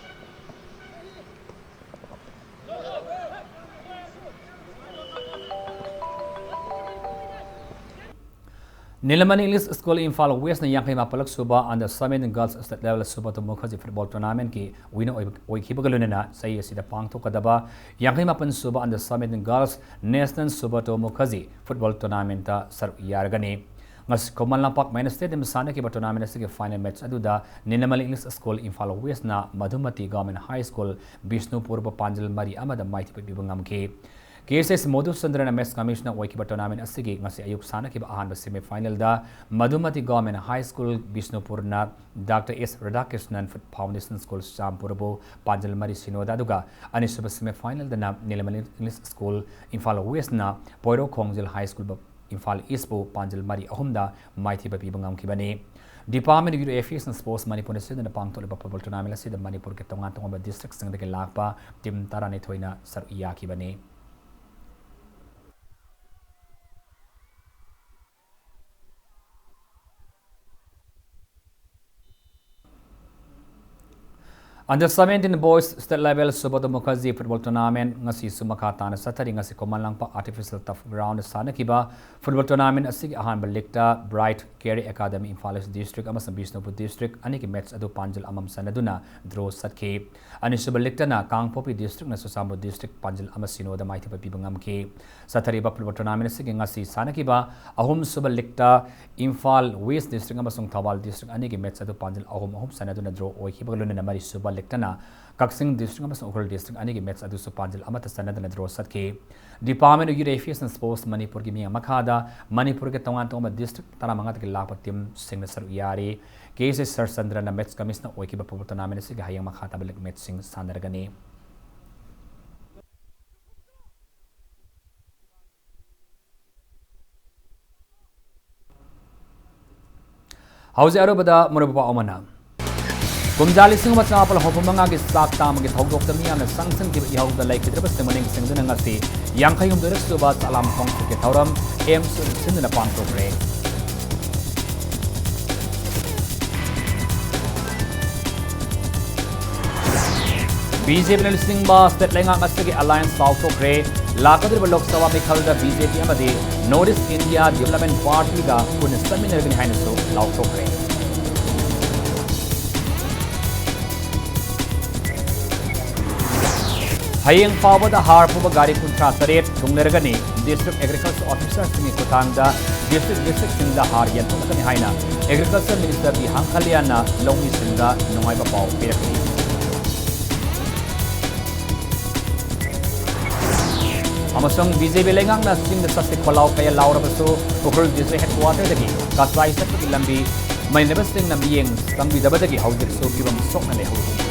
ꯅꯤꯂꯃꯅꯤ ꯏꯪꯂꯤꯁ ꯁ꯭ꯀꯨꯜ ꯏꯝꯐꯥꯜ ꯋꯦꯁꯅ ꯌꯥꯡꯈꯩ ꯃꯥꯄꯜꯂꯛ ꯁꯨꯕ under seventeen girls state level Subato Mukherjee football tournament ꯀꯤ winner ꯑꯣꯏꯕ, ꯑꯣꯏꯈꯤꯕꯒ ꯂꯣꯏꯅꯅ ꯆꯍꯤ ꯑꯁꯤꯗ ꯄꯥꯡꯊꯣꯛꯀꯗꯕ ꯌꯥꯡꯈꯩ ꯃꯥꯄꯟ ꯁꯨꯕ under seventeen girls national Subato Mukherjee football tournament ꯇ ꯁꯔꯨꯛ ꯌꯥꯔꯒꯅꯤ꯫ ꯉꯁꯤ ꯈꯨꯃꯟ ꯂꯝꯄꯥꯛ ꯃꯦꯟ ꯁ꯭ꯇꯦꯗꯤꯌꯝꯗ ꯁꯥꯟꯅꯈꯤꯕ tournament ꯑꯁꯤꯒꯤ final match ꯑꯗꯨꯗ ꯅꯤꯂꯃꯅꯤ ꯏꯪꯂꯤꯁ ꯁ꯭ꯀꯨꯜ ꯏꯝꯐꯥꯜ ꯋꯦꯁꯅ ꯃꯙꯨꯃꯇꯤ ꯒꯚꯔꯟꯃꯦꯟꯠ ꯍꯥꯏ ꯁ꯭ꯀꯨꯜ ꯕꯤꯁꯅꯨꯄꯨꯔꯕꯨ ꯄꯥꯟꯖꯜ ꯃꯔꯤ ꯑꯃꯗ ꯃꯥꯏꯊꯤꯕ ꯄꯤꯕ ꯉꯝꯈꯤ꯫ ꯀꯦ ꯑꯦꯁ ꯑꯦꯁ ꯃꯣꯙꯨꯆꯟꯗ꯭ꯔꯅ match commissioner ꯑꯣꯏꯈꯤꯕ tournament ꯑꯁꯤꯒꯤ ꯉꯁꯤ ꯑꯌꯨꯛ ꯁꯥꯟꯅꯈꯤꯕ ꯑꯍꯥꯟꯕ semi final ꯗ ꯃꯙꯨꯃꯇꯤ ꯒꯚꯔꯟꯃꯦꯟꯠ ꯍꯥꯏ ꯁ꯭ꯀꯨꯜ ꯕꯤꯁꯅꯨꯄꯨꯔꯅ ꯗꯥꯛꯇꯔ ꯑꯦꯁ ꯔꯥꯙꯥꯀ꯭ꯔꯤꯁꯅꯟ ꯐꯥꯎꯟꯗꯦꯁꯟ ꯁ꯭ꯀꯨꯜ ꯆꯨꯔꯆꯥꯟꯄꯨꯔꯕꯨ ꯄꯥꯟꯖꯜ ꯃꯔꯤ ꯁꯤꯅꯣꯗ, ꯑꯗꯨꯒ ꯑꯅꯤꯁꯨꯕ semi final ꯗꯅ ꯅꯤꯂꯃꯅꯤ ꯏꯪꯂꯤꯁ ꯁ꯭ꯀꯨꯜ ꯏꯝꯐꯥꯜ ꯋꯦꯁꯅ ꯄꯣꯏꯔꯧ ꯈꯣꯡꯖꯤꯜ ꯍꯥꯏ ꯁ꯭ꯀꯨꯜꯕꯨ ꯏꯝꯐꯥꯜ ꯏꯁꯄꯨ ꯄꯥꯟꯖꯜ ꯃꯔꯤ ꯑꯍꯨꯝꯗ ꯃꯥꯏꯊꯤꯕ ꯄꯤꯕ ꯉꯝꯈꯤꯕꯅꯤ꯫ Department of Youth Affairs and Sports ꯃꯅꯤꯄꯨꯔꯅ ꯁꯤꯟꯗꯨꯅ ꯄꯥꯡꯊꯣꯛꯂꯤꯕ football tournament ꯑꯁꯤꯗ ꯃꯅꯤꯄꯨꯔꯒꯤ ꯇꯣꯉꯥꯟ ꯇꯣꯉꯥꯟꯕ district ꯁꯤꯡꯗꯒꯤ ꯂꯥꯛꯄ team ꯇꯔꯥꯅꯤꯊꯣꯏꯅ ꯁꯔꯨꯛ ꯌꯥꯈꯤꯕꯅꯤ꯫ Under seventeen boys state level Subato Mukherjee football tournament ꯉꯁꯤꯁꯨ ꯃꯈꯥ ꯇꯥꯅ ꯆꯠꯊꯔꯤ꯫ ꯉꯁꯤ Khuman Lampak artificial turf ground ꯗ ꯁꯥꯟꯅꯈꯤꯕ football tournament ꯑꯁꯤꯒꯤ ꯑꯍꯥꯟꯕ league ꯇ Bright Care Academy ꯏꯝꯐꯥꯜ ꯏꯁ district ꯑꯃꯁꯨꯡ ꯕꯤꯁꯅꯨꯄꯨꯔ district ꯑꯅꯤꯒꯤ match ꯑꯗꯨ ꯄꯥꯟꯖꯜ ꯑꯃꯝ ꯆꯟꯅꯗꯨꯅ draw ꯆꯠꯈꯤ꯫ ꯑꯅꯤꯁꯨꯕ league ꯇꯅ ꯀꯥꯡꯄꯣꯛꯄꯤ district ꯅ ꯆꯨꯔꯆꯥꯟꯄꯨꯔ district ꯄꯥꯟꯖꯜ ꯑꯃ ꯁꯤꯅꯣꯗ ꯃꯥꯏꯊꯤꯕ ꯄꯤꯕ ꯉꯝꯈꯤ꯫ ꯆꯠꯊꯔꯤꯕ football tournament ꯑꯁꯤꯒꯤ ꯉꯁꯤ ꯁꯥꯟꯅꯈꯤꯕ ꯑꯍꯨꯝꯁꯨꯕ league ꯇ ꯏꯝꯐꯥꯜ West district ꯑꯃꯁꯨꯡ ꯊꯧꯕꯥꯜ district ꯑꯅꯤꯒꯤ match ꯑꯗꯨ ꯄꯥꯟꯖꯜ ꯑꯍꯨꯝ ꯑꯍꯨꯝ ꯆꯟꯅꯗꯨꯅ draw ꯑꯣꯏꯈꯤꯕꯒ ꯂꯣꯏꯅꯅ ꯃꯔꯤꯁꯨꯕ league ꯇꯅ ꯀꯛꯆꯤꯡ district ꯑꯃꯁꯨꯡ ꯎꯈ꯭ꯔꯨꯜ district ꯑꯅꯤꯒꯤ match ꯑꯗꯨꯁꯨ ꯄꯥꯟꯖꯜ ꯑꯃꯠꯇ ꯆꯟꯅꯗꯅ draw ꯆꯠꯈꯤ꯫ Department of Youth Affairs and Sports ꯃꯅꯤꯄꯨꯔꯒꯤ ꯃꯤꯠꯌꯦꯡ ꯃꯈꯥꯗ ꯃꯅꯤꯄꯨꯔꯒꯤ ꯇꯣꯉꯥꯟ ꯇꯣꯉꯥꯟꯕ district ꯇꯔꯥꯃꯉꯥꯗꯒꯤ ꯂꯥꯛꯄ team ꯁꯤꯡꯅ ꯁꯔꯨꯛ ꯌꯥꯔꯤ꯫ ꯀꯦ ꯑꯦꯁ ꯑꯦꯁ ꯁꯔꯆꯟꯗ꯭ꯔꯅ match commissioner ꯑꯣꯏꯈꯤꯕ football tournament ꯑꯁꯤꯒꯤ ꯍꯌꯦꯡ ꯃꯈꯥ ꯇꯥꯕ league match ꯁꯤꯡ ꯁꯥꯟꯅꯔꯒꯅꯤ꯫ ꯍꯧꯖꯤꯛ ꯑꯔꯣꯏꯕꯗ ꯃꯔꯨꯑꯣꯏꯕ ꯄꯥꯎ ꯑꯃꯅ, ꯀꯨꯝꯖꯥ ꯂꯤꯁꯤꯡ ꯑꯃ ꯆꯃꯥꯄꯜ ꯍꯨꯝꯐꯨ ꯃꯉꯥꯒꯤ ꯆꯥꯛ ꯇꯥꯡꯕꯒꯤ ꯊꯧꯗꯣꯛꯇ ꯃꯤꯌꯥꯝꯅ ꯆꯪꯁꯤꯟꯈꯤꯕ ꯏꯍꯧꯗ ꯂꯩꯈꯤꯗ꯭ꯔꯕꯁꯤꯡꯕꯨ ꯅꯤꯡꯁꯤꯡꯗꯨꯅ ꯉꯁꯤ ꯌꯥꯡꯈꯩ ꯍꯨꯝꯗꯣꯏꯔꯛ ꯁꯨꯕ ꯆꯥꯛꯂꯥꯝ ꯈꯣꯡꯆꯠꯀꯤ ꯊꯧꯔꯝ ꯑꯦꯝꯁ ꯁꯤꯟꯗꯨꯅ ꯄꯥꯡꯊꯣꯛꯈ꯭ꯔꯦ꯫ ꯕꯤ ꯖꯦ ꯄꯤꯅ ꯂꯨꯆꯤꯡꯕ state ꯂꯩꯉꯥꯛ ꯑꯁꯤꯒꯤ alliance ꯂꯥꯎꯊꯣꯛꯈ꯭ꯔꯦ꯫ ꯂꯥꯛꯀꯗꯧꯔꯤꯕ ꯂꯣꯛ ꯁꯚꯥ ꯃꯤꯈꯜꯗ ꯕꯤ ꯖꯦ ꯄꯤ ꯑꯃꯗꯤ ꯅꯣꯔꯠ ꯏꯁ ꯏꯟꯗꯤꯌꯥ ꯗꯤꯕꯦꯂꯞꯃꯦꯟ ꯄꯥꯔꯇꯤꯒ ꯄꯨꯟꯅ ꯆꯠꯃꯤꯟꯅꯔꯒꯅꯤ ꯍꯥꯏꯅꯁꯨ ꯂꯥꯎꯊꯣꯛꯈ꯭ꯔꯦ꯫ ꯍꯌꯦꯡ ꯐꯥꯎꯕꯗ ꯍꯥꯔ ꯄꯨꯕ ꯒꯥꯔꯤ ꯀꯨꯟꯊ꯭ꯔꯥ ꯇꯔꯦꯠ ꯊꯨꯡꯂꯔꯒꯅꯤ꯫ ꯗꯤꯁꯇ꯭ꯔꯤꯛ ꯑꯦꯒ꯭ꯔꯤꯀꯜꯆꯔ ꯑꯣꯐꯤꯁꯔꯁꯤꯡꯒꯤ ꯈꯨꯠꯊꯥꯡꯗ ꯗꯤꯁꯇ꯭ꯔꯤꯛ ꯗꯤꯁꯇ꯭ꯔꯤꯛꯁꯤꯡꯗ ꯍꯥꯔ ꯌꯦꯟꯊꯣꯛꯂꯒꯅꯤ ꯍꯥꯏꯅ ꯑꯦꯒ꯭ꯔꯤꯀꯜꯆꯔ ꯃꯤꯅꯤꯁꯇꯔ ꯕꯤ ꯍꯥꯡꯈꯜꯌꯥꯟꯅ ꯂꯧꯃꯤꯁꯤꯡꯗ ꯅꯨꯡꯉꯥꯏꯕ ꯄꯥꯎ ꯄꯤꯔꯛꯂꯤ꯫ ꯑꯃꯁꯨꯡ ꯕꯤ ꯖꯦ ꯄꯤ ꯂꯩꯉꯥꯛꯅ ꯆꯤꯡꯗ ꯆꯠꯁꯤ ꯈꯣꯜꯂꯥꯎ ꯀꯌꯥ ꯂꯥꯎꯔꯕꯁꯨ ꯎꯈ꯭ꯔꯨꯜ ꯗꯤꯁꯇ꯭ꯔꯤꯛ ꯍꯦꯗꯀ꯭ꯋꯥꯇꯔꯗꯒꯤ ꯀꯆꯥꯏ ꯆꯠꯄꯒꯤ ꯂꯝꯕꯤ ꯃꯩꯅꯕꯁꯤꯡꯅ ꯃꯤꯠꯌꯦꯡ ꯆꯪꯕꯤꯗꯕꯗꯒꯤ ꯍꯧꯖꯤꯛꯁꯨ ꯐꯤꯕꯝ ꯁꯣꯛꯅ ꯂꯩꯍꯧꯔꯤ꯫